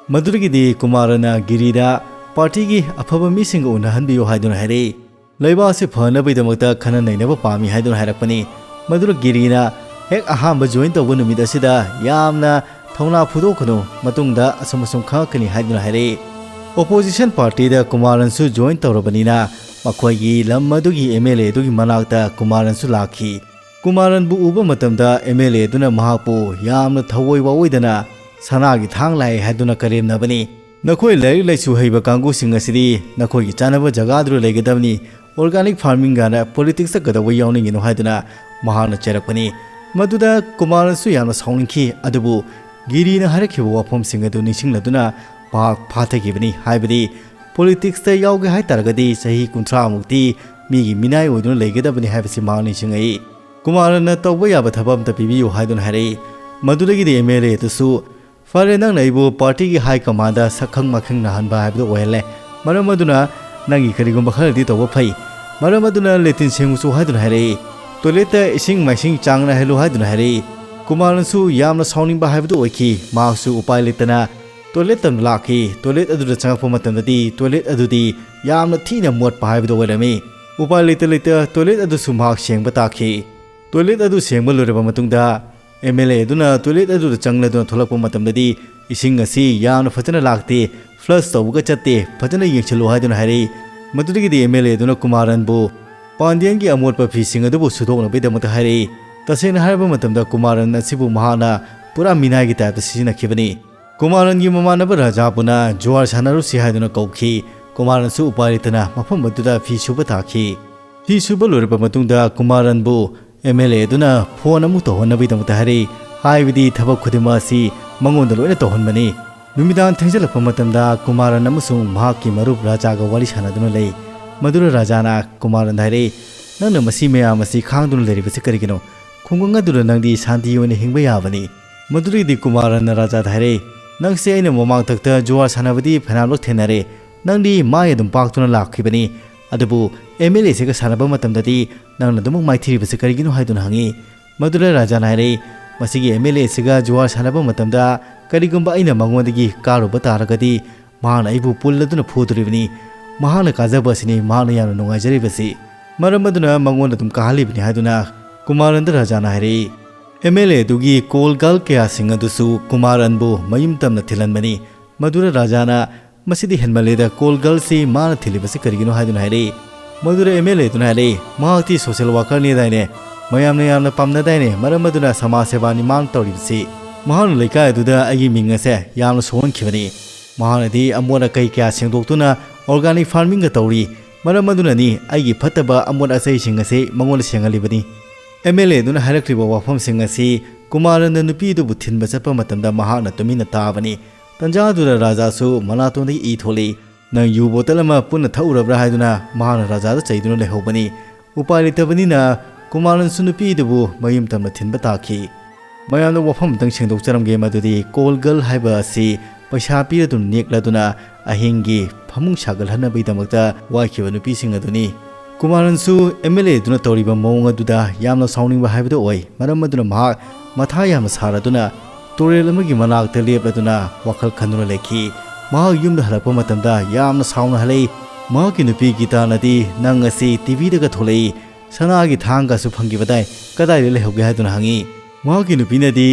ꯃꯗꯨꯗꯒꯤꯗꯤ ꯀꯨꯃꯥꯔꯟꯅ ꯒꯤꯔꯤꯗ ꯄꯥꯔꯇꯤꯒꯤ ꯑꯐꯕ ꯃꯤꯁꯤꯡꯒ ꯎꯅꯍꯟꯕꯤꯌꯨ ꯍꯥꯏꯗꯨꯅ ꯍꯥꯏꯔꯛꯏ꯫ ꯂꯩꯕꯥꯛ ꯑꯁꯤ ꯐꯅꯕꯒꯤꯗꯃꯛꯇ ꯈꯟꯅ ꯅꯩꯅꯕ ꯄꯥꯝꯃꯤ ꯍꯥꯏꯗꯨꯅ ꯍꯥꯏꯔꯛꯄꯅꯤ꯫ ꯃꯗꯨꯗ ꯒꯤꯔꯤꯅ ꯍꯦꯛ ꯑꯍꯥꯟꯕ ꯖꯣꯏꯟ ꯇꯧꯕ ꯅꯨꯃꯤꯠ ꯑꯁꯤꯗ ꯌꯥꯝꯅ ꯊꯧꯅꯥ ꯐꯨꯗꯣꯛꯀꯅꯨ, ꯃꯇꯨꯡꯗ ꯑꯁꯨꯝ ꯑꯁꯨꯝ ꯈꯪꯉꯛꯀꯅꯤ ꯍꯥꯏꯗꯨꯅ ꯍꯥꯏꯔꯛꯏ꯫ Opposition partyꯗ ꯀꯨꯃꯥꯔꯟꯁꯨ join ꯇꯧꯔꯕꯅꯤꯅ ꯃꯈꯣꯏꯒꯤ ꯂꯝ ꯑꯗꯨꯒꯤ MLA ꯑꯗꯨꯒꯤ ꯃꯅꯥꯛꯇ ꯀꯨꯃꯥꯔꯟꯁꯨ ꯂꯥꯛꯈꯤ꯫ ꯀꯨꯃꯥꯔꯟꯕꯨ ꯎꯕ ꯃꯇꯝꯗ MLA ꯑꯗꯨꯅ ꯃꯍꯥꯛꯄꯨ ꯌꯥꯝꯅ ꯊꯑꯣꯏ ꯋꯥꯑꯣꯏꯗꯅ "ꯁꯅꯥꯒꯤ ꯊꯥꯡ ꯂꯥꯛꯑꯦ" ꯍꯥꯏꯗꯨꯅ ꯀꯔꯦꯝꯅꯕꯅꯤ꯫ "ꯅꯈꯣꯏ ꯂꯥꯏꯔꯤꯛ ꯂꯥꯏꯁꯨ ꯍꯩꯕ ꯀꯥꯡꯕꯨꯁꯤꯡ ꯑꯁꯤꯗꯤ ꯅꯈꯣꯏꯒꯤ ꯆꯥꯅꯕ ꯖꯒꯥꯗꯨꯗ ꯂꯩꯒꯗꯕꯅꯤ, organic farming ꯒꯥꯅ politics ꯇ ꯀꯩꯗꯧꯕ ꯌꯥꯎꯅꯤꯡꯉꯤꯅꯣ?" ꯍꯥꯏꯗꯨꯅ ꯃꯍꯥꯛꯅ ꯆꯩꯔꯛꯄꯅꯤ꯫ ꯃꯗꯨꯗ ꯀꯨꯃꯥꯔꯟꯁꯨ ꯌꯥꯝꯅ ꯁꯥꯎꯅꯤꯡꯈꯤ, ꯑꯗꯨꯕꯨ ꯒꯤꯔꯤꯅ ꯍꯥꯏꯔꯛꯈꯤꯕ ꯋꯥꯐꯝꯁꯤꯡ ꯑꯗꯨ ꯅꯤꯡꯁꯤꯡꯂꯗꯨꯅ ꯃꯍꯥꯛ ꯐꯥꯊꯈꯤꯕꯅꯤ꯫ ꯍꯥꯏꯕꯗꯤ politics ꯇ ꯌꯥꯎꯒꯦ ꯍꯥꯏ ꯇꯥꯔꯒꯗꯤ ꯆꯍꯤ ꯀꯨꯟꯊ꯭ꯔꯥ ꯃꯨꯛꯇꯤ ꯃꯤꯒꯤ ꯃꯤꯅꯥꯏ ꯑꯣꯏꯗꯨꯅ ꯂꯩꯒꯗꯕꯅꯤ ꯍꯥꯏꯕꯁꯤ ꯃꯍꯥꯛ ꯅꯤꯡꯁꯤꯡꯉꯛꯏ꯫ ꯀꯨꯃꯥꯔꯟꯅ ꯇꯧꯕ ꯌꯥꯕ ꯊꯕꯛ ꯑꯝꯇ ꯄꯤꯕꯤꯌꯨ ꯍꯥꯏꯗꯨꯅ ꯍꯥꯏꯔꯛꯏ꯫ ꯃꯗꯨꯗꯒꯤꯗꯤ MLA ꯑꯗꯨꯁꯨ "ꯐꯔꯦ, ꯅꯪꯅ ꯑꯩꯕꯨ party ꯒꯤ high command ꯗ ꯁꯛꯈꯪ ꯃꯥꯏꯈꯪꯅꯍꯟꯕ ꯍꯥꯏꯕꯗꯨ ꯑꯣꯏꯍꯜꯂꯦ꯫ ꯃꯔꯝ ꯑꯗꯨꯅ ꯅꯪꯒꯤ ꯀꯔꯤꯒꯨꯝꯕ ꯈꯔꯗꯤ ꯇꯧꯕ ꯐꯩ꯫ ꯃꯔꯝ ꯑꯗꯨꯅ latrine ꯁꯦꯡꯉꯨꯆꯣ" ꯍꯥꯏꯗꯨꯅ ꯍꯥꯏꯔꯛꯏ꯫ Toilet ꯇ ꯏꯁꯤꯡ ꯃꯥꯏꯁꯤꯡ ꯆꯥꯡ ꯅꯥꯏꯍꯜꯂꯨ ꯍꯥꯏꯗꯨꯅ ꯍꯥꯏꯔꯛꯏ꯫ ꯀꯨꯃꯥꯔꯟꯁꯨ ꯌꯥꯝꯅ ꯁꯥꯎꯅꯤꯡꯕ ꯍꯥꯏꯕꯗꯨ ꯑꯣꯏꯈꯤ꯫ ꯃꯍꯥꯛꯁꯨ ꯎꯄꯥꯏ ꯂꯩꯇꯅ toilet ꯇꯝꯅ ꯂꯥꯛꯈꯤ꯫ Toilet ꯑꯗꯨꯗ ꯆꯪꯉꯛꯄ ꯃꯇꯝꯗꯗꯤ toilet ꯑꯗꯨꯗꯤ ꯌꯥꯝꯅ ꯊꯤꯅ ꯃꯣꯠꯄ ꯍꯥꯏꯕꯗꯨ ꯑꯣꯏꯔꯝꯃꯤ꯫ ꯎꯄꯥꯏ ꯂꯩꯇ ꯂꯩꯇ toilet ꯑꯗꯨꯁꯨ ꯃꯍꯥꯛ ꯁꯦꯡꯕ ꯇꯥꯈꯤ꯫ Toilet ꯑꯗꯨ ꯁꯦꯡꯕ ꯂꯣꯏꯔꯕ ꯃꯇꯨꯡꯗ MLA ꯑꯗꯨꯅ toilet ꯑꯗꯨꯗ ꯆꯪꯂꯗꯨꯅ ꯊꯣꯛꯂꯛꯄ ꯃꯇꯝꯗꯗꯤ ꯏꯁꯤꯡ ꯑꯁꯤ ꯌꯥꯝꯅ ꯐꯖꯅ ꯂꯥꯛꯇꯦ, flush ꯇꯧꯕꯒ ꯆꯠꯇꯦ, ꯐꯖꯅ ꯌꯦꯡꯁꯤꯜꯂꯨ ꯍꯥꯏꯗꯨꯅ ꯍꯥꯏꯔꯛꯏ꯫ ꯃꯗꯨꯗꯒꯤꯗꯤ MLA ꯑꯗꯨꯅ ꯀꯨꯃꯥꯔꯟꯕꯨ ꯄꯥꯟꯗꯤꯌꯟꯒꯤ ꯑꯃꯣꯠꯄ ꯐꯤꯁꯤꯡ ꯑꯗꯨꯕꯨ ꯁꯨꯗꯣꯛꯅꯕꯒꯤꯗꯃꯛꯇ ꯍꯥꯏꯔꯛꯏ꯫ ꯇꯁꯦꯡꯅ ꯍꯥꯏꯔꯕ ꯃꯇꯝꯗ ꯀꯨꯃꯥꯔꯟ ꯑꯁꯤꯕꯨ ꯃꯍꯥꯛꯅ ꯄꯨꯔꯥ ꯃꯤꯅꯥꯏꯒꯤ type ꯇ ꯁꯤꯖꯤꯟꯅꯈꯤꯕꯅꯤ꯫ ꯀꯨꯃꯥꯔꯟꯒꯤ ꯃꯃꯥꯟꯅꯕ ꯔꯥꯖꯥꯕꯨꯅ ꯖꯨꯋꯥꯔ ꯁꯥꯟꯅꯔꯨꯁꯤ ꯍꯥꯏꯗꯨꯅ ꯀꯧꯈꯤ꯫ ꯀꯨꯃꯥꯔꯟꯁꯨ ꯎꯄꯥꯏ ꯂꯩꯇꯅ ꯃꯐꯝ ꯑꯗꯨꯗ ꯐꯤ ꯁꯨꯕ ꯇꯥꯈꯤ꯫ ꯐꯤ ꯁꯨꯕ ꯂꯣꯏꯔꯕ ꯃꯇꯨꯡꯗ ꯀꯨꯃꯥꯔꯟꯕꯨ MLA ꯑꯗꯨꯅ phone ꯑꯃꯨꯛ ꯇꯧꯍꯟꯅꯕꯒꯤꯗꯃꯛꯇ ꯍꯥꯏꯔꯛꯏ, ꯍꯥꯏꯕꯗꯤ ꯊꯕꯛ ꯈꯨꯗꯤꯡꯃꯛ ꯑꯁꯤ ꯃꯉꯣꯟꯗ ꯂꯣꯏꯅ ꯇꯧꯍꯟꯕꯅꯤ꯫ ꯅꯨꯃꯤꯗꯥꯡ ꯊꯦꯡꯖꯤꯜꯂꯛꯄ ꯃꯇꯝꯗ ꯀꯨꯃꯥꯔꯟ ꯑꯃꯁꯨꯡ ꯃꯍꯥꯛꯀꯤ ꯃꯔꯨꯞ ꯔꯥꯖꯥꯒ ꯋꯥꯔꯤ ꯁꯥꯟꯅꯗꯨꯅ ꯂꯩ꯫ ꯃꯗꯨꯗ ꯔꯥꯖꯥꯅ ꯀꯨꯃꯥꯔꯟꯗ ꯍꯥꯏꯔꯛꯏ, "ꯅꯪꯅ ꯃꯁꯤ ꯃꯌꯥꯝ ꯑꯁꯤ ꯈꯥꯡꯗꯨꯅ ꯂꯩꯔꯤꯕꯁꯤ ꯀꯔꯤꯒꯤꯅꯣ? ꯈꯨꯡꯒꯪ ꯑꯗꯨꯗ ꯅꯪꯗꯤ ꯁꯥꯟꯇꯤ ꯑꯣꯏꯅ ꯍꯤꯡꯕ ꯌꯥꯕꯅꯤ꯫" ꯃꯗꯨꯗꯒꯤꯗꯤ ꯀꯨꯃꯥꯔꯟꯅ ꯔꯥꯖꯥꯗ ꯍꯥꯏꯔꯛꯏ, "ꯅꯪꯁꯦ ꯑꯩꯅ ꯃꯃꯥꯡꯊꯛꯇ ꯖꯨꯋꯥꯔ ꯁꯥꯟꯅꯕꯗꯤ ꯐꯅꯌꯥꯝꯂꯛ ꯊꯦꯡꯅꯔꯦ꯫ ꯅꯪꯗꯤ ꯃꯥꯏ ꯑꯗꯨꯝ ꯄꯥꯛꯇꯨꯅ ꯂꯥꯛꯈꯤꯕꯅꯤ꯫ ꯑꯗꯨꯕꯨ MLA ꯁꯤꯒ ꯁꯥꯟꯅꯕ ꯃꯇꯝꯗꯗꯤ ꯅꯪꯅ ꯑꯗꯨꯃꯛ ꯃꯥꯏꯊꯤꯔꯤꯕꯁꯤ ꯀꯔꯤꯒꯤꯅꯣ?" ꯍꯥꯏꯗꯨꯅ ꯍꯪꯉꯤ꯫ ꯃꯗꯨꯗ ꯔꯥꯖꯥꯅ ꯍꯥꯏꯔꯛꯏ, "ꯃꯁꯤꯒꯤ MLA ꯁꯤꯒ ꯖꯨꯋꯥꯔ ꯁꯥꯟꯅꯕ ꯃꯇꯝꯗ ꯀꯔꯤꯒꯨꯝꯕ ꯑꯩꯅ ꯃꯉꯣꯟꯗꯒꯤ ꯀꯥꯔꯨꯕ ꯇꯥꯔꯒꯗꯤ ꯃꯍꯥꯛꯅ ꯑꯩꯕꯨ ꯄꯨꯜꯂꯗꯨꯅ ꯐꯨꯗꯣꯔꯤꯕꯅꯤ꯫ ꯃꯍꯥꯛꯅ ꯀꯥꯖꯕ ꯑꯁꯤꯅꯤ ꯃꯍꯥꯛꯅ ꯌꯥꯝꯅ ꯅꯨꯡꯉꯥꯏꯖꯔꯤꯕꯁꯤ꯫ ꯃꯔꯝ ꯑꯗꯨꯅ ꯃꯉꯣꯟꯗ ꯑꯗꯨꯝ ꯀꯥꯍꯜꯂꯤꯕꯅꯤ" ꯍꯥꯏꯗꯨꯅ ꯀꯨꯃꯥꯔꯟꯗ ꯔꯥꯖꯥꯅ ꯍꯥꯏꯔꯛꯏ꯫ ꯑꯦꯝ ꯑꯦꯜ ꯑꯦ ꯑꯗꯨꯒꯤ ꯀꯣꯜ ꯒꯔꯜ ꯀꯌꯥꯁꯤꯡ ꯑꯗꯨꯁꯨ ꯀꯨꯃꯥꯔꯟꯕꯨ ꯃꯌꯨꯝ ꯇꯝꯅ ꯊꯤꯜꯍꯟꯕꯅꯤ꯫ ꯃꯗꯨꯗ ꯔꯥꯖꯥꯅ, "ꯃꯁꯤꯗꯤ ꯍꯦꯟꯃꯜꯂꯦꯗ, ꯀꯣꯜ ꯒꯔꯜꯁꯤ ꯃꯥꯅ ꯊꯤꯜꯂꯤꯕꯁꯤ ꯀꯔꯤꯒꯤꯅꯣ?" ꯍꯥꯏꯗꯨꯅ ꯍꯥꯏꯔꯛꯏ꯫ ꯃꯗꯨꯗ ꯑꯦꯝ ꯑꯦꯜ ꯑꯦ ꯑꯗꯨꯅ ꯍꯥꯏꯔꯛꯏ, "ꯃꯍꯥꯛꯇꯤ ꯁꯣꯁꯦꯜ ꯋꯥꯀꯔꯅꯤꯗꯥꯏꯅꯦ, ꯃꯌꯥꯝꯅ ꯌꯥꯝꯅ ꯄꯥꯝꯅꯗꯥꯏꯅꯦ, ꯃꯔꯝ ꯑꯗꯨꯅ ꯁꯃꯥꯖ ꯁꯦꯕꯥꯅꯤ ꯃꯥꯅ ꯇꯧꯔꯤꯕꯁꯤ꯫ ꯃꯍꯥꯛꯅ ꯂꯩꯀꯥꯏ ꯑꯗꯨꯗ ꯑꯩꯒꯤ ꯃꯤꯡ ꯑꯁꯦ ꯌꯥꯝꯅ ꯁꯣꯛꯍꯟꯈꯤꯕꯅꯤ꯫ ꯃꯍꯥꯛꯅꯗꯤ ꯑꯃꯣꯠ ꯑꯀꯥꯏ ꯀꯌꯥ ꯁꯦꯡꯗꯣꯛꯇꯨꯅ ꯑꯣꯔꯒꯥꯅꯤꯛ ꯐꯥꯔꯃꯤꯡꯒ ꯇꯧꯔꯤ, ꯃꯔꯝ ꯑꯗꯨꯅꯅꯤ ꯑꯩꯒꯤ ꯐꯠꯇꯕ ꯑꯃꯣꯠ ꯑꯁꯩꯁꯤꯡ ꯑꯁꯤ ꯃꯉꯣꯟꯗ ꯁꯦꯡꯍꯜꯂꯤꯕꯅꯤ"꯫ ꯑꯦꯝ ꯑꯦꯜ ꯑꯦ ꯑꯗꯨꯅ ꯍꯥꯏꯔꯛꯂꯤꯕ ꯋꯥꯐꯝꯁꯤꯡ ꯑꯁꯤ ꯀꯨꯃꯥꯔꯟꯅ ꯅꯨꯄꯤ ꯑꯗꯨꯕꯨ ꯊꯤꯟꯕ ꯆꯠꯄ ꯃꯇꯝꯗ ꯃꯍꯥꯛꯅ ꯇꯨꯃꯤꯟꯅ ꯇꯥꯕꯅꯤ꯫ ꯇꯟꯖꯥ ꯑꯗꯨꯗ ꯔꯥꯖꯥꯁꯨ ꯃꯅꯥꯇꯣꯟꯗꯒꯤ ꯏ ꯊꯣꯛꯂꯛꯏ꯫ "ꯅꯪ ꯌꯨ ꯕꯣꯇꯜ ꯑꯃ ꯄꯨꯟꯅ ꯊꯛꯎꯔꯕ꯭ꯔꯥ?" ꯍꯥꯏꯗꯨꯅ ꯃꯍꯥꯛꯅ ꯔꯥꯖꯥꯗ ꯆꯩꯗꯨꯅ ꯂꯩꯍꯧꯕꯅꯤ꯫ ꯎꯄꯥꯏ ꯂꯩꯇꯕꯅꯤꯅ ꯀꯨꯃꯥꯔꯟꯁꯨ ꯅꯨꯄꯤꯗꯨꯕꯨ ꯃꯌꯨꯝ ꯇꯝꯅ ꯊꯤꯟꯕ ꯇꯥꯈꯤ꯫ ꯃꯌꯥꯝꯅ ꯋꯥꯐꯝ ꯑꯃꯇꯪ ꯁꯦꯡꯗꯣꯛꯆꯔꯝꯒꯦ, ꯃꯗꯨꯗꯤ ꯀꯣꯜ ꯒꯔꯜ ꯍꯥꯏꯕ ꯑꯁꯤ ꯄꯩꯁꯥ ꯄꯤꯔꯗꯨꯅ ꯅꯦꯛꯂꯗꯨꯅ ꯑꯍꯤꯡꯒꯤ ꯐꯃꯨꯡ ꯁꯥꯒꯠꯍꯟꯅꯕꯒꯤꯗꯃꯛꯇ ꯋꯥꯏꯈꯤꯕ ꯅꯨꯄꯤꯁꯤꯡ ꯑꯗꯨꯅꯤ꯫ ꯀꯨꯃꯥꯔꯟꯁꯨ ꯑꯦꯝ ꯑꯦꯜ ꯑꯦ ꯑꯗꯨꯅ ꯇꯧꯔꯤꯕ ꯃꯑꯣꯡ ꯑꯗꯨꯗ ꯌꯥꯝꯅ ꯁꯥꯎꯅꯤꯡꯕ ꯍꯥꯏꯕꯗꯨ ꯑꯣꯏ꯫ ꯃꯔꯝ ꯑꯗꯨꯅ ꯃꯍꯥꯛ ꯃꯊꯥ ꯌꯥꯝꯅ ꯁꯥꯔꯗꯨꯅ ꯇꯨꯔꯦꯜ ꯑꯃꯒꯤ ꯃꯅꯥꯛꯇ ꯂꯦꯞꯂꯗꯨꯅ ꯋꯥꯈꯜ ꯈꯟꯗꯨꯅ ꯂꯩꯈꯤ꯫ ꯃꯍꯥꯛ ꯌꯨꯝꯗ ꯍꯜꯂꯛꯄ ꯃꯇꯝꯗ ꯌꯥꯝꯅ ꯁꯥꯎꯅ ꯍꯜꯂꯛꯏ꯫ ꯃꯍꯥꯛꯀꯤ ꯅꯨꯄꯤ ꯒꯤꯇꯥꯅꯗꯤ, "ꯅꯪ ꯑꯁꯤ ꯇꯤ ꯚꯤꯗꯒ ꯊꯣꯛꯂꯛꯏ, ꯁꯅꯥꯒꯤ ꯊꯥꯡꯒꯁꯨ ꯐꯪꯈꯤꯕꯗꯥꯏ, ꯀꯗꯥꯏꯗ ꯂꯩꯍꯧꯒꯦ?" ꯍꯥꯏꯗꯨꯅ ꯍꯪꯉꯤ꯫ ꯃꯍꯥꯛꯀꯤ ꯅꯨꯄꯤꯅꯗꯤ,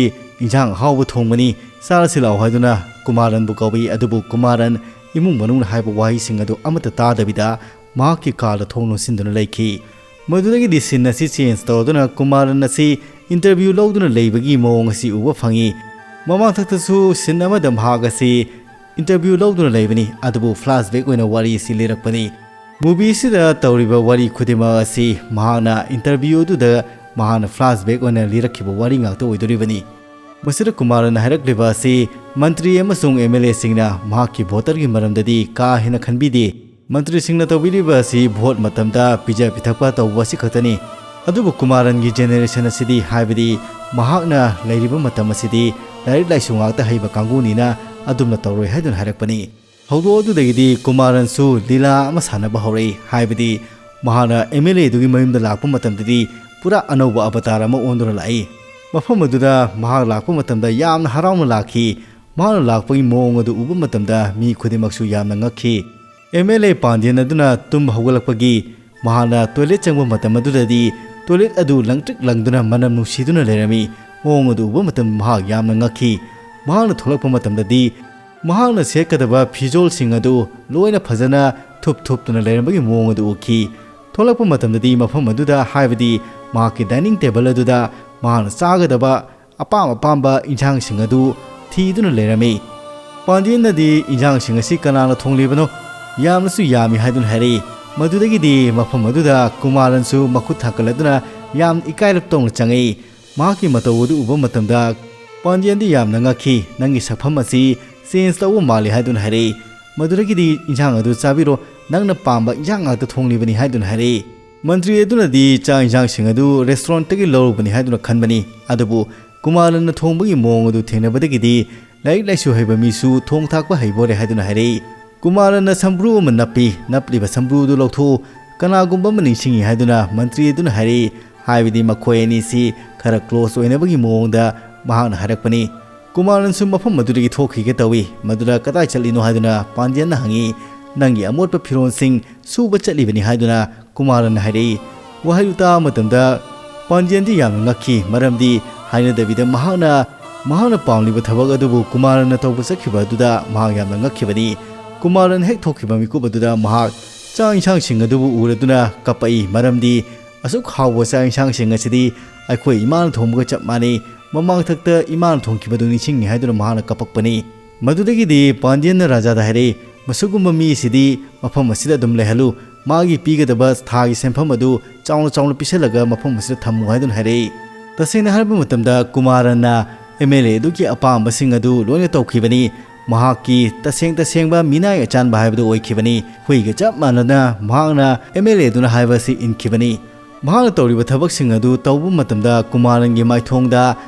"ꯏꯟꯁꯥꯡ ꯑꯍꯥꯎꯕ ꯊꯣꯡꯕꯅꯤ, ꯆꯥꯔꯁꯤ ꯂꯥꯛꯑꯣ" ꯍꯥꯏꯗꯨꯅ ꯀꯨꯃꯥꯔꯟꯕꯨ ꯀꯧꯏ꯫ ꯑꯗꯨꯕꯨ ꯀꯨꯃꯥꯔꯟ ꯏꯃꯨꯡ ꯃꯅꯨꯡꯅ ꯍꯥꯏꯕ ꯋꯥꯍꯩꯁꯤꯡ ꯑꯗꯨ ꯑꯃꯠꯇ ꯇꯥꯗꯕꯤꯗ ꯃꯍꯥꯛꯀꯤ ꯀꯥꯗ ꯊꯣꯡ ꯂꯣꯟꯁꯤꯟꯗꯨꯅ ꯂꯩꯈꯤ꯫ ꯃꯗꯨꯗꯒꯤꯗꯤ ꯁꯤꯟ ꯑꯁꯤ ꯆꯦꯟꯖ ꯇꯧꯔꯗꯨꯅ ꯀꯨꯃꯥꯔꯟ ꯑꯁꯤ ꯏꯟꯇꯔꯚ꯭ꯌꯨ ꯂꯧꯗꯨꯅ ꯂꯩꯕꯒꯤ ꯃꯑꯣꯡ ꯑꯁꯤ ꯎꯕ ꯐꯪꯉꯤ꯫ ꯃꯃꯥꯡꯊꯛꯇꯁꯨ ꯁꯤꯟ ꯑꯃꯗ ꯃꯍꯥꯛ ꯑꯁꯤ ꯏꯟꯇꯔꯚ꯭ꯌꯨ ꯂꯧꯗꯨꯅ ꯂꯩꯕꯅꯤ, ꯑꯗꯨꯕꯨ ꯐ꯭ꯂꯥꯁꯕꯦꯛ ꯑꯣꯏꯅ ꯋꯥꯔꯤ ꯑꯁꯤ ꯂꯤꯔꯛꯄꯅꯤ꯫ ꯃꯨꯚꯤ ꯑꯁꯤꯗ ꯇꯧꯔꯤꯕ ꯋꯥꯔꯤ ꯈꯨꯗꯤꯡꯃꯛ ꯑꯁꯤ ꯃꯍꯥꯛꯅ ꯏꯟꯇꯔꯚ꯭ꯌꯨ ꯑꯗꯨꯗ ꯃꯍꯥꯛꯅ ꯐ꯭ꯂꯥꯁꯕꯦꯛ ꯑꯣꯏꯅ ꯂꯤꯔꯛꯈꯤꯕ ꯋꯥꯔꯤ ꯉꯥꯛꯇ ꯑꯣꯏꯗꯣꯔꯤꯕꯅꯤ꯫ ꯃꯁꯤꯗ ꯀꯨꯃꯥꯔꯟꯅ ꯍꯥꯏꯔꯛꯂꯤꯕ ꯑꯁꯤ ꯃꯟꯇ꯭ꯔꯤ ꯑꯃꯁꯨꯡ ꯑꯦꯝ ꯑꯦꯜ ꯑꯦꯁꯤꯡꯅ ꯃꯍꯥꯛꯀꯤ ꯚꯣꯇꯔꯒꯤ ꯃꯔꯝꯗꯗꯤ ꯀꯥ ꯍꯦꯟꯅ ꯈꯟꯕꯤꯗꯦ꯫ ꯃꯟꯇ꯭ꯔꯤꯁꯤꯡꯅ ꯇꯧꯕꯤꯔꯤꯕ ꯑꯁꯤ ꯚꯣꯠ ꯃꯇꯝꯗ ꯄꯤꯖ ꯄꯤꯊꯛꯄ ꯇꯧꯕ ꯑꯁꯤ ꯈꯛꯇꯅꯤ꯫ ꯑꯗꯨꯕꯨ ꯀꯨꯃꯥꯔꯟꯒꯤ ꯖꯦꯅꯦꯔꯦꯁꯟ ꯑꯁꯤꯗꯤ, ꯍꯥꯏꯕꯗꯤ ꯃꯍꯥꯛꯅ ꯂꯩꯔꯤꯕ ꯃꯇꯝ ꯑꯁꯤꯗꯤ, ꯂꯥꯏꯔꯤꯛ ꯂꯥꯏꯁꯨ ꯉꯥꯛꯇ ꯍꯩꯕ ꯀꯥꯡꯕꯨꯅꯤꯅ ꯑꯗꯨꯝꯅ ꯇꯧꯔꯣꯏ ꯍꯥꯏꯗꯨꯅ ꯍꯥꯏꯔꯛꯄꯅꯤ꯫ ꯊꯧꯗꯣꯛ ꯑꯗꯨꯗꯒꯤꯗꯤ ꯀꯨꯃꯥꯔꯟꯁꯨ ꯂꯤꯂꯥ ꯑꯃ ꯁꯥꯟꯅꯕ ꯍꯧꯔꯛꯏ꯫ ꯍꯥꯏꯕꯗꯤ ꯃꯍꯥꯛꯅ ꯑꯦꯝ ꯑꯦꯜ ꯑꯦ ꯑꯗꯨꯒꯤ ꯃꯌꯨꯝꯗ ꯂꯥꯛꯄ ꯃꯇꯝꯗꯗꯤ ꯄꯨꯔꯥ ꯑꯅꯧꯕ ꯑꯕꯇꯥꯔ ꯑꯃ ꯑꯣꯟꯗꯨꯅ ꯂꯥꯛꯏ꯫ ꯃꯐꯝ ꯑꯗꯨꯗ ꯃꯍꯥꯛ ꯂꯥꯛꯄ ꯃꯇꯝꯗ ꯌꯥꯝꯅ ꯍꯔꯥꯎꯅ ꯂꯥꯛꯈꯤ꯫ ꯃꯍꯥꯛꯅ ꯂꯥꯛꯄꯒꯤ ꯃꯑꯣꯡ ꯑꯗꯨ ꯎꯕ ꯃꯇꯝꯗ ꯃꯤ ꯈꯨꯗꯤꯡꯃꯛꯁꯨ ꯌꯥꯝꯅ ꯉꯛꯈꯤ꯫ ꯑꯦꯝ ꯑꯦꯜ ꯑꯦ ꯄꯥꯟꯗꯤꯌꯟ ꯑꯗꯨꯅ ꯇꯨꯝ ꯍꯧꯒꯠꯂꯛꯄꯒꯤ ꯃꯍꯥꯛꯅ ꯇꯣꯏꯂꯦꯠ ꯆꯪꯕ ꯃꯇꯝ ꯑꯗꯨꯗꯗꯤ ꯇꯣꯏꯂꯦꯠ ꯑꯗꯨ ꯂꯪꯇ꯭ꯔꯤꯛ ꯂꯪꯗꯨꯅ ꯃꯅꯝ ꯅꯨꯡꯁꯤꯗꯨꯅ ꯂꯩꯔꯝꯃꯤ꯫ ꯃꯑꯣꯡ ꯑꯗꯨ ꯎꯕ ꯃꯇꯝꯗ ꯃꯍꯥꯛ ꯌꯥꯝꯅ ꯉꯛꯈꯤ꯫ ꯃꯍꯥꯛꯅ ꯊꯣꯛꯂꯛꯄ ꯃꯇꯝꯗꯗꯤ ꯃꯍꯥꯛꯅ ꯁꯦꯠꯀꯗꯕ ꯐꯤꯖꯣꯜꯁꯤꯡ ꯑꯗꯨ ꯂꯣꯏꯅ ꯐꯖꯅ ꯊꯨꯞ ꯊꯨꯞꯇꯨꯅ ꯂꯩꯔꯝꯕꯒꯤ ꯃꯑꯣꯡ ꯑꯗꯨ ꯎꯈꯤ꯫ ꯊꯣꯛꯂꯛꯄ ꯃꯇꯝꯗꯗꯤ ꯃꯐꯝ ꯑꯗꯨꯗ, ꯍꯥꯏꯕꯗꯤ ꯃꯍꯥꯛꯀꯤ dining table ꯑꯗꯨꯗ ꯃꯍꯥꯛꯅ ꯆꯥꯒꯗꯕ ꯑꯄꯥꯝ ꯑꯄꯥꯝꯕ ꯏꯟꯁꯥꯡꯁꯤꯡ ꯑꯗꯨ ꯊꯤꯗꯨꯅ ꯂꯩꯔꯝꯃꯤ꯫ ꯄꯥꯟꯗꯤꯌꯟꯅꯗꯤ ꯏꯟꯁꯥꯡꯁꯤꯡ ꯑꯁꯤ ꯀꯅꯥꯅ ꯊꯣꯡꯂꯤꯕꯅꯣ, ꯌꯥꯝꯅꯁꯨ ꯌꯥꯝꯃꯤ ꯍꯥꯏꯗꯨꯅ ꯍꯥꯏꯔꯛꯏ꯫ ꯃꯗꯨꯗꯒꯤꯗꯤ ꯃꯐꯝ ꯑꯗꯨꯗ ꯀꯨꯃꯥꯔꯟꯁꯨ ꯃꯈꯨꯠ ꯊꯥꯡꯒꯠꯂꯗꯨꯅ ꯌꯥꯝ ꯏꯀꯥꯏꯔꯞ ꯇꯧꯅ ꯆꯪꯉꯛꯏ꯫ ꯃꯍꯥꯛꯀꯤ ꯃꯇꯧ ꯑꯗꯨ ꯎꯕ ꯃꯇꯝꯗ ꯄꯥꯟꯗꯤꯌꯟꯗꯤ ꯌꯥꯝꯅ ꯉꯛꯈꯤ꯫ "ꯅꯪꯒꯤ ꯁꯛꯐꯝ ꯑꯁꯤ change ꯇꯧꯕ ꯃꯥꯜꯂꯤ" ꯍꯥꯏꯗꯨꯅ ꯍꯥꯏꯔꯛꯏ꯫ ꯃꯗꯨꯗꯒꯤꯗꯤ "ꯏꯟꯁꯥꯡ ꯑꯗꯨ ꯆꯥꯕꯤꯔꯣ, ꯅꯪꯅ ꯄꯥꯝꯕ ꯏꯟꯁꯥꯡ ꯉꯥꯛꯇ ꯊꯣꯡꯂꯤꯕꯅꯤ" ꯍꯥꯏꯗꯨꯅ ꯍꯥꯏꯔꯛꯏ꯫ ꯃꯟꯇ꯭ꯔꯤ ꯑꯗꯨꯅꯗꯤ ꯆꯥꯛ ꯏꯟꯁꯥꯡꯁꯤꯡ ꯑꯗꯨ restaurant ꯇꯒꯤ ꯂꯧꯔꯨꯕꯅꯤ ꯍꯥꯏꯗꯨꯅ ꯈꯟꯕꯅꯤ꯫ ꯑꯗꯨꯕꯨ ꯀꯨꯃꯥꯔꯟꯅ ꯊꯣꯡꯕꯒꯤ ꯃꯑꯣꯡ ꯑꯗꯨ ꯊꯦꯡꯅꯕꯗꯒꯤꯗꯤ ꯂꯥꯏꯔꯤꯛ ꯂꯥꯏꯁꯨ ꯍꯩꯕ ꯃꯤꯁꯨ ꯊꯣꯡ ꯊꯥꯛꯄ ꯍꯩꯕ ꯑꯣꯏꯔꯦ ꯍꯥꯏꯗꯨꯅ ꯍꯥꯏꯔꯛꯏ꯫ ꯀꯨꯃꯥꯔꯟꯅ ꯁꯝꯕ꯭ꯔꯨ ꯑꯃ ꯅꯞꯄꯤ꯫ "ꯅꯞꯂꯤꯕ ꯁꯝꯕ꯭ꯔꯨ ꯑꯗꯨ ꯂꯧꯊꯣꯛꯎ, ꯀꯅꯥꯒꯨꯝꯕ ꯑꯃ ꯅꯤꯡꯁꯤꯡꯏ" ꯍꯥꯏꯗꯨꯅ ꯃꯟꯇ꯭ꯔꯤ ꯑꯗꯨꯅ ꯍꯥꯏꯔꯛꯏ꯫ ꯍꯥꯏꯕꯗꯤ ꯃꯈꯣꯏ ꯑꯅꯤꯁꯤ ꯈꯔ close ꯑꯣꯏꯅꯕꯒꯤ ꯃꯑꯣꯡꯗ ꯃꯍꯥꯛꯅ ꯍꯥꯏꯔꯛꯄꯅꯤ꯫ ꯀꯨꯃꯥꯔꯟꯁꯨ ꯃꯐꯝ ꯑꯗꯨꯗꯒꯤ ꯊꯣꯛꯈꯤꯒꯦ ꯇꯧꯏ꯫ ꯃꯗꯨꯗ "ꯀꯗꯥꯏ ꯆꯠꯂꯤꯅꯣ?" ꯍꯥꯏꯗꯨꯅ ꯄꯥꯟꯗꯤꯌꯟꯅ ꯍꯪꯉꯤ꯫ "ꯅꯪꯒꯤ ꯑꯃꯣꯠꯄ ꯐꯤꯔꯣꯜꯁꯤꯡ ꯁꯨꯕ ꯆꯠꯂꯤꯕꯅꯤ" ꯍꯥꯏꯗꯨꯅ ꯀꯨꯃꯥꯔꯟꯅ ꯍꯥꯏꯔꯛꯏ꯫ ꯋꯥꯍꯩꯗꯨ ꯇꯥꯕ ꯃꯇꯝꯗ ꯄꯥꯟꯗꯤꯌꯟꯗꯤ ꯌꯥꯝꯅ ꯉꯛꯈꯤ, ꯃꯔꯝꯗꯤ ꯍꯥꯏꯅꯗꯕꯤꯗ ꯃꯍꯥꯛꯅ, ꯃꯍꯥꯛꯅ ꯄꯥꯝꯂꯤꯕ ꯊꯕꯛ ꯑꯗꯨꯕꯨ ꯀꯨꯃꯥꯔꯟꯅ ꯇꯧꯕ ꯆꯠꯈꯤꯕ ꯑꯗꯨꯗ ꯃꯍꯥꯛ ꯌꯥꯝꯅ ꯉꯛꯈꯤꯕꯅꯤ꯫ ꯀꯨꯃꯥꯔꯟ ꯍꯦꯛ ꯊꯣꯛꯈꯤꯕ ꯃꯤꯀꯨꯞ ꯑꯗꯨꯗ ꯃꯍꯥꯛ ꯆꯥꯛ ꯏꯟꯁꯥꯡꯁꯤꯡ ꯑꯗꯨꯕꯨ ꯎꯔꯗꯨꯅ ꯀꯞꯄꯛꯏ, ꯃꯔꯝꯗꯤ ꯑꯁꯨꯛ ꯍꯥꯎꯕ ꯆꯥꯛ ꯏꯟꯁꯥꯡꯁꯤꯡ ꯑꯁꯤꯗꯤ ꯑꯩꯈꯣꯏ ꯏꯃꯥꯅ ꯊꯣꯡꯕꯒ ꯆꯞ ꯃꯥꯟꯅꯩ, ꯃꯃꯥꯡꯊꯛꯇ ꯏꯃꯥꯅ ꯊꯣꯡꯈꯤꯕꯗꯨ ꯅꯤꯡꯁꯤꯡꯉꯤ ꯍꯥꯏꯗꯨꯅ ꯃꯍꯥꯛꯅ ꯀꯞꯄꯛꯄꯅꯤ꯫ ꯃꯗꯨꯗꯒꯤꯗꯤ ꯄꯥꯟꯗꯤꯌꯟꯅ ꯔꯥꯖꯥꯗ ꯍꯥꯏꯔꯛꯏ, "ꯃꯁꯤꯒꯨꯝꯕ ꯃꯤ ꯑꯁꯤꯗꯤ ꯃꯐꯝ ꯑꯁꯤꯗ ꯑꯗꯨꯝ ꯂꯩꯍꯜꯂꯨ, ꯃꯥꯒꯤ ꯄꯤꯒꯗꯕ ꯊꯥꯒꯤ ꯁꯦꯟꯐꯝ ꯑꯗꯨ ꯆꯥꯎꯅ ꯆꯥꯎꯅ ꯄꯤꯁꯜꯂꯒ ꯃꯐꯝ ꯑꯁꯤꯗ ꯊꯝꯃꯨ" ꯍꯥꯏꯗꯨꯅ ꯍꯥꯏꯔꯛꯏ꯫ ꯇꯁꯦꯡꯅ ꯍꯥꯏꯔꯕ ꯃꯇꯝꯗ ꯀꯨꯃꯥꯔꯟꯅ M L A ꯑꯗꯨꯒꯤ ꯑꯄꯥꯝꯕꯁꯤꯡ ꯑꯗꯨ ꯂꯣꯏꯅ ꯇꯧꯈꯤꯕꯅꯤ꯫ ꯃꯍꯥꯛꯀꯤ ꯇꯁꯦꯡ ꯇꯁꯦꯡꯕ ꯃꯤꯅꯥꯏ ꯑꯆꯥꯟꯕ ꯍꯥꯏꯕꯗꯨ ꯑꯣꯏꯈꯤꯕꯅꯤ꯫ ꯍꯨꯏꯒ ꯆꯞ ꯃꯥꯟꯅꯅ ꯃꯍꯥꯛꯅ M L A ꯑꯗꯨꯅ ꯍꯥꯏꯕ ꯑꯁꯤ ꯏꯟꯈꯤꯕꯅꯤ꯫ ꯃꯍꯥꯛꯅ ꯇꯧꯔꯤꯕ ꯊꯕꯛꯁꯤꯡ ꯑꯗꯨ ꯇꯧꯕ ꯃꯇꯝꯗ ꯀꯨꯃꯥꯔꯟꯒꯤ ꯃꯥꯏꯊꯣꯡꯗ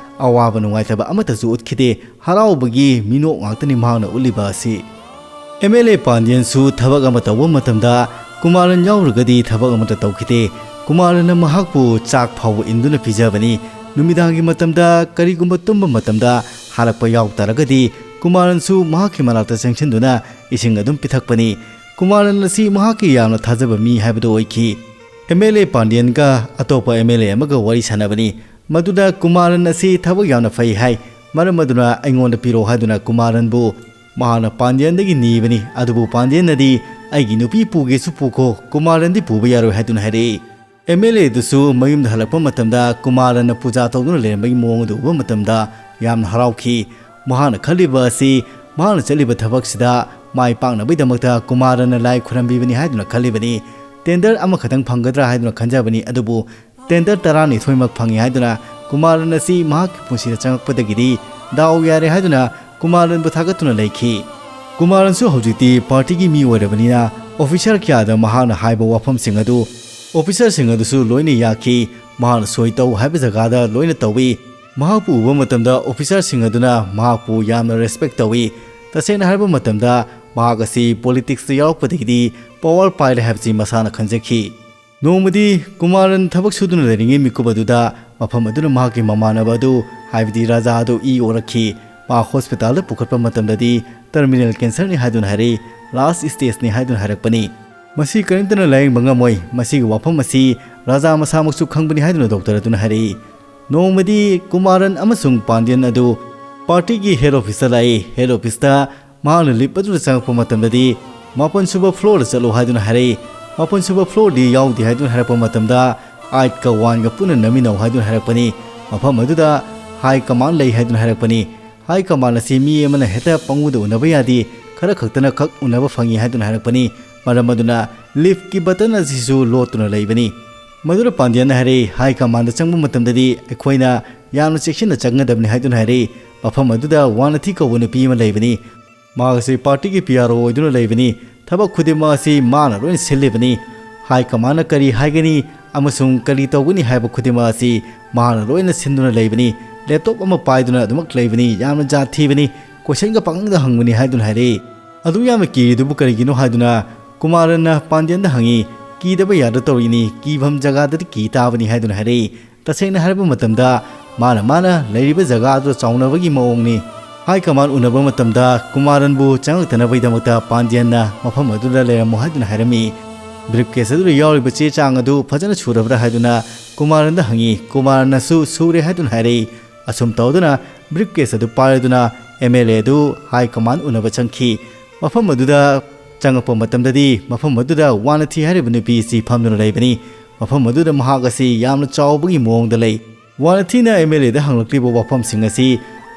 ꯑꯋꯥꯕ ꯅꯨꯡꯉꯥꯏꯇꯕ ꯑꯃꯠꯇꯁꯨ ꯎꯠꯈꯤꯗꯦ꯫ ꯍꯔꯥꯎꯕꯒꯤ ꯃꯤꯅꯣꯛ ꯉꯥꯛꯇꯅꯤ ꯃꯍꯥꯛꯅ ꯎꯠꯂꯤꯕ ꯑꯁꯤ꯫ M L A ꯄꯥꯟꯗꯤꯌꯟꯁꯨ ꯊꯕꯛ ꯑꯃ ꯇꯧꯕ ꯃꯇꯝꯗ ꯀꯨꯃꯥꯔꯟ ꯌꯥꯎꯔꯒꯗꯤ ꯊꯕꯛ ꯑꯃꯠꯇ ꯇꯧꯈꯤꯗꯦ꯫ ꯀꯨꯃꯥꯔꯟꯅ ꯃꯍꯥꯛꯄꯨ ꯆꯥꯛ ꯐꯥꯎꯕ ꯏꯟꯗꯨꯅ ꯄꯤꯖꯕꯅꯤ꯫ ꯅꯨꯃꯤꯗꯥꯡꯒꯤ ꯃꯇꯝꯗ ꯀꯔꯤꯒꯨꯝꯕ ꯇꯨꯝꯕ ꯃꯇꯝꯗ ꯍꯥꯔꯛꯄ ꯌꯥꯎ ꯇꯥꯔꯒꯗꯤ ꯀꯨꯃꯥꯔꯟꯁꯨ ꯃꯍꯥꯛꯀꯤ ꯃꯅꯥꯛꯇ ꯆꯪꯁꯤꯟꯗꯨꯅ ꯏꯁꯤꯡ ꯑꯗꯨꯝ ꯄꯤꯊꯛꯄꯅꯤ꯫ ꯀꯨꯃꯥꯔꯟ ꯑꯁꯤ ꯃꯍꯥꯛꯀꯤ ꯌꯥꯝꯅ ꯊꯥꯖꯕ ꯃꯤ ꯍꯥꯏꯕꯗꯨ ꯑꯣꯏꯈꯤ꯫ ꯑꯦꯝ ꯑꯦꯜ ꯑꯦ ꯄꯥꯟꯗꯤꯌꯟꯒ ꯑꯇꯣꯞꯄ ꯑꯦꯝ ꯑꯦꯜ ꯑꯦ ꯑꯃꯒ ꯋꯥꯔꯤ ꯁꯥꯟꯅꯕꯅꯤ꯫ ꯃꯗꯨꯗ ꯀꯨꯃꯥꯔꯟ ꯑꯁꯤ ꯊꯕꯛ ꯌꯥꯝꯅ ꯐꯩ ꯍꯥꯏ, ꯃꯔꯝ ꯑꯗꯨꯅ ꯑꯩꯉꯣꯟꯗ ꯄꯤꯔꯛꯑꯣ ꯍꯥꯏꯗꯨꯅ ꯀꯨꯃꯥꯔꯟꯕꯨ ꯃꯍꯥꯛꯅ ꯄꯥꯟꯗꯤꯌꯟꯗꯒꯤ ꯅꯤꯕꯅꯤ꯫ ꯑꯗꯨꯕꯨ ꯄꯥꯟꯗꯤꯌꯟꯅꯗꯤ "ꯑꯩꯒꯤ ꯅꯨꯄꯤ ꯄꯨꯒꯦꯁꯨ ꯄꯨꯈꯣ, ꯀꯨꯃꯥꯔꯟꯗꯤ ꯄꯨꯕ ꯌꯥꯔꯣꯏ" ꯍꯥꯏꯗꯨꯅ ꯍꯥꯏꯔꯛꯏ꯫ ꯑꯦꯝ ꯑꯦꯜ ꯑꯦꯗꯨꯁꯨ ꯃꯌꯨꯝꯗ ꯍꯜꯂꯛꯄ ꯃꯇꯝꯗ ꯀꯨꯃꯥꯔꯟꯅ ꯄꯨꯖꯥ ꯇꯧꯗꯨꯅ ꯂꯩꯔꯝꯕꯒꯤ ꯃꯑꯣꯡ ꯑꯗꯨ ꯎꯕ ꯃꯇꯝꯗ ꯌꯥꯝꯅ ꯍꯔꯥꯎꯈꯤ꯫ ꯃꯍꯥꯛꯅ ꯈꯜꯂꯤꯕ ꯑꯁꯤ ꯃꯍꯥꯛꯅ ꯆꯠꯂꯤꯕ ꯊꯕꯛꯁꯤꯗ ꯃꯥꯏ ꯄꯥꯛꯅꯕꯒꯤꯗꯃꯛꯇ ꯀꯨꯃꯥꯔꯟꯅ ꯂꯥꯏ ꯈꯨꯔꯝꯕꯤꯕꯅꯤ ꯍꯥꯏꯗꯨꯅ ꯈꯜꯂꯤꯕꯅꯤ꯫ ꯇꯦꯟꯗꯔ ꯑꯃꯈꯛꯇꯪ ꯐꯪꯒꯗ꯭ꯔꯥ ꯍꯥꯏꯗꯨꯅ ꯈꯟꯖꯕꯅꯤ, ꯑꯗꯨꯕꯨ ꯇꯦꯟꯗꯔ ꯇꯔꯥꯅꯤꯊꯣꯏꯃꯛ ꯐꯪꯉꯤ ꯍꯥꯏꯗꯨꯅ ꯀꯨꯃꯥꯔꯟ ꯑꯁꯤ ꯃꯍꯥꯛꯀꯤ ꯄꯨꯟꯁꯤꯗ ꯆꯪꯉꯛꯄꯗꯒꯤꯗꯤ ꯗꯥꯎ ꯌꯥꯔꯦ ꯍꯥꯏꯗꯨꯅ ꯀꯨꯃꯥꯔꯟꯕꯨ ꯊꯥꯒꯠꯇꯨꯅ ꯂꯩꯈꯤ꯫ ꯀꯨꯃꯥꯔꯟꯁꯨ ꯍꯧꯖꯤꯛꯇꯤ ꯄꯥꯔꯇꯤꯒꯤ ꯃꯤ ꯑꯣꯏꯔꯕꯅꯤꯅ ꯑꯣꯐꯤꯁꯥꯔ ꯀꯌꯥꯗ ꯃꯍꯥꯛꯅ ꯍꯥꯏꯕ ꯋꯥꯐꯝꯁꯤꯡ ꯑꯗꯨ ꯑꯣꯐꯤꯁꯥꯔꯁꯤꯡ ꯑꯗꯨꯁꯨ ꯂꯣꯏꯅ ꯌꯥꯈꯤ꯫ ꯃꯍꯥꯛꯅ ꯁꯣꯏ ꯇꯧ ꯍꯥꯏꯕ ꯖꯒꯥꯗ ꯂꯣꯏꯅ ꯇꯧꯏ꯫ ꯃꯍꯥꯛꯄꯨ ꯎꯕ ꯃꯇꯝꯗ ꯑꯣꯐꯤꯁꯥꯔꯁꯤꯡ ꯑꯗꯨꯅ ꯃꯍꯥꯛꯄꯨ ꯌꯥꯝꯅ ꯔꯦꯁꯄꯦꯛ ꯇꯧꯏ꯫ ꯇꯁꯦꯡꯅ ꯍꯥꯏꯔꯕ ꯃꯇꯝꯗ ꯃꯍꯥꯛ ꯑꯁꯤ ꯄꯣꯂꯤꯇꯤꯛꯁꯇ ꯌꯥꯎꯔꯛꯄꯗꯒꯤꯗꯤ ꯄꯋꯥꯔ ꯄꯥꯏꯔꯦ ꯍꯥꯏꯕꯁꯤ ꯃꯁꯥꯅ ꯈꯪꯖꯈꯤ꯫ ꯅꯣꯡꯃꯗꯤ ꯀꯨꯃꯥꯔꯟ ꯊꯕꯛ ꯁꯨꯗꯨꯅ ꯂꯩꯔꯤꯉꯩ ꯃꯤꯀꯨꯞ ꯑꯗꯨꯗ ꯃꯐꯝ ꯑꯗꯨꯅ ꯃꯍꯥꯛꯀꯤ ꯃꯃꯥꯟꯅꯕ ꯑꯗꯨ, ꯍꯥꯏꯕꯗꯤ ꯔꯥꯖꯥ ꯑꯗꯨ ꯏ ꯑꯣꯔꯛꯈꯤ꯫ ꯃꯍꯥꯛ ꯍꯣꯁꯄꯤꯇꯥꯜꯗ ꯄꯨꯈꯠꯄ ꯃꯇꯝꯗꯗꯤ ꯇꯔꯃꯤꯅꯦꯜ ꯀꯦꯟꯁꯔꯅꯤ ꯍꯥꯏꯗꯨꯅ ꯍꯥꯏꯔꯛꯏ, ꯂꯥꯁ ꯁ꯭ꯇꯦꯖꯅꯤ ꯍꯥꯏꯗꯨꯅ ꯍꯥꯏꯔꯛꯄꯅꯤ꯫ "ꯃꯁꯤ ꯀꯔꯤꯝꯇꯅ ꯂꯥꯌꯦꯡꯕ ꯉꯝꯃꯣꯏ, ꯃꯁꯤꯒꯤ ꯋꯥꯐꯝ ꯑꯁꯤ ꯔꯥꯖꯥ ꯃꯁꯥꯃꯛꯁꯨ ꯈꯪꯕꯅꯤ" ꯍꯥꯏꯗꯨꯅ ꯗꯣꯛꯇꯔ ꯑꯗꯨꯅ ꯍꯥꯏꯔꯛꯏ꯫ ꯅꯣꯡꯃꯗꯤ ꯀꯨꯃꯥꯔꯟ ꯑꯃꯁꯨꯡ ꯄꯥꯟꯗ꯭ꯌꯟ ꯑꯗꯨ ꯄꯥꯔꯇꯤꯒꯤ ꯍꯦꯗ ꯑꯣꯐꯤꯁꯇ ꯂꯥꯛꯏ꯫ ꯍꯦꯗ ꯑꯣꯐꯤꯁꯇ ꯃꯍꯥꯛꯅ ꯂꯤꯐ ꯑꯗꯨꯗ ꯆꯪꯉꯛꯄ ꯃꯇꯝꯗꯗꯤ ꯃꯥꯄꯟ ꯁꯨꯕ ꯐ꯭ꯂꯣꯔꯗ ꯆꯠꯂꯨ ꯍꯥꯏꯗꯨꯅ ꯍꯥꯏꯔꯛꯏ꯫ ꯃꯥꯄꯟ ꯁꯨꯕ ꯐ꯭ꯂꯣꯔꯗꯤ ꯌꯥꯎꯗꯦ ꯍꯥꯏꯗꯨꯅ ꯍꯥꯏꯔꯛꯄ ꯃꯇꯝꯗ ꯑꯥꯏꯠꯀ ꯋꯥꯟꯒ ꯄꯨꯟꯅ ꯅꯝꯃꯤꯟꯅꯧ ꯍꯥꯏꯗꯨꯅ ꯍꯥꯏꯔꯛꯄꯅꯤ꯫ ꯃꯐꯝ ꯑꯗꯨꯗ ꯍꯥꯏ ꯀꯃꯥꯟ ꯂꯩ ꯍꯥꯏꯗꯨꯅ ꯍꯥꯏꯔꯛꯄꯅꯤ꯫ ꯍꯥꯏ ꯀꯃꯥꯟ ꯑꯁꯤ ꯃꯤ ꯑꯃꯅ ꯍꯦꯛꯇ ꯄꯪꯎꯗ ꯎꯅꯕ ꯌꯥꯗꯦ, ꯈꯔ ꯈꯛꯇꯅ ꯈꯛ ꯎꯅꯕ ꯐꯪꯉꯤ ꯍꯥꯏꯗꯨꯅ ꯍꯥꯏꯔꯛꯄꯅꯤ꯫ ꯃꯔꯝ ꯑꯗꯨꯅ ꯂꯤꯐꯀꯤ ꯕꯇꯟ ꯑꯁꯤꯁꯨ ꯂꯣꯠꯇꯨꯅ ꯂꯩꯕꯅꯤ꯫ ꯃꯗꯨꯅ ꯄꯥꯟꯗ꯭ꯌꯟꯅ ꯍꯥꯏꯔꯛꯏ, ꯍꯥꯏ ꯀꯃꯥꯟꯗ ꯆꯪꯕ ꯃꯇꯝꯗꯗꯤ ꯑꯩꯈꯣꯏꯅ ꯌꯥꯝꯅ ꯆꯦꯛꯁꯤꯟꯅ ꯆꯪꯒꯗꯕꯅꯤ ꯍꯥꯏꯗꯨꯅ ꯍꯥꯏꯔꯛꯏ꯫ ꯃꯐꯝ ꯑꯗꯨꯗ ꯋꯥꯅꯊꯤ ꯀꯧꯕ ꯅꯨꯄꯤ ꯑꯃ ꯂꯩꯕꯅꯤ꯫ ꯃꯍꯥꯛ ꯑꯁꯤ ꯄꯥꯔꯇꯤꯒꯤ ꯄꯤ ꯑꯥꯔ ꯑꯣ ꯑꯣꯏꯗꯨꯅ ꯂꯩꯕꯅꯤ꯫ ꯊꯕꯛ ꯈꯨꯗꯤꯡꯃꯛ ꯑꯁꯤ ꯃꯥꯅ ꯂꯣꯏꯅ ꯁꯤꯜꯂꯤꯕꯅꯤ꯫ ꯍꯥꯏ ꯀꯃꯥꯟꯅ ꯀꯔꯤ ꯍꯥꯏꯒꯅꯤ ꯑꯃꯁꯨꯡ ꯀꯔꯤ ꯇꯧꯒꯅꯤ ꯍꯥꯏꯕ ꯈꯨꯗꯤꯡꯃꯛ ꯑꯁꯤ ꯃꯍꯥꯛꯅ ꯂꯣꯏꯅ ꯁꯤꯟꯗꯨꯅ ꯂꯩꯕꯅꯤ꯫ ꯂꯦꯞꯇꯣꯞ ꯑꯃ ꯄꯥꯏꯗꯨꯅ ꯑꯗꯨꯃꯛ ꯂꯩꯕꯅꯤ꯫ ꯌꯥꯝꯅ ꯖꯥꯠ ꯊꯤꯕꯅꯤ꯫ ꯀꯣꯏꯁꯟꯒ ꯄꯪꯍꯪꯗ ꯍꯪꯕꯅꯤ ꯍꯥꯏꯗꯨꯅ ꯍꯥꯏꯔꯛꯏ꯫ ꯑꯗꯨ ꯌꯥꯝꯅ ꯀꯤꯔꯤꯗꯨꯕꯨ ꯀꯔꯤꯒꯤꯅꯣ ꯍꯥꯏꯗꯨꯅ ꯀꯨꯃꯥꯔꯟꯅ ꯄꯥꯟꯗ꯭ꯌꯟꯗ ꯍꯪꯉꯤ꯫ "ꯀꯤꯗꯕ ꯌꯥꯗ ꯇꯧꯔꯤꯅꯤ, ꯀꯤꯐꯝ ꯖꯒꯥꯗꯗꯤ ꯀꯤ ꯇꯥꯕꯅꯤ" ꯍꯥꯏꯗꯨꯅ ꯍꯥꯏꯔꯛꯏ꯫ ꯇꯁꯦꯡꯅ ꯍꯥꯏꯔꯕ ꯃꯇꯝꯗ ꯃꯥꯅ, ꯃꯥꯅ ꯂꯩꯔꯤꯕ ꯖꯒꯥ ꯑꯗꯨ ꯆꯥꯎꯅꯕꯒꯤ ꯃꯑꯣꯡꯅꯤ꯫ ꯍꯥꯏ ꯀꯃꯥꯟ ꯎꯅꯕ ꯃꯇꯝꯗ ꯀꯨꯃꯥꯔꯟꯕꯨ ꯆꯪꯉꯛꯇꯅꯕꯒꯤꯗꯃꯛꯇ ꯄꯥꯟꯗ꯭ꯌꯟꯅ ꯃꯐꯝ ꯑꯗꯨꯗ ꯂꯩꯔꯝꯃꯨ ꯍꯥꯏꯗꯨꯅ ꯍꯥꯏꯔꯝꯃꯤ꯫ ꯕ꯭ꯔꯤꯐ ꯀꯦꯁ ꯑꯗꯨꯗ ꯌꯥꯎꯔꯤꯕ ꯆꯦ ꯆꯥꯡ ꯑꯗꯨ ꯐꯖꯅ ꯁꯨꯔꯕ꯭ꯔꯥ ꯍꯥꯏꯗꯨꯅ ꯀꯨꯃꯥꯔꯟꯗ ꯍꯪꯉꯤ꯫ ꯀꯨꯃꯥꯔꯟꯅꯁꯨ ꯁꯨꯔꯦ ꯍꯥꯏꯗꯨꯅ ꯍꯥꯏꯔꯛꯏ꯫ ꯑꯁꯨꯝ ꯇꯧꯗꯨꯅ ꯕ꯭ꯔꯤꯐ ꯀꯦꯁ ꯑꯗꯨ ꯄꯥꯏꯔꯗꯨꯅ ꯑꯦꯝ ꯑꯦꯜ ꯑꯦ ꯑꯗꯨ ꯍꯥꯏ ꯀꯃꯥꯟ ꯎꯅꯕ ꯆꯪꯈꯤ꯫ ꯃꯐꯝ ꯑꯗꯨꯗ ꯆꯪꯉꯛꯄ ꯃꯇꯝꯗꯗꯤ ꯃꯐꯝ ꯑꯗꯨꯗ ꯋꯥꯅꯊꯤ ꯍꯥꯏꯔꯤꯕ ꯅꯨꯄꯤ ꯑꯁꯤ ꯐꯝꯗꯨꯅ ꯂꯩꯕꯅꯤ꯫ ꯃꯐꯝ ꯑꯗꯨꯗ ꯃꯍꯥꯛ ꯑꯁꯤ ꯌꯥꯝꯅ ꯆꯥꯎꯕꯒꯤ ꯃꯑꯣꯡꯗ ꯂꯩ꯫ ꯋꯥꯅꯊꯤꯅ ꯑꯦꯝ ꯑꯦꯜ ꯑꯦꯗ ꯍꯪꯂꯛꯂꯤꯕ ꯋꯥꯐꯝꯁꯤꯡ ꯑꯁꯤ,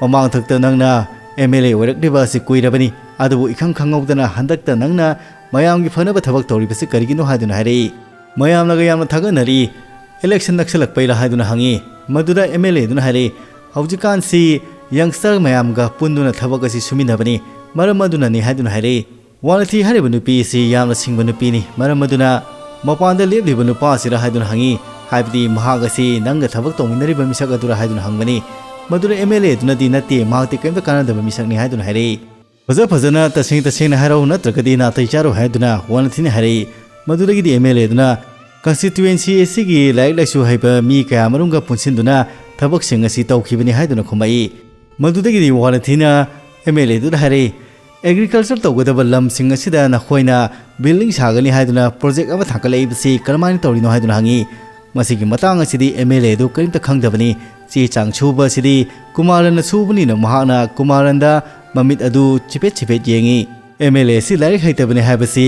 "ꯃꯃꯥꯡꯊꯛꯇ ꯅꯪꯅ ꯑꯦꯝ ꯑꯦꯜ ꯑꯦ ꯑꯣꯏꯔꯛꯂꯤꯕ ꯑꯁꯤ ꯀꯨꯏꯔꯕꯅꯤ, ꯑꯗꯨꯕꯨ ꯏꯈꯪ ꯈꯪꯍꯧꯗꯅ ꯍꯟꯗꯛꯇ ꯅꯪꯅ ꯃꯌꯥꯝꯒꯤ ꯐꯅꯕ ꯊꯕꯛ ꯇꯧꯔꯤꯕꯁꯤ ꯀꯔꯤꯒꯤꯅꯣ?" ꯍꯥꯏꯗꯨꯅ ꯍꯥꯏꯔꯛꯏ꯫ ꯃꯌꯥꯝꯅꯒ ꯌꯥꯝꯅ ꯊꯥꯒꯠꯅꯔꯤ, "ꯏꯂꯦꯛꯁꯟ ꯅꯛꯁꯜꯂꯛꯄꯩꯔꯥ?" ꯍꯥꯏꯗꯨꯅ ꯍꯪꯉꯤ꯫ ꯃꯗꯨꯗ ꯑꯦꯝ ꯑꯦꯜ ꯑꯦꯗꯨꯅ ꯍꯥꯏꯔꯛꯏ, "ꯍꯧꯖꯤꯛꯀꯥꯟꯁꯤ ꯌꯪꯁꯇꯔ ꯃꯌꯥꯝꯒ ꯄꯨꯟꯗꯨꯅ ꯊꯕꯛ ꯑꯁꯤ ꯁꯨꯃꯤꯟꯅꯕꯅꯤ, ꯃꯔꯝ ꯑꯗꯨꯅꯅꯤ" ꯍꯥꯏꯗꯨꯅ ꯍꯥꯏꯔꯛꯏ꯫ ꯋꯥꯅꯊꯤ ꯍꯥꯏꯔꯤꯕ ꯅꯨꯄꯤ ꯑꯁꯤ ꯌꯥꯝꯅ ꯁꯤꯡꯕ ꯅꯨꯄꯤꯅꯤ, ꯃꯔꯝ ꯑꯗꯨꯅ ꯃꯄꯥꯟꯗ ꯂꯦꯞꯂꯤꯕ ꯅꯨꯄꯥ ꯑꯁꯤꯔ ꯍꯥꯏꯗꯨꯅ ꯍꯪꯉꯤ, ꯍꯥꯏꯕꯗꯤ ꯃꯍꯥꯛ ꯑꯁꯤ ꯅꯪꯒ ꯊꯕꯛ ꯇꯧꯃꯤꯟꯅꯔꯤꯕ ꯃꯤꯁꯛ ꯑꯗꯨꯔ ꯍꯥꯏꯗꯨꯅ ꯍꯪꯕꯅꯤ꯫ ꯃꯗꯨꯗ ꯑꯦꯝ ꯑꯦꯜ ꯑꯦꯗꯨꯅꯗꯤ "ꯅꯠꯇꯦ, ꯃꯍꯥꯛꯇꯤ ꯀꯔꯤꯝꯇ ꯀꯥꯟꯅꯗꯕ ꯃꯤꯁꯛꯅꯤ" ꯍꯥꯏꯗꯨꯅ ꯍꯥꯏꯔꯛꯏ꯫ "ꯐꯖ ꯐꯖꯅ ꯇꯁꯦꯡ ꯇꯁꯦꯡꯅ ꯍꯥꯏꯔꯛꯎ, ꯅꯠꯇ꯭ꯔꯒꯗꯤ ꯅꯥꯇꯩ ꯆꯥꯔꯣꯏ" ꯍꯥꯏꯗꯨꯅ ꯋꯥꯅꯊꯤꯅ ꯍꯥꯏꯔꯛꯏ꯫ ꯃꯗꯨꯗꯒꯤꯗꯤ ꯑꯦꯝ ꯑꯦꯜ ꯑꯦꯗꯨꯅ, "ꯀꯟꯁꯇꯤꯇ꯭ꯋꯨꯌꯦꯟꯁꯤ ꯑꯁꯤꯒꯤ ꯂꯥꯏꯔꯤꯛ ꯂꯥꯏꯁꯨ ꯍꯩꯕ ꯃꯤ ꯀꯌꯥꯃꯔꯨꯝꯒ ꯄꯨꯟꯁꯤꯟꯗꯨꯅ ꯊꯕꯛꯁꯤꯡ ꯑꯁꯤ ꯇꯧꯈꯤꯕꯅꯤ" ꯍꯥꯏꯗꯨꯅ ꯈꯨꯝꯃꯛꯏ꯫ ꯃꯗꯨꯗꯒꯤꯗꯤ ꯋꯥꯅꯊꯤꯅ ꯑꯦꯝ ꯑꯦꯜ ꯑꯦꯗꯨꯗ ꯍꯥꯏꯔꯛꯏ, "ꯑꯦꯒ꯭ꯔꯤꯀꯜꯆꯔ ꯇꯧꯒꯗꯕ ꯂꯝꯁꯤꯡ ꯑꯁꯤꯗ ꯅꯈꯣꯏꯅ ꯕꯤꯜꯗꯤꯡ ꯁꯥꯒꯅꯤ ꯍꯥꯏꯗꯨꯅ ꯄ꯭ꯔꯣꯖꯦꯛ ꯑꯃ ꯊꯥꯡꯒꯠꯂꯛꯏꯕꯁꯤ ꯀꯔꯝꯍꯥꯏꯅ ꯇꯧꯔꯤꯅꯣ?" ꯍꯥꯏꯗꯨꯅ ꯍꯪꯉꯤ꯫ ꯃꯁꯤꯒꯤ ꯃꯇꯥꯡ ꯑꯁꯤꯗꯤ ꯑꯦꯝ ꯑꯦꯜ ꯑꯦꯗꯨ ꯀꯔꯤꯝꯇ ꯈꯪꯗꯕꯅꯤ꯫ ꯆꯦ ꯆꯥꯡ ꯁꯨꯕ ꯑꯁꯤꯗꯤ ꯀꯨꯃꯥꯔꯟꯅ ꯁꯨꯕꯅꯤꯅ ꯃꯍꯥꯛꯅ ꯀꯨꯃꯥꯔꯟꯗ ꯃꯃꯤꯠ ꯑꯗꯨ ꯆꯤꯐꯦꯠ ꯆꯤꯐꯦꯠ ꯌꯦꯡꯉꯤ꯫ ꯑꯦꯝ ꯑꯦꯜ ꯑꯦ ꯑꯁꯤ ꯂꯥꯏꯔꯤꯛ ꯍꯩꯇꯕꯅꯤ ꯍꯥꯏꯕꯁꯤ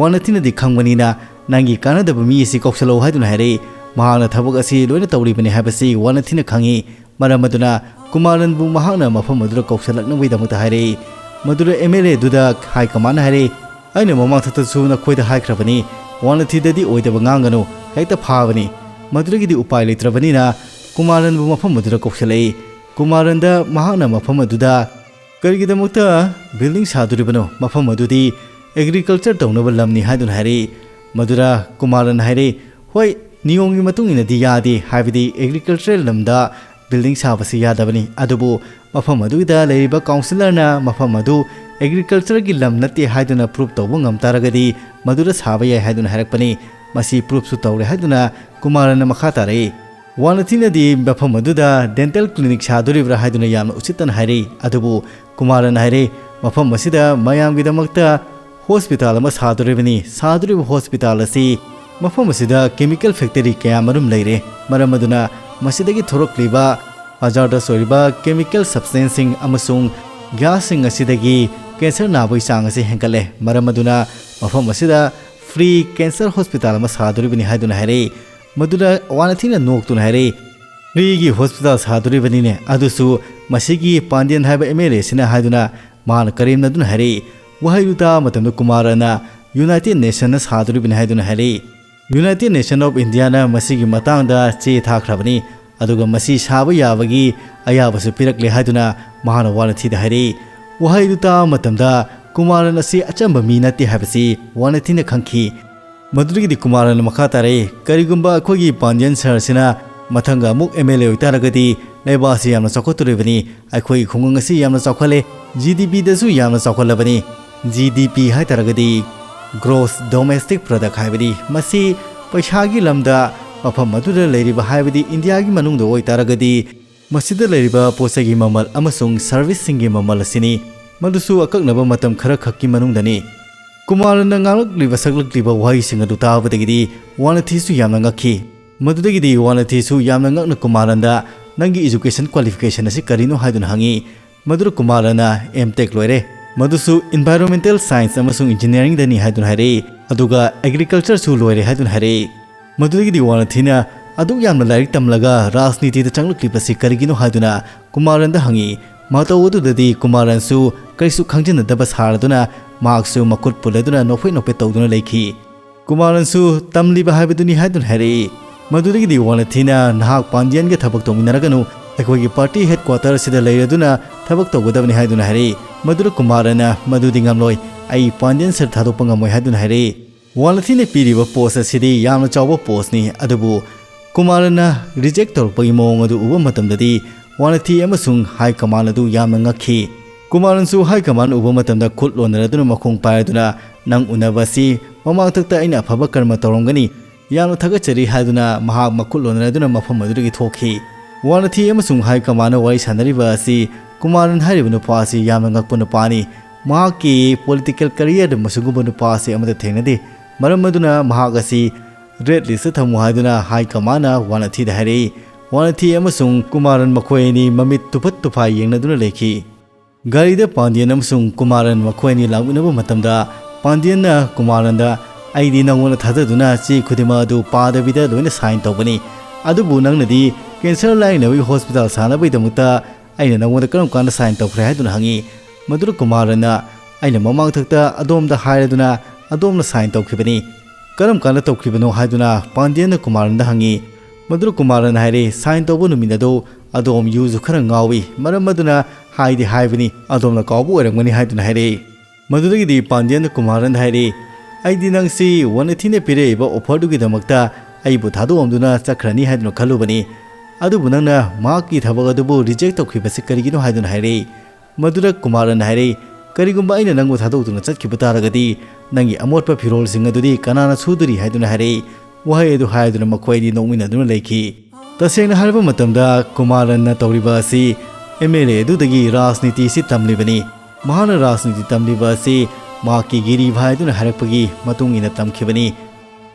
ꯋꯥꯅꯊꯤꯅꯗꯤ ꯈꯪꯕꯅꯤꯅ, "ꯅꯪꯒꯤ ꯀꯥꯟꯅꯗꯕ ꯃꯤ ꯑꯁꯤ ꯀꯧꯁꯜꯂꯛꯎ" ꯍꯥꯏꯗꯨꯅ ꯍꯥꯏꯔꯛꯏ꯫ ꯃꯍꯥꯛꯅ ꯊꯕꯛ ꯑꯁꯤ ꯂꯣꯏꯅ ꯇꯧꯔꯤꯕꯅꯤ ꯍꯥꯏꯕꯁꯤ ꯋꯥꯅꯊꯤꯅ ꯈꯪꯉꯤ꯫ ꯃꯔꯝ ꯑꯗꯨꯅ ꯀꯨꯃꯥꯔꯟꯕꯨ ꯃꯍꯥꯛꯅ ꯃꯐꯝ ꯑꯗꯨꯗ ꯀꯧꯁꯤꯜꯂꯛꯅꯕꯒꯤꯗꯃꯛꯇ ꯍꯥꯏꯔꯛꯏ꯫ ꯃꯗꯨꯗ ꯑꯦꯝ ꯑꯦꯜ ꯑꯦꯗꯨꯗ ꯍꯥꯏ ꯀꯃꯥꯟꯅ ꯍꯥꯏꯔꯛꯏ, "ꯑꯩꯅ ꯃꯃꯥꯡ ꯊꯛꯇꯁꯨ ꯅꯈꯣꯏꯗ ꯍꯥꯏꯈ꯭ꯔꯕꯅꯤ, ꯋꯥꯅꯊꯤꯗꯗꯤ ꯑꯣꯏꯗꯕ ꯉꯥꯡꯒꯅꯨ, ꯍꯦꯛꯇ ꯐꯥꯕꯅꯤ"꯫ ꯃꯗꯨꯗꯒꯤꯗꯤ ꯎꯄꯥꯏ ꯂꯩꯇ꯭ꯔꯕꯅꯤꯅ ꯀꯨꯃꯥꯔꯟꯕꯨ ꯃꯐꯝ ꯑꯗꯨꯗ ꯀꯧꯁꯤꯜꯂꯛꯏ꯫ ꯀꯨꯃꯥꯔꯟꯗ ꯃꯍꯥꯛꯅ ꯃꯐꯝ ꯑꯗꯨꯗ ꯀꯔꯤꯒꯤꯗꯃꯛꯇ ꯕꯤꯜꯗꯤꯡ ꯁꯥꯗꯣꯔꯤꯕꯅꯣ? ꯃꯐꯝ ꯑꯗꯨꯗꯤ ꯑꯦꯒ꯭ꯔꯤꯀꯜꯆꯔ ꯇꯧꯅꯕ ꯂꯝꯅꯤ ꯍꯥꯏꯗꯨꯅ ꯍꯥꯏꯔꯛꯏ꯫ ꯃꯗꯨꯗ ꯀꯨꯃꯥꯔꯟ ꯍꯥꯏꯔꯛꯏ, "ꯍꯣꯏ, ꯅꯤꯌꯣꯝꯒꯤ ꯃꯇꯨꯡ ꯏꯟꯅꯗꯤ ꯌꯥꯗꯦ, ꯍꯥꯏꯕꯗꯤ ꯑꯦꯒ꯭ꯔꯤꯀꯜꯆꯔꯦꯜ ꯂꯝꯗ ꯕꯤꯜꯗꯤꯡ ꯁꯥꯕꯁꯤ ꯌꯥꯗꯕꯅꯤ, ꯑꯗꯨꯕꯨ ꯃꯐꯝ ꯑꯗꯨꯒꯤꯗ ꯂꯩꯔꯤꯕ ꯀꯥꯎꯟꯁꯤꯂꯔꯅ ꯃꯐꯝ ꯑꯗꯨ ꯑꯦꯒ꯭ꯔꯤꯀꯜꯆꯔꯒꯤ ꯂꯝ ꯅꯠꯇꯦ ꯍꯥꯏꯗꯨꯅ ꯄ꯭ꯔꯨꯐ ꯇꯧꯕ ꯉꯝ ꯇꯥꯔꯒꯗꯤ ꯃꯗꯨꯗ ꯁꯥꯕ ꯌꯥꯏ" ꯍꯥꯏꯗꯨꯅ ꯍꯥꯏꯔꯛꯄꯅꯤ꯫ ꯃꯁꯤ ꯄ꯭ꯔꯨꯐꯁꯨ ꯇꯧꯔꯦ ꯍꯥꯏꯗꯨꯅ ꯀꯨꯃꯥꯔꯟꯅ ꯃꯈꯥ ꯇꯥꯔꯛꯏ꯫ ꯋꯥꯅꯊꯤꯅꯗꯤ ꯃꯐꯝ ꯑꯗꯨꯗ ꯗꯦꯟꯇꯦꯜ ꯀ꯭ꯂꯤꯅꯤꯛ ꯁꯥꯗꯣꯔꯤꯕ꯭ꯔꯥ ꯍꯥꯏꯗꯨꯅ ꯌꯥꯝꯅ ꯎꯁꯤꯠꯇꯅ ꯍꯥꯏꯔꯛꯏ꯫ ꯑꯗꯨꯕꯨ ꯀꯨꯃꯥꯔꯟꯅ ꯍꯥꯏꯔꯛꯏ, "ꯃꯐꯝ ꯑꯁꯤꯗ ꯃꯌꯥꯝꯒꯤꯗꯃꯛꯇ ꯍꯣꯁꯄꯤꯇꯥꯜ ꯑꯃ ꯁꯥꯗꯣꯔꯤꯕꯅꯤ꯫ ꯁꯥꯗꯣꯔꯤꯕ ꯍꯣꯁꯄꯤꯇꯥꯜ ꯑꯁꯤ ꯃꯐꯝ ꯑꯁꯤꯗ ꯀꯦꯃꯤꯀꯦꯜ ꯐꯦꯛꯇꯔꯤ ꯀꯌꯥ ꯃꯔꯨꯝ ꯂꯩꯔꯦ꯫ ꯃꯔꯝ ꯑꯗꯨꯅ ꯃꯁꯤꯗꯒꯤ ꯊꯣꯔꯛꯂꯤꯕ ꯍꯖꯥꯔꯗꯁ ꯑꯣꯏꯔꯤꯕ ꯀꯦꯃꯤꯀꯦꯜ ꯁꯕꯁꯇꯦꯟꯁꯁꯤꯡ ꯑꯃꯁꯨꯡ ꯒ꯭ꯌꯥꯁꯁꯤꯡ ꯑꯁꯤꯗꯒꯤ ꯀꯦꯟꯁꯔ ꯅꯥꯕꯒꯤ ꯆꯥꯡ ꯑꯁꯤ ꯍꯦꯟꯒꯠꯂꯦ꯫ ꯃꯔꯝ ꯑꯗꯨꯅ ꯃꯐꯝ ꯑꯁꯤꯗ ꯐ꯭ꯔꯤ ꯀꯦꯟꯁꯔ ꯍꯣꯁꯄꯤꯇꯥꯜ ꯑꯃ ꯁꯥꯗꯣꯔꯤꯕꯅꯤ ꯍꯥꯏꯗꯨꯅ ꯍꯥꯏꯔꯛꯏ꯫ ꯃꯗꯨꯗ ꯋꯥꯅꯊꯤꯅ ꯅꯣꯛꯇꯨꯅ ꯍꯥꯏꯔꯛꯏ, "ꯐ꯭ꯔꯤꯒꯤ ꯍꯣꯁꯄꯤꯇꯥꯜ ꯁꯥꯗꯣꯔꯤꯕꯅꯤꯅꯦ, ꯑꯗꯨꯁꯨ ꯃꯁꯤꯒꯤ ꯄꯥꯟꯗꯤꯌꯟ ꯍꯥꯏꯕ ꯑꯦꯝ ꯑꯦꯜ ꯑꯦꯁꯤꯅ" ꯍꯥꯏꯗꯨꯅ ꯃꯍꯥꯛꯅ ꯀꯔꯦꯝꯅꯗꯨꯅ ꯍꯥꯏꯔꯛꯏ꯫ ꯋꯥꯍꯩꯗꯨ ꯇꯥꯕ ꯃꯇꯝꯗ ꯀꯨꯃꯥꯔꯅ ꯌꯨꯅꯥꯏꯇꯦꯗ ꯅꯦꯁꯟꯅ ꯁꯥꯗꯣꯔꯤꯕꯅꯤ ꯍꯥꯏꯗꯨꯅ ꯍꯥꯏꯔꯛꯏ꯫ ꯌꯨꯅꯥꯏꯇꯦꯗ ꯅꯦꯁꯟ ꯑꯣꯐ ꯏꯟꯗꯤꯌꯥꯅ ꯃꯁꯤꯒꯤ ꯃꯇꯥꯡꯗ ꯆꯦ ꯊꯥꯈ꯭ꯔꯕꯅꯤ, ꯑꯗꯨꯒ ꯃꯁꯤ ꯁꯥꯕ ꯌꯥꯕꯒꯤ ꯑꯌꯥꯕꯁꯨ ꯄꯤꯔꯛꯂꯦ ꯍꯥꯏꯗꯨꯅ ꯃꯍꯥꯛꯅ ꯋꯥꯅꯊꯤꯗ ꯍꯥꯏꯔꯛꯏ꯫ ꯋꯥꯍꯩꯗꯨ ꯇꯥꯕ ꯃꯇꯝꯗ ꯀꯨꯃꯥꯔꯟ ꯑꯁꯤ ꯑꯆꯝꯕ ꯃꯤ ꯅꯠꯇꯦ ꯍꯥꯏꯕꯁꯤ ꯋꯥꯅꯊꯤꯅ ꯈꯪꯈꯤ꯫ ꯃꯗꯨꯗꯒꯤꯗꯤ ꯀꯨꯃꯥꯔꯟ ꯃꯈꯥ ꯇꯥꯔꯛꯏ, "ꯀꯔꯤꯒꯨꯝꯕ ꯑꯩꯈꯣꯏꯒꯤ ꯄꯥꯟꯗꯤꯌꯟ ꯁꯍꯔꯁꯤꯅ ꯃꯊꯪꯒ ꯑꯃꯨꯛ ꯑꯦꯝ ꯑꯦꯜ ꯑꯦ ꯑꯣꯏꯇꯥꯔꯒꯗꯤ ꯂꯩꯕꯥꯛ ꯑꯁꯤ ꯌꯥꯝꯅ ꯆꯥꯎꯈꯠꯇꯣꯔꯤꯕꯅꯤ꯫ ꯑꯩꯈꯣꯏꯒꯤ ꯈꯨꯡꯒꯪ ꯑꯁꯤ ꯌꯥꯝꯅ ꯆꯥꯎꯈꯠꯂꯦ, ꯖꯤ ꯗꯤ ꯄꯤꯗꯁꯨ ꯌꯥꯝꯅ ꯆꯥꯎꯈꯠꯂꯕꯅꯤ"꯫ ꯖꯤ ꯗꯤ ꯄꯤ ꯍꯥꯏ ꯇꯥꯔꯒꯗꯤ ꯒ꯭ꯔꯣꯁ ꯗꯣꯃꯦꯁꯇꯤꯛ ꯄ꯭ꯔꯗꯛ ꯍꯥꯏꯕꯗꯤ ꯃꯁꯤ ꯄꯩꯁꯥꯒꯤ ꯂꯝꯗ ꯃꯐꯝ ꯑꯗꯨꯗ ꯂꯩꯔꯤꯕ, ꯍꯥꯏꯕꯗꯤ ꯏꯟꯗꯤꯌꯥꯒꯤ ꯃꯅꯨꯡꯗ ꯑꯣꯏꯇꯥꯔꯒꯗꯤ ꯃꯁꯤꯗ ꯂꯩꯔꯤꯕ ꯄꯣꯠ ꯆꯩꯒꯤ ꯃꯃꯜ ꯑꯃꯁꯨꯡ ꯁꯔꯚꯤꯁꯁꯤꯡꯒꯤ ꯃꯃꯜ ꯑꯁꯤꯅꯤ, ꯃꯗꯨꯁꯨ ꯑꯀꯛꯅꯕ ꯃꯇꯝ ꯈꯔꯈꯛꯀꯤ ꯃꯅꯨꯡꯗꯅꯤ꯫ ꯀꯨꯃꯥꯔꯅ ꯉꯥꯡꯂꯛꯂꯤꯕ, ꯁꯛꯂꯛꯂꯤꯕ ꯋꯥꯍꯩꯁꯤꯡ ꯑꯗꯨ ꯇꯥꯕꯗꯒꯤꯗꯤ ꯋꯥꯅꯊꯤꯁꯨ ꯌꯥꯝꯅ ꯉꯛꯈꯤ꯫ ꯃꯗꯨꯗꯒꯤꯗꯤ ꯋꯥꯅꯊꯤꯁꯨ ꯌꯥꯝꯅ ꯉꯛꯅ ꯀꯨꯃꯥꯔꯟꯗ, "ꯅꯪꯒꯤ education qualification ꯑꯁꯤ ꯀꯔꯤꯅꯣ?" ꯍꯥꯏꯗꯨꯅ ꯍꯪꯉꯤ꯫ ꯃꯗꯨꯗ ꯀꯨꯃꯥꯔꯟꯅ ꯑꯦꯝ ꯇꯦꯛ ꯂꯣꯏꯔꯦ, ꯃꯗꯨꯁꯨ environmental science ꯑꯃꯁꯨꯡ engineeringꯗꯅꯤ ꯍꯥꯏꯗꯨꯅ ꯍꯥꯏꯔꯛꯏ, ꯑꯗꯨꯒ agricultureꯁꯨ ꯂꯣꯏꯔꯦ ꯍꯥꯏꯗꯨꯅ ꯍꯥꯏꯔꯛꯏ꯫ ꯃꯗꯨꯗꯒꯤꯗꯤ ꯋꯥꯅꯊꯤꯅ ꯑꯗꯨꯛ ꯌꯥꯝꯅ ꯂꯥꯏꯔꯤꯛ ꯇꯝꯂꯒ ꯔꯥꯖꯅꯤꯇꯤꯗ ꯆꯪꯂꯛꯂꯤꯕꯁꯤ ꯀꯔꯤꯒꯤꯅꯣ ꯍꯥꯏꯗꯨꯅ ꯀꯨꯃꯥꯔꯟꯗ ꯍꯪꯉꯤ꯫ ꯃꯇꯧ ꯑꯗꯨꯗꯗꯤ ꯀꯨꯃꯥꯔꯟꯁꯨ ꯀꯔꯤꯁꯨ ꯈꯪꯖꯤꯟꯅꯗꯕ ꯁꯥꯔꯗꯨꯅ ꯃꯍꯥꯛꯁꯨ ꯃꯈꯨꯠ ꯄꯨꯜꯂꯗꯨꯅ ꯅꯣꯛꯐꯦꯠ ꯅꯣꯛꯐꯦꯠ ꯇꯧꯗꯨꯅ ꯂꯩꯈꯤ꯫ ꯀꯨꯃꯥꯔꯟꯁꯨ ꯇꯝꯂꯤꯕ ꯍꯥꯏꯕꯗꯨꯅꯤ ꯍꯥꯏꯗꯨꯅ ꯍꯥꯏꯔꯛꯏ꯫ ꯃꯗꯨꯗꯒꯤꯗꯤ ꯋꯥꯅꯊꯤꯅ, "ꯅꯍꯥꯛ ꯄꯥꯟꯗꯤꯌꯟꯒ ꯊꯕꯛ ꯇꯧꯃꯤꯟꯅꯔꯒꯅꯨ, ꯑꯩꯈꯣꯏꯒꯤ party headquarterꯁꯤꯗ ꯂꯩꯔꯗꯨꯅ ꯊꯕꯛ ꯇꯧꯒꯗꯕꯅꯤ" ꯍꯥꯏꯗꯨꯅ ꯍꯥꯏꯔꯛꯏ꯫ ꯃꯗꯨꯗ ꯀꯨꯃꯥꯔꯟꯅ, "ꯃꯗꯨꯗꯤ ꯉꯝꯂꯣꯏ, ꯑꯩ ꯄꯥꯟꯗꯤꯌꯟ ꯁꯍꯔ ꯊꯥꯗꯣꯛꯄ ꯉꯝꯃꯣꯏ" ꯍꯥꯏꯗꯨꯅ ꯍꯥꯏꯔꯛꯏ꯫ ꯋꯥꯅꯊꯤꯅ ꯄꯤꯔꯤꯕ post ꯑꯁꯤꯗꯤ ꯌꯥꯝꯅ ꯆꯥꯎꯕ postꯅꯤ, ꯑꯗꯨꯕꯨ ꯀꯨꯃꯥꯔꯟꯅ reject ꯇꯧꯔꯛꯄꯒꯤ ꯃꯑꯣꯡ ꯑꯗꯨ ꯎꯕ ꯃꯇꯝꯗꯗꯤ ꯋꯥꯅꯊꯤ ꯑꯃꯁꯨꯡ high command ꯑꯗꯨ ꯌꯥꯝꯅ ꯉꯛꯈꯤ꯫ ꯀꯨꯃꯥꯔꯟꯁꯨ high command ꯎꯕ ꯃꯇꯝꯗ ꯈꯨꯠ ꯂꯣꯟꯅꯔꯗꯨꯅ ꯃꯈꯣꯡ ꯄꯥꯏꯔꯗꯨꯅ, "ꯅꯪ ꯎꯅꯕ ꯑꯁꯤ ꯃꯃꯥꯡꯊꯛꯇ ꯑꯩꯅ ꯑꯐꯕ ꯀꯔꯃ ꯇꯧꯔꯝꯒꯅꯤ, ꯌꯥꯝꯅ ꯊꯥꯒꯠꯆꯔꯤ" ꯍꯥꯏꯗꯨꯅ ꯃꯍꯥꯛ ꯃꯈꯨꯠ ꯂꯣꯟꯅꯔꯗꯨꯅ ꯃꯐꯝ ꯑꯗꯨꯗꯒꯤ ꯊꯣꯛꯈꯤ꯫ ꯋꯥꯅꯊꯤ ꯑꯃꯁꯨꯡ high commandꯅ ꯋꯥꯔꯤ ꯁꯥꯟꯅꯔꯤꯕ ꯑꯁꯤ ꯀꯨꯃꯥꯔꯟ ꯍꯥꯏꯔꯤꯕ ꯅꯨꯄꯥ ꯑꯁꯤ ꯌꯥꯝꯅ ꯉꯛꯄ ꯅꯨꯄꯥꯅꯤ꯫ ꯃꯍꯥꯛꯀꯤ ꯄꯣꯂꯤꯇꯤꯀꯦꯜ ꯀꯦꯔꯤꯌꯔꯗ ꯃꯁꯤꯒꯨꯝꯕ ꯅꯨꯄꯥ ꯑꯁꯤ ꯑꯃꯠꯇ ꯊꯦꯡꯅꯗꯦ꯫ ꯃꯔꯝ ꯑꯗꯨꯅ ꯃꯍꯥꯛ ꯑꯁꯤ ꯔꯦꯗ ꯂꯤꯁꯇ ꯊꯝꯃꯨ ꯍꯥꯏꯗꯨꯅ ꯍꯥꯏ ꯀꯃꯥꯟꯅ ꯋꯥꯅꯊꯤꯗ ꯍꯥꯏꯔꯛꯏ꯫ ꯋꯥꯅꯊꯤ ꯑꯃꯁꯨꯡ ꯀꯨꯃꯥꯔꯟ ꯃꯈꯣꯏ ꯑꯅꯤ ꯃꯃꯤꯠ ꯇꯨꯐꯠ ꯇꯨꯐꯥꯏ ꯌꯦꯡꯅꯗꯨꯅ ꯂꯩꯈꯤ꯫ ꯒꯥꯔꯤꯗ ꯄꯥꯟꯗꯤꯌꯟ ꯑꯃꯁꯨꯡ ꯀꯨꯃꯥꯔꯟ ꯃꯈꯣꯏ ꯑꯅꯤ ꯂꯥꯛꯃꯤꯟꯅꯕ ꯃꯇꯝꯗ ꯄꯥꯟꯗꯤꯌꯟꯅ ꯀꯨꯃꯥꯔꯟꯗ, "ꯑꯩꯗꯤ ꯅꯪꯉꯣꯟꯗ ꯊꯥꯖꯗꯨꯅ ꯆꯦ ꯈꯨꯗꯤꯡꯃꯛ ꯑꯗꯨ ꯄꯥꯗꯕꯤꯗ ꯂꯣꯏꯅ ꯁꯥꯏꯟ ꯇꯧꯕꯅꯤ꯫ ꯑꯗꯨꯕꯨ ꯅꯪꯅꯗꯤ ꯀꯦꯟꯁꯔ ꯂꯥꯌꯦꯡꯅꯕꯒꯤ ꯍꯣꯁꯄꯤꯇꯥꯜ ꯁꯥꯅꯕꯒꯤꯗꯃꯛꯇ ꯑꯩꯅ ꯅꯪꯉꯣꯟꯗ ꯀꯔꯝ ꯀꯥꯟꯗ ꯁꯥꯏꯟ ꯇꯧꯈ꯭ꯔꯦ?" ꯍꯥꯏꯗꯨꯅ ꯍꯪꯉꯤ꯫ ꯃꯗꯨꯗ ꯀꯨꯃꯥꯔꯟꯅ, "ꯑꯩꯅ ꯃꯃꯥꯡꯊꯛꯇ ꯑꯗꯣꯝꯗ ꯍꯥꯏꯔꯗꯨꯅ ꯑꯗꯣꯝꯅ ꯁꯥꯏꯟ ꯇꯧꯈꯤꯕꯅꯤ꯫ ꯀꯔꯝ ꯀꯥꯟꯗ ꯇꯧꯈꯤꯕꯅꯣ?" ꯍꯥꯏꯗꯨꯅ ꯄꯥꯟꯗꯤꯌꯟꯅ ꯀꯨꯃꯥꯔꯟꯗ ꯍꯪꯉꯤ꯫ ꯃꯗꯨꯗ ꯀꯨꯃꯥꯔꯟ ꯍꯥꯏꯔꯦ, "ꯁꯥꯏꯟ ꯇꯧꯕ ꯅꯨꯃꯤꯠ ꯑꯗꯨ ꯑꯗꯣꯝ ꯌꯨꯁꯨ ꯈꯔ ꯉꯥꯎꯏ, ꯃꯔꯝ ꯑꯗꯨꯅ ꯍꯥꯏꯗꯤ ꯍꯥꯏꯕꯅꯤ, ꯑꯗꯣꯝꯅ ꯀꯥꯎꯕ ꯑꯣꯏꯔꯝꯒꯅꯤ" ꯍꯥꯏꯗꯨꯅ ꯍꯥꯏꯔꯛꯏ꯫ ꯃꯗꯨꯗꯒꯤꯗꯤ ꯄꯥꯟꯗꯤꯌꯟꯅ ꯀꯨꯃꯥꯔꯟꯗ ꯍꯥꯏꯔꯛꯏ, "ꯑꯩꯗꯤ ꯅꯪꯁꯤ ꯋꯥꯅꯊꯤꯅ ꯄꯤꯔꯛꯏꯕ ꯑꯣꯐꯔꯗꯨꯒꯤꯗꯃꯛꯇ ꯑꯩꯕꯨ ꯊꯥꯗꯣꯛꯑꯝꯗꯨꯅ ꯆꯠꯈ꯭ꯔꯅꯤ ꯍꯥꯏꯗꯨꯅ ꯈꯜꯂꯨꯕꯅꯤ꯫ ꯑꯗꯨꯕꯨ ꯅꯪꯅ ꯃꯍꯥꯛꯀꯤ ꯊꯕꯛ ꯑꯗꯨꯕꯨ ꯔꯤꯖꯦꯛ ꯇꯧꯈꯤꯕꯁꯤ ꯀꯔꯤꯒꯤꯅꯣ?" ꯍꯥꯏꯗꯨꯅ ꯍꯥꯏꯔꯛꯏ꯫ ꯃꯗꯨꯗ ꯀꯨꯃꯥꯔꯟꯅ ꯍꯥꯏꯔꯛꯏ, "ꯀꯔꯤꯒꯨꯝꯕ ꯑꯩꯅ ꯅꯪꯕꯨ ꯊꯥꯗꯣꯛꯇꯨꯅ ꯆꯠꯈꯤꯕ ꯇꯥꯔꯒꯗꯤ ꯅꯪꯒꯤ ꯑꯃꯣꯠꯄ ꯐꯤꯔꯣꯜꯁꯤꯡ ꯑꯗꯨꯗꯤ ꯀꯅꯥꯅ ꯁꯨꯗꯣꯔꯤ?" ꯍꯥꯏꯗꯨꯅ ꯍꯥꯏꯔꯛꯏ꯫ ꯋꯥꯍꯩ ꯑꯗꯨ ꯍꯥꯏꯗꯨꯅ ꯃꯈꯣꯏ ꯑꯅꯤ ꯅꯣꯛꯃꯤꯟꯅꯗꯨꯅ ꯂꯩꯈꯤ꯫ ꯇꯁꯦꯡꯅ ꯍꯥꯏꯔꯕ ꯃꯇꯝꯗ ꯀꯨꯃꯥꯔꯟꯅ ꯇꯧꯔꯤꯕ ꯑꯁꯤ ꯑꯦꯝ ꯑꯦꯜ ꯑꯦ ꯑꯗꯨꯗꯒꯤ ꯔꯥꯖꯅꯤꯇꯤꯁꯤ ꯇꯝꯂꯤꯕꯅꯤ꯫ ꯃꯍꯥꯛꯅ ꯔꯥꯖꯅꯤꯇꯤ ꯇꯝꯂꯤꯕ ꯑꯁꯤ ꯃꯍꯥꯛꯀꯤ ꯒꯤꯔꯤ ꯚꯥꯏ ꯑꯗꯨꯅ ꯍꯥꯏꯔꯛꯄꯒꯤ ꯃꯇꯨꯡ ꯏꯟꯅ ꯇꯝꯈꯤꯕꯅꯤ꯫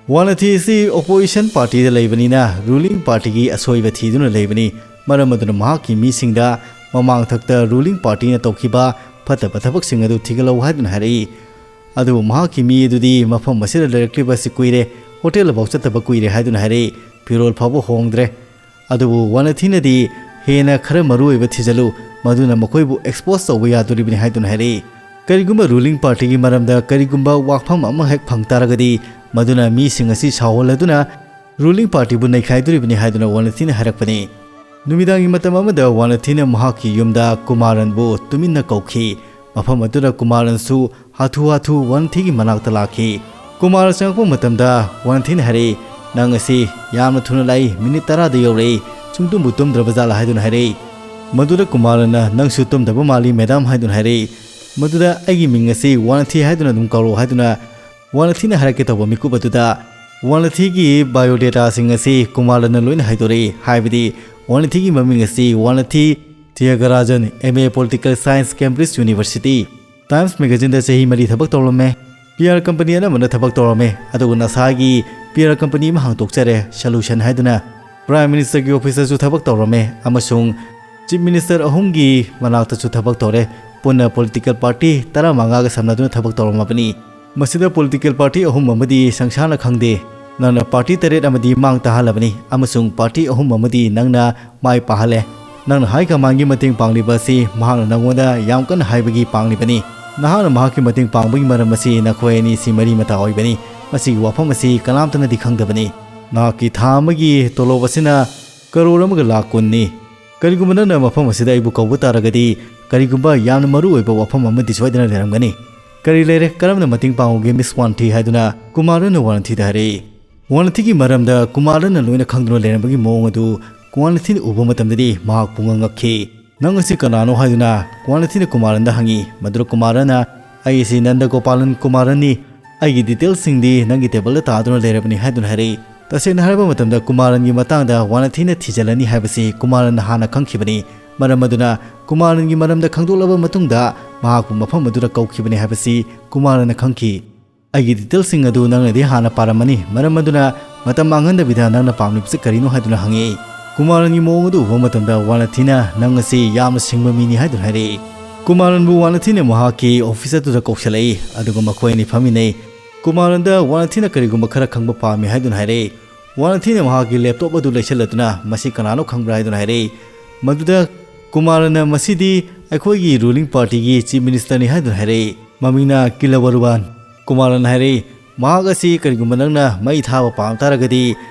ꯋꯥꯅꯊꯤ ꯑꯁꯤ ꯑꯣꯄꯣꯖꯤꯁꯟ ꯄꯥꯔꯇꯤꯗ ꯂꯩꯕꯅꯤꯅ ꯔꯨꯂꯤꯡ ꯄꯥꯔꯇꯤꯒꯤ ꯑꯁꯣꯏꯕ ꯊꯤꯗꯨꯅ ꯂꯩꯕꯅꯤ꯫ ꯃꯔꯝ ꯑꯗꯨꯅ ꯃꯍꯥꯛꯀꯤ ꯃꯤꯁꯤꯡꯗ ꯃꯃꯥꯡꯊꯛꯇ ꯔꯨꯂꯤꯡ ꯄꯥꯔꯇꯤꯅ ꯇꯧꯈꯤꯕ ꯐꯠꯇꯕ ꯊꯕꯛꯁꯤꯡ ꯑꯗꯨ ꯊꯤꯒꯠꯂꯧ ꯍꯥꯏꯗꯨꯅ ꯍꯥꯏꯔꯛꯏ꯫ ꯑꯗꯨꯕꯨ ꯃꯍꯥꯛꯀꯤ ꯃꯤ ꯑꯗꯨꯗꯤ ꯃꯐꯝ ꯑꯁꯤꯗ ꯂꯩꯔꯛꯂꯤꯕ ꯑꯁꯤ ꯀꯨꯏꯔꯦ, ꯍꯣꯇꯦꯜ ꯐꯥꯎ ꯆꯠꯇꯕ ꯀꯨꯏꯔꯦ ꯍꯥꯏꯗꯨꯅ ꯍꯥꯏꯔꯛꯏ꯫ ꯐꯤꯔꯣꯜ ꯐꯥꯎꯕ ꯍꯣꯡꯗ꯭ꯔꯦ꯫ ꯑꯗꯨꯕꯨ ꯋꯥꯅꯊꯤꯅꯗꯤ ꯍꯦꯟꯅ ꯈꯔ ꯃꯔꯨ ꯑꯣꯏꯕ ꯊꯤꯖꯤꯜꯂꯨ, ꯃꯗꯨꯅ ꯃꯈꯣꯏꯕꯨ ꯑꯦꯛꯁꯄꯣꯖ ꯇꯧꯕ ꯌꯥꯗꯣꯔꯤꯕꯅꯤ ꯍꯥꯏꯗꯨꯅ ꯍꯥꯏꯔꯛꯏ꯫ ꯀꯔꯤꯒꯨꯝꯕ ꯔꯨꯂꯤꯡ ꯄꯥꯔꯇꯤꯒꯤ ꯃꯔꯝꯗ ꯀꯔꯤꯒꯨꯝꯕ ꯋꯥꯐꯝ ꯑꯃ ꯍꯦꯛ ꯐꯪ ꯇꯥꯔꯒꯗꯤ ꯃꯗꯨꯅ ꯃꯤꯁꯤꯡ ꯑꯁꯤ ꯁꯥꯎꯍꯜꯂꯗꯨꯅ ꯔꯨꯂꯤꯡ ꯄꯥꯔꯇꯤꯕꯨ ꯅꯩꯈꯥꯏꯗꯣꯔꯤꯕꯅꯤ ꯍꯥꯏꯗꯨꯅ ꯋꯥꯅꯊꯤꯅ ꯍꯥꯏꯔꯛꯄꯅꯤ꯫ ꯅꯨꯃꯤꯗꯥꯡꯒꯤ ꯃꯇꯝ ꯑꯃꯗ ꯋꯥꯅꯊꯤꯅ ꯃꯍꯥꯛꯀꯤ ꯌꯨꯝꯗ ꯀꯨꯃꯥꯔꯟꯕꯨ ꯇꯨꯃꯤꯟꯅ ꯀꯧꯈꯤ꯫ ꯃꯐꯝ ꯑꯗꯨꯗ ꯀꯨꯃꯥꯔꯟꯁꯨ ꯍꯥꯊꯨ ꯍꯥꯊꯨ ꯋꯥꯅꯊꯤꯒꯤ ꯃꯅꯥꯛꯇ ꯂꯥꯛꯈꯤ꯫ ꯀꯨꯃꯥꯔ ꯆꯪꯂꯛꯄ ꯃꯇꯝꯗ ꯋꯥꯅꯊꯤꯅ ꯍꯥꯏꯔꯛꯏ, "ꯅꯪ ꯑꯁꯤ ꯌꯥꯝꯅ ꯊꯨꯅ ꯂꯥꯛꯏ, ꯃꯤꯅꯤꯠ ꯇꯔꯥꯗ ꯌꯧꯔꯛꯏ, ꯁꯨꯡꯇꯨꯝꯕꯨ ꯇꯨꯝꯗ꯭ꯔꯕ ꯖꯥꯠꯂꯥ?" ꯍꯥꯏꯗꯨꯅ ꯍꯥꯏꯔꯛꯏ꯫ ꯃꯗꯨꯗ ꯀꯨꯃꯥꯔꯅ, "ꯅꯪꯁꯨ ꯇꯨꯝꯗꯕ ꯃꯥꯜꯂꯤ ꯃꯦꯗꯥꯝ" ꯍꯥꯏꯗꯨꯅ ꯍꯥꯏꯔꯛꯏ꯫ ꯃꯗꯨꯗ "ꯑꯩꯒꯤ ꯃꯤꯡ ꯑꯁꯤ ꯋꯥꯅꯊꯤ ꯍꯥꯏꯗꯨꯅ ꯑꯗꯨꯝ ꯀꯧꯔꯣ" ꯍꯥꯏꯗꯨꯅ ꯋꯥꯅꯊꯤꯅ ꯍꯥꯏꯔꯛꯀꯦ ꯇꯧꯕ ꯃꯤꯀꯨꯞ ꯑꯗꯨꯗ ꯋꯥꯅꯊꯤꯒꯤ ꯕꯥꯏꯑꯣꯗꯦꯇꯥꯁꯤꯡ ꯑꯁꯤ ꯀꯨꯃꯥꯔꯅ ꯂꯣꯏꯅ ꯍꯥꯏꯗꯣꯔꯛꯏ꯫ ꯍꯥꯏꯕꯗꯤ ꯋꯥꯅꯊꯤꯒꯤ ꯃꯃꯤꯡ ꯑꯁꯤ Vanathi Thiagarajan, M A political science, Cambridge university. Times Magazineꯗ ꯆꯍꯤ ꯃꯔꯤ ꯊꯕꯛ ꯇꯧꯔꯝꯃꯦ꯫ PR company ꯑꯅꯝꯕꯅ ꯊꯕꯛ ꯇꯧꯔꯝꯃꯦ, ꯑꯗꯨꯒ NASAꯒꯤ PR company ꯑꯃ ꯍꯥꯡꯗꯣꯛꯆꯔꯦ, Solution ꯍꯥꯏꯗꯨꯅ꯫ Prime Ministerꯒꯤ officeꯇꯁꯨ ꯊꯕꯛ ꯇꯧꯔꯝꯃꯦ ꯑꯃꯁꯨꯡ Chief Minister ꯑꯍꯨꯝꯒꯤ ꯃꯅꯥꯛꯇꯁꯨ ꯊꯕꯛ ꯇꯧꯔꯦ꯫ ꯄꯨꯟꯅ political party ꯇꯔꯥꯃꯉꯥꯒ ꯁꯝꯅꯗꯨꯅ ꯊꯕꯛ ꯇꯧꯔꯝꯃꯕꯅꯤ꯫ ꯃꯁꯤꯗ political party ꯑꯍꯨꯝ ꯑꯃꯗꯤ ꯁꯪꯁꯥꯔꯅ ꯈꯪꯗꯦ꯫ ꯅꯪꯅ party ꯇꯔꯦꯠ ꯑꯃꯗꯤ ꯃꯥꯡ ꯇꯥꯍꯜꯂꯕꯅꯤ ꯑꯃꯁꯨꯡ party ꯑꯍꯨꯝ ꯑꯃꯗꯤ ꯅꯪꯅ ꯃꯥꯏ ꯄꯥꯛꯍꯜꯂꯦ꯫ ꯅꯪꯅ high commandꯒꯤ ꯃꯇꯦꯡ ꯄꯥꯡꯂꯤꯕ ꯑꯁꯤ ꯃꯍꯥꯛꯅ ꯅꯪꯉꯣꯟꯗ ꯌꯥꯝ ꯀꯟꯅ ꯍꯥꯏꯕꯒꯤ ꯄꯥꯡꯂꯤꯕꯅꯤ꯫ ꯅꯍꯥꯛꯅ ꯃꯍꯥꯛꯀꯤ ꯃꯇꯦꯡ ꯄꯥꯡꯕꯒꯤ ꯃꯔꯝ ꯑꯁꯤ ꯅꯈꯣꯏ ꯑꯅꯤꯁꯤ ꯃꯔꯤ ꯃꯇꯥ ꯑꯣꯏꯕꯅꯤ꯫ ꯃꯁꯤꯒꯤ ꯋꯥꯐꯝ ꯑꯁꯤ ꯀꯅꯥꯝꯇꯅꯗꯤ ꯈꯪꯗꯕꯅꯤ꯫ ꯅꯍꯥꯛꯀꯤ ꯊꯥ ꯑꯃꯒꯤ ꯇꯣꯂꯣꯞ ꯑꯁꯤꯅ ꯀꯔꯣꯔ ꯑꯃꯒ ꯂꯥꯈ ꯀꯨꯟꯅꯤ꯫ ꯀꯔꯤꯒꯨꯝꯕ ꯅꯪꯅ ꯃꯐꯝ ꯑꯁꯤꯗ ꯑꯩꯕꯨ ꯀꯧꯕ ꯇꯥꯔꯒꯗꯤ, ꯀꯔꯤꯒꯨꯝꯕ ꯌꯥꯝꯅ ꯃꯔꯨ ꯑꯣꯏꯕ ꯋꯥꯐꯝ ꯑꯃꯗꯤ ꯁꯣꯏꯗꯅ ꯂꯩꯔꯝꯒꯅꯤ꯫ "ꯀꯔꯤ ꯂꯩꯔꯦ? ꯀꯔꯝꯅ ꯃꯇꯦꯡ ꯄꯥꯡꯉꯨꯒꯦ, Miss Wanthi?" ꯍꯥꯏꯗꯨꯅ ꯀꯨꯃꯥꯔꯟꯅ ꯋꯥꯟꯊꯤꯗ ꯍꯥꯏꯔꯛꯏ꯫ ꯋꯥꯟꯊꯤꯒꯤ ꯃꯔꯝꯗ ꯀꯨꯃꯥꯔꯟꯅ ꯂꯣꯏꯅ ꯈꯪꯗꯨꯅ ꯂꯩꯔꯝꯕꯒꯤ ꯃꯑꯣꯡ ꯑꯗꯨ ꯋꯥꯟꯊꯤꯅ ꯎꯕ ꯃꯇꯝꯗꯗꯤ ꯃꯍꯥꯛ ꯄꯨꯡꯉꯛ ꯉꯛꯈꯤ꯫ "ꯅꯪ ꯑꯁꯤ ꯀꯅꯥꯅꯣ?" ꯍꯥꯏꯗꯨꯅ ꯋꯥꯟꯊꯤꯅ ꯀꯨꯃꯥꯔꯟꯗ ꯍꯪꯉꯤ꯫ ꯃꯗꯨꯗ ꯀꯨꯃꯥꯔꯟꯅ, "ꯑꯩ ꯑꯁꯤ ꯅꯟꯗ ꯒꯣꯄꯥꯂꯟ ꯀꯨꯃꯥꯔꯟꯅꯤ꯫ ꯑꯩꯒꯤ detailꯁꯤꯡꯗꯤ ꯅꯪꯒꯤ tableꯗ ꯇꯥꯗꯨꯅ ꯂꯩꯔꯕꯅꯤ," ꯍꯥꯏꯗꯨꯅ ꯍꯥꯏꯔꯛꯏ꯫ ꯇꯁꯦꯡꯅ ꯍꯥꯏꯔꯕ ꯃꯇꯝꯗ ꯀꯨꯃꯥꯔꯟꯒꯤ ꯃꯇꯥꯡꯗ ꯋꯥꯟꯊꯤꯅ ꯊꯤꯖꯤꯜꯂꯅꯤ ꯍꯥꯏꯕꯁꯤ ꯀꯨꯃꯥꯔꯟꯅ ꯍꯥꯟꯅ ꯈꯪꯈꯤꯕꯅꯤ꯫ ꯃꯔꯝ ꯑꯗꯨꯅ ꯀꯨꯃꯥꯔꯟꯒꯤ ꯃꯔꯝꯗ ꯈꯪꯗꯣꯛꯂꯕ ꯃꯇꯨꯡꯗ ꯃꯍꯥꯛꯄꯨ ꯃꯐꯝ ꯑꯗꯨꯗ ꯀꯧꯈꯤꯕꯅꯤ ꯍꯥꯏꯕꯁꯤ ꯀꯨꯃꯥꯔꯟꯅ ꯈꯪꯈꯤ꯫ "ꯑꯩꯒꯤ detailꯁꯤꯡ ꯑꯗꯨ ꯅꯪꯅꯗꯤ ꯍꯥꯟꯅ ꯄꯥꯔꯝꯃꯅꯤ꯫ ꯃꯔꯝ ꯑꯗꯨꯅ ꯃꯇꯝ ꯃꯥꯡꯍꯟꯗꯕꯤꯗ ꯅꯪꯅ ꯄꯥꯝꯂꯤꯕꯁꯤ ꯀꯔꯤꯅꯣ?" ꯍꯥꯏꯗꯨꯅ ꯍꯪꯉꯛꯏ꯫ ꯀꯨꯃꯥꯔꯟꯒꯤ ꯃꯑꯣꯡ ꯑꯗꯨ ꯎꯕ ꯃꯇꯝꯗ ꯋꯥꯟꯊꯤꯅ, "ꯅꯪ ꯑꯁꯤ ꯌꯥꯝꯅ ꯁꯤꯡꯕ ꯃꯤꯅꯤ," ꯍꯥꯏꯗꯨꯅ ꯍꯥꯏꯔꯛꯏ꯫ ꯀꯨꯃꯥꯔꯟꯕꯨ ꯋꯥꯟꯊꯤꯅ ꯃꯍꯥꯛꯀꯤ office ꯑꯗꯨꯗ ꯀꯧꯁꯤꯜꯂꯛꯏ, ꯑꯗꯨꯒ ꯃꯈꯣꯏ ꯑꯅꯤ ꯐꯝꯃꯤꯟꯅꯩ꯫ ꯀꯨꯃꯥꯔꯟꯗ ꯋꯥꯟꯊꯤꯅ ꯀꯔꯤꯒꯨꯝꯕ ꯈꯔ ꯈꯪꯕ ꯄꯥꯝꯃꯤ ꯍꯥꯏꯗꯨꯅ ꯍꯥꯏꯔꯛꯏ꯫ ꯋꯥꯟꯊꯤꯅ ꯃꯍꯥꯛꯀꯤ laptop ꯑꯗꯨ ꯂꯩꯁꯤꯜꯂꯗꯨꯅ, "ꯃꯁꯤ ꯀꯅꯥꯅꯣ ꯈꯪꯕ꯭ꯔꯥ?" ꯍꯥꯏꯗꯨꯅ ꯍꯥꯏꯔꯛꯏ꯫ ꯃꯗꯨꯗ ꯀꯨꯃꯥꯔꯟꯅ, "ꯃꯁꯤꯗꯤ ꯑꯩꯈꯣꯏꯒꯤ ruling partyꯒꯤ Chief Ministerꯅꯤ," ꯍꯥꯏꯗꯨꯅ ꯍꯥꯏꯔꯛꯏ꯫ ꯃꯃꯤꯡꯅ ꯀꯤꯂꯋꯔꯨꯕꯥꯟ꯫ ꯀꯨꯃꯥꯔꯟꯅ ꯍꯥꯏꯔꯛꯏ, "ꯃꯍꯥꯛ ꯑꯁꯤ ꯀꯔꯤꯒꯨꯝꯕ ꯅꯪꯅ ꯃꯩ ꯊꯥꯕ ꯄꯥꯝ ꯇꯥꯔꯒꯗꯤ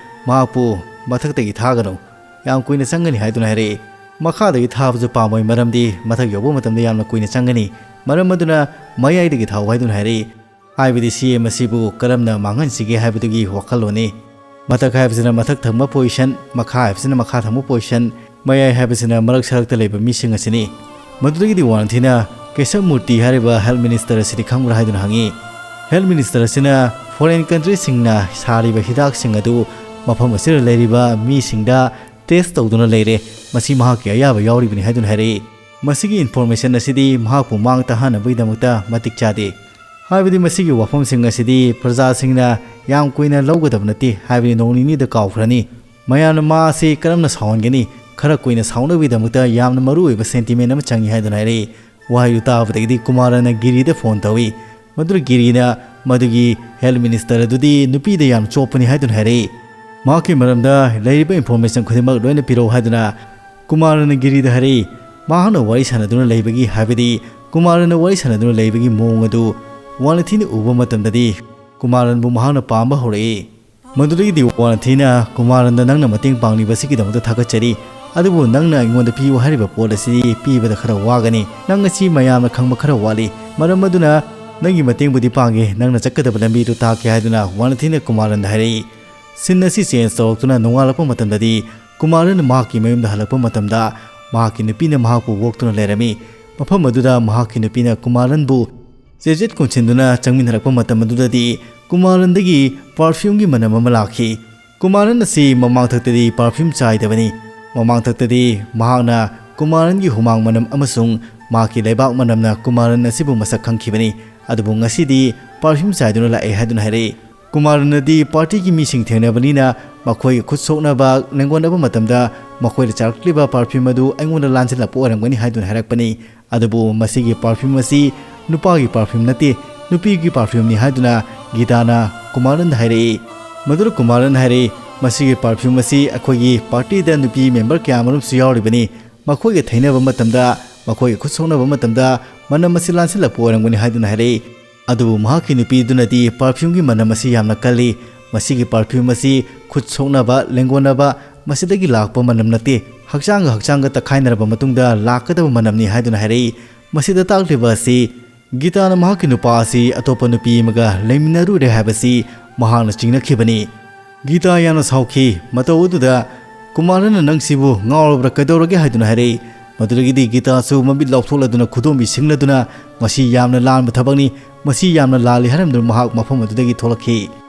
ꯃꯍꯥꯛꯄꯨ ꯃꯊꯛꯇꯒꯤ ꯊꯥꯒꯅꯨ꯫ ꯌꯥꯝ ꯀꯨꯏꯅ ꯆꯪꯒꯅꯤ," ꯍꯥꯏꯗꯨꯅ ꯍꯥꯏꯔꯛꯏ꯫ "ꯃꯈꯥꯗꯒꯤ ꯊꯥꯕꯁꯨ ꯄꯥꯝꯃꯣꯏ, ꯃꯔꯝꯗꯤ ꯃꯊꯛ ꯌꯧꯕ ꯃꯇꯝꯗ ꯌꯥꯝꯅ ꯀꯨꯏꯅ ꯆꯪꯒꯅꯤ꯫ ꯃꯔꯝ ꯑꯗꯨꯅ ꯃꯌꯥꯏꯗꯒꯤ ꯊꯥꯎ," ꯍꯥꯏꯗꯨꯅ ꯍꯥꯏꯔꯛꯏ꯫ ꯍꯥꯏꯕꯗꯤ CM ꯑꯁꯤꯕꯨ ꯀꯔꯝꯅ ꯃꯥꯡꯍꯟꯁꯤꯒꯦ ꯍꯥꯏꯕꯗꯨꯒꯤ ꯋꯥꯈꯜꯂꯣꯟꯅꯤ꯫ ꯃꯊꯛ ꯍꯥꯏꯕꯁꯤꯅ ꯃꯊꯛ ꯊꯪꯕ position, ꯃꯈꯥ ꯍꯥꯏꯕꯁꯤꯅ ꯃꯈꯥ ꯊꯪꯕ position, ꯃꯌꯥꯏ ꯍꯥꯏꯕꯁꯤꯅ ꯃꯔꯛ ꯁꯔꯛꯇ ꯂꯩꯕ ꯃꯤꯁꯤꯡ ꯑꯁꯤꯅꯤ꯫ ꯃꯗꯨꯗꯒꯤꯗꯤ ꯋꯥꯟꯊꯤꯅ, "ꯀꯦꯁꯕ ꯃꯨꯔꯇꯤ ꯍꯥꯏꯔꯤꯕ health minister ꯑꯁꯤꯗꯤ ꯈꯪꯕ꯭ꯔꯥ?" ꯍꯥꯏꯗꯨꯅ ꯍꯪꯉꯤ꯫ Health minister ꯑꯁꯤꯅ foreign countryꯁꯤꯡꯅ ꯁꯥꯔꯤꯕ ꯍꯤꯗꯥꯛꯁꯤꯡ ꯑꯗꯨ ꯃꯐꯝ ꯑꯁꯤꯗ ꯂꯩꯔꯤꯕ ꯃꯤꯁꯤꯡꯗ test ꯇꯧꯗꯨꯅ ꯂꯩꯔꯦ꯫ ꯃꯁꯤ ꯃꯍꯥꯛꯀꯤ ꯑꯌꯥꯕ ꯌꯥꯎꯔꯤꯕꯅꯤ ꯍꯥꯏꯗꯨꯅ ꯍꯥꯏꯔꯛꯏ꯫ ꯃꯁꯤꯒꯤ ꯏꯟꯐꯣꯔꯃꯦꯁꯟ ꯑꯁꯤꯗꯤ ꯃꯍꯥꯛꯄꯨ ꯃꯥꯡ ꯇꯥꯍꯟꯅꯕꯒꯤꯗꯃꯛꯇ ꯃꯇꯤꯛ ꯆꯥꯗꯦ꯫ ꯍꯥꯏꯕꯗꯤ ꯃꯁꯤꯒꯤ ꯋꯥꯐꯝꯁꯤꯡ ꯑꯁꯤꯗꯤ ꯄ꯭ꯔꯖꯥꯁꯤꯡꯅ ꯌꯥꯝ ꯀꯨꯏꯅ ꯂꯧꯒꯗꯕ ꯅꯠꯇꯦ, ꯍꯥꯏꯕꯗꯤ ꯅꯣꯡ ꯅꯤꯅꯤꯗ ꯀꯥꯎꯈ꯭ꯔꯅꯤ꯫ ꯃꯌꯥꯝꯅ ꯃꯥ ꯑꯁꯤ ꯀꯔꯝꯅ ꯁꯥꯎꯍꯟꯒꯅꯤ? ꯈꯔ ꯀꯨꯏꯅ ꯁꯥꯎꯅꯕꯒꯤꯗꯃꯛꯇ ꯌꯥꯝꯅ ꯃꯔꯨ ꯑꯣꯏꯕ ꯁꯦꯟꯇꯤꯃꯦꯟ ꯑꯃ ꯆꯪꯏ ꯍꯥꯏꯗꯨꯅ ꯍꯥꯏꯔꯛꯏ꯫ ꯋꯥꯍꯩꯗꯨ ꯇꯥꯕꯗꯒꯤꯗꯤ ꯀꯨꯃꯥꯔꯟꯅ ꯒꯤꯔꯤꯗ ꯐꯣꯟ ꯇꯧꯏ꯫ ꯃꯗꯨꯗ ꯒꯤꯔꯤꯅ ꯃꯗꯨꯒꯤ ꯍꯦꯜꯊ ꯃꯤꯅꯤꯁꯇꯔ ꯑꯗꯨꯗꯤ ꯅꯨꯄꯤꯗ ꯌꯥꯝ ꯆꯣꯞꯄꯅꯤ ꯍꯥꯏꯗꯨꯅ ꯍꯥꯏꯔꯛꯏ꯫ ꯃꯍꯥꯛꯀꯤ ꯃꯔꯝꯗ ꯂꯩꯔꯤꯕ ꯏꯟꯐꯣꯔꯃꯦꯁꯟ ꯈꯨꯗꯤꯡꯃꯛ ꯂꯣꯏꯅ ꯄꯤꯔꯛꯎ ꯍꯥꯏꯗꯨꯅ ꯀꯨꯃꯥꯔꯟꯅ ꯒꯤꯔꯤꯗ ꯍꯥꯏꯔꯛꯏ꯫ ꯃꯍꯥꯛꯅ ꯋꯥꯔꯤ ꯁꯥꯟꯅꯗꯨꯅ ꯂꯩꯕꯒꯤ, ꯍꯥꯏꯕꯗꯤ ꯀꯨꯃꯥꯔꯟꯅ ꯋꯥꯔꯤ ꯁꯥꯟꯅꯗꯨꯅ ꯂꯩꯕꯒꯤ ꯃꯑꯣꯡ ꯑꯗꯨ ꯋꯥꯅꯊꯤꯅ ꯎꯕ ꯃꯇꯝꯗꯗꯤ ꯀꯨꯃꯥꯔꯟꯕꯨ ꯃꯍꯥꯛꯅ ꯄꯥꯝꯕ ꯍꯧꯔꯛꯏ꯫ ꯃꯗꯨꯗꯒꯤꯗꯤ ꯋꯥꯅꯊꯤꯅ ꯀꯨꯃꯥꯔꯟꯗ ꯅꯪꯅ ꯃꯇꯦꯡ ꯄꯥꯡꯂꯤꯕꯁꯤꯒꯤꯗꯃꯛꯇ ꯊꯥꯒꯠꯆꯔꯤ, ꯑꯗꯨꯕꯨ ꯅꯪꯅ ꯑꯩꯉꯣꯟꯗ ꯄꯤꯌꯨ ꯍꯥꯏꯔꯤꯕ ꯄꯣꯠ ꯑꯁꯤꯗꯤ ꯄꯤꯕꯗ ꯈꯔ ꯋꯥꯒꯅꯤ꯫ ꯅꯪ ꯑꯁꯤ ꯃꯌꯥꯝꯅ ꯈꯪꯕ ꯈꯔ ꯋꯥꯠꯂꯤ꯫ ꯃꯔꯝ ꯑꯗꯨꯅ ꯅꯪꯒꯤ ꯃꯇꯦꯡꯕꯨꯗꯤ ꯄꯥꯡꯒꯦ, ꯅꯪꯅ ꯆꯠꯀꯗꯕ ꯂꯝꯕꯤꯗꯨ ꯇꯥꯛꯀꯦ ꯍꯥꯏꯗꯨꯅ ꯋꯥꯅꯊꯤꯅ ꯀꯨꯃꯥꯔꯟꯗ ꯍꯥꯏꯔꯛꯏ꯫ ꯁꯤꯟ ꯑꯁꯤ ꯆꯦꯟꯖ ꯇꯧꯔꯛꯇꯨꯅ ꯅꯣꯡꯉꯥꯜꯂꯛꯄ ꯃꯇꯝꯗꯗꯤ ꯀꯨꯃꯥꯔꯟ ꯃꯍꯥꯛꯀꯤ ꯃꯌꯨꯝꯗ ꯍꯜꯂꯛꯄ ꯃꯇꯝꯗ ꯃꯍꯥꯛꯀꯤ ꯅꯨꯄꯤꯅ ꯃꯍꯥꯛꯄꯨ ꯑꯣꯛꯇꯨꯅ ꯂꯩꯔꯝꯃꯤ꯫ ꯃꯐꯝ ꯑꯗꯨꯗ ꯃꯍꯥꯛꯀꯤ ꯅꯨꯄꯤꯅ ꯀꯨꯃꯥꯔꯟꯕꯨ ꯆꯦꯖꯦꯠ ꯀꯣꯟꯁꯤꯟꯗꯨꯅ ꯆꯪꯃꯤꯟꯅꯔꯛꯄ ꯃꯇꯝ ꯑꯗꯨꯗꯗꯤ ꯀꯨꯃꯥꯔꯟꯗꯒꯤ ꯄꯔꯐ꯭ꯌꯨꯝꯒꯤ ꯃꯅꯝ ꯑꯃ ꯂꯥꯛꯈꯤ꯫ ꯀꯨꯃꯥꯔꯟ ꯑꯁꯤ ꯃꯃꯥꯡꯊꯛꯇꯗꯤ ꯄꯔꯐ꯭ꯌꯨꯝ ꯆꯥꯏꯗꯕꯅꯤ꯫ ꯃꯃꯥꯡꯊꯛꯇꯗꯤ ꯃꯍꯥꯛꯅ ꯀꯨꯃꯥꯔꯟꯒꯤ ꯍꯨꯃꯥꯡ ꯃꯅꯝ ꯑꯃꯁꯨꯡ ꯃꯍꯥꯛꯀꯤ ꯂꯩꯕꯥꯛ ꯃꯅꯝꯅ ꯀꯨꯃꯥꯔꯟ ꯑꯁꯤꯕꯨ ꯃꯁꯛ ꯈꯪꯈꯤꯕꯅꯤ꯫ ꯑꯗꯨꯕꯨ ꯉꯁꯤꯗꯤ ꯄꯔꯐ꯭ꯌꯨꯝ ꯆꯥꯏꯗꯨꯅ ꯂꯥꯛꯑꯦ ꯍꯥꯏꯗꯨꯅ ꯍꯥꯏꯔꯛꯏ꯫ ꯀꯨꯃꯥꯔꯟꯅꯗꯤ ꯄꯥꯔꯇꯤꯒꯤ ꯃꯤꯁꯤꯡ ꯊꯦꯡꯅꯕꯅꯤꯅ ꯃꯈꯣꯏꯒꯤ ꯈꯨꯠ ꯁꯣꯛꯅꯕ ꯂꯦꯡꯒꯣꯟꯅꯕ ꯃꯇꯝꯗ ꯃꯈꯣꯏꯗ ꯆꯥꯔꯛꯂꯤꯕ ꯄꯔꯐ꯭ꯌꯨꯝ ꯑꯗꯨ ꯑꯩꯉꯣꯟꯗ ꯂꯥꯟꯁꯤꯜꯂꯛꯄ ꯑꯣꯏꯔꯝꯒꯅꯤ ꯍꯥꯏꯗꯨꯅ ꯍꯥꯏꯔꯛꯄꯅꯤ꯫ ꯑꯗꯨꯕꯨ ꯃꯁꯤꯒꯤ ꯄꯔꯐ꯭ꯌꯨꯝ ꯑꯁꯤ ꯅꯨꯄꯥꯒꯤ ꯄꯔꯐ꯭ꯌꯨꯝ ꯅꯠꯇꯦ, ꯅꯨꯄꯤꯒꯤ ꯄꯔꯐ꯭ꯌꯨꯝꯅꯤ ꯍꯥꯏꯗꯨꯅ ꯒꯤꯇꯥꯅ ꯀꯨꯃꯥꯔꯟꯗ ꯍꯥꯏꯔꯛꯏ꯫ ꯃꯗꯨꯗ ꯀꯨꯃꯥꯔꯟ ꯍꯥꯏꯔꯛꯏ, "ꯃꯁꯤꯒꯤ ꯄꯔꯐ꯭ꯌꯨꯝ ꯑꯁꯤ ꯑꯩꯈꯣꯏꯒꯤ ꯄꯥꯔꯇꯤꯗ ꯅꯨꯄꯤ ꯃꯦꯝꯕꯔ ꯀꯌꯥ ꯑꯃꯔꯣꯝꯁꯨ ꯌꯥꯎꯔꯤꯕꯅꯤ꯫ ꯃꯈꯣꯏꯒ ꯊꯩꯅꯕ ꯃꯇꯝꯗ, ꯃꯈꯣꯏꯒ ꯈꯨꯠ ꯁꯣꯛꯅꯕ ꯃꯇꯝꯗ ꯃꯅꯝ ꯑꯁꯤ ꯂꯥꯟꯁꯤꯜꯂꯛꯄ ꯑꯣꯏꯔꯝꯒꯅꯤ" ꯍꯥꯏꯗꯨꯅ ꯍꯥꯏꯔꯛꯏ꯫ ꯑꯗꯨꯕꯨ ꯃꯍꯥꯛꯀꯤ ꯅꯨꯄꯤꯗꯨꯅꯗꯤ ꯄꯔꯐ꯭ꯌꯨꯝꯒꯤ ꯃꯅꯝ ꯑꯁꯤ ꯌꯥꯝꯅ ꯀꯜꯂꯤ꯫ ꯃꯁꯤꯒꯤ ꯄꯔꯐ꯭ꯌꯨꯝ ꯑꯁꯤ ꯈꯨꯠ ꯁꯣꯛꯅꯕ, ꯂꯦꯡꯒꯣꯟꯅꯕ, ꯃꯁꯤꯗꯒꯤ ꯂꯥꯛꯄ ꯃꯅꯝ ꯅꯠꯇꯦ, ꯍꯛꯆꯥꯡꯒ ꯍꯛꯆꯥꯡꯒ ꯇꯛꯈꯥꯏꯅꯔꯕ ꯃꯇꯨꯡꯗ ꯂꯥꯛꯀꯗꯕ ꯃꯅꯝꯅꯤ ꯍꯥꯏꯗꯨꯅ ꯍꯥꯏꯔꯛꯏ꯫ ꯃꯁꯤꯗ ꯇꯥꯛꯂꯤꯕ ꯑꯁꯤ ꯒꯤꯇꯥꯅ ꯃꯍꯥꯛꯀꯤ ꯅꯨꯄꯥ ꯑꯁꯤ ꯑꯇꯣꯞꯄ ꯅꯨꯄꯤ ꯑꯃꯒ ꯂꯩꯃꯤꯟꯅꯔꯨꯔꯦ ꯍꯥꯏꯕꯁꯤ ꯃꯍꯥꯛꯅ ꯆꯤꯡꯅꯈꯤꯕꯅꯤ꯫ ꯒꯤꯇꯥ ꯌꯥꯝꯅ ꯁꯥꯎꯈꯤ꯫ ꯃꯇꯧ ꯑꯗꯨꯗ ꯀꯨꯃꯥꯔꯟꯅ "ꯅꯪꯁꯤꯕꯨ ꯉꯥꯎꯔꯕ꯭ꯔꯥ, ꯀꯩꯗꯧꯔꯒꯦ?" ꯍꯥꯏꯗꯨꯅ ꯍꯥꯏꯔꯛꯏ꯫ ꯃꯗꯨꯗꯒꯤꯗꯤ ꯒꯤꯇꯥꯁꯨ ꯃꯃꯤꯠ ꯂꯥꯎꯊꯣꯛꯂꯗꯨꯅ ꯈꯨꯗꯣꯝꯕꯤ ꯁꯤꯡꯂꯗꯨꯅ, "ꯃꯁꯤ ꯌꯥꯝꯅ ꯂꯥꯟꯕ ꯊꯕꯛꯅꯤ, ꯃꯁꯤ ꯌꯥꯝꯅ ꯂꯥꯜꯂꯤ" ꯍꯥꯏꯔꯝꯗꯨꯅ ꯃꯍꯥꯛ ꯃꯐꯝ ꯑꯗꯨꯗꯒꯤ ꯊꯣꯛꯂꯛꯈꯤ꯫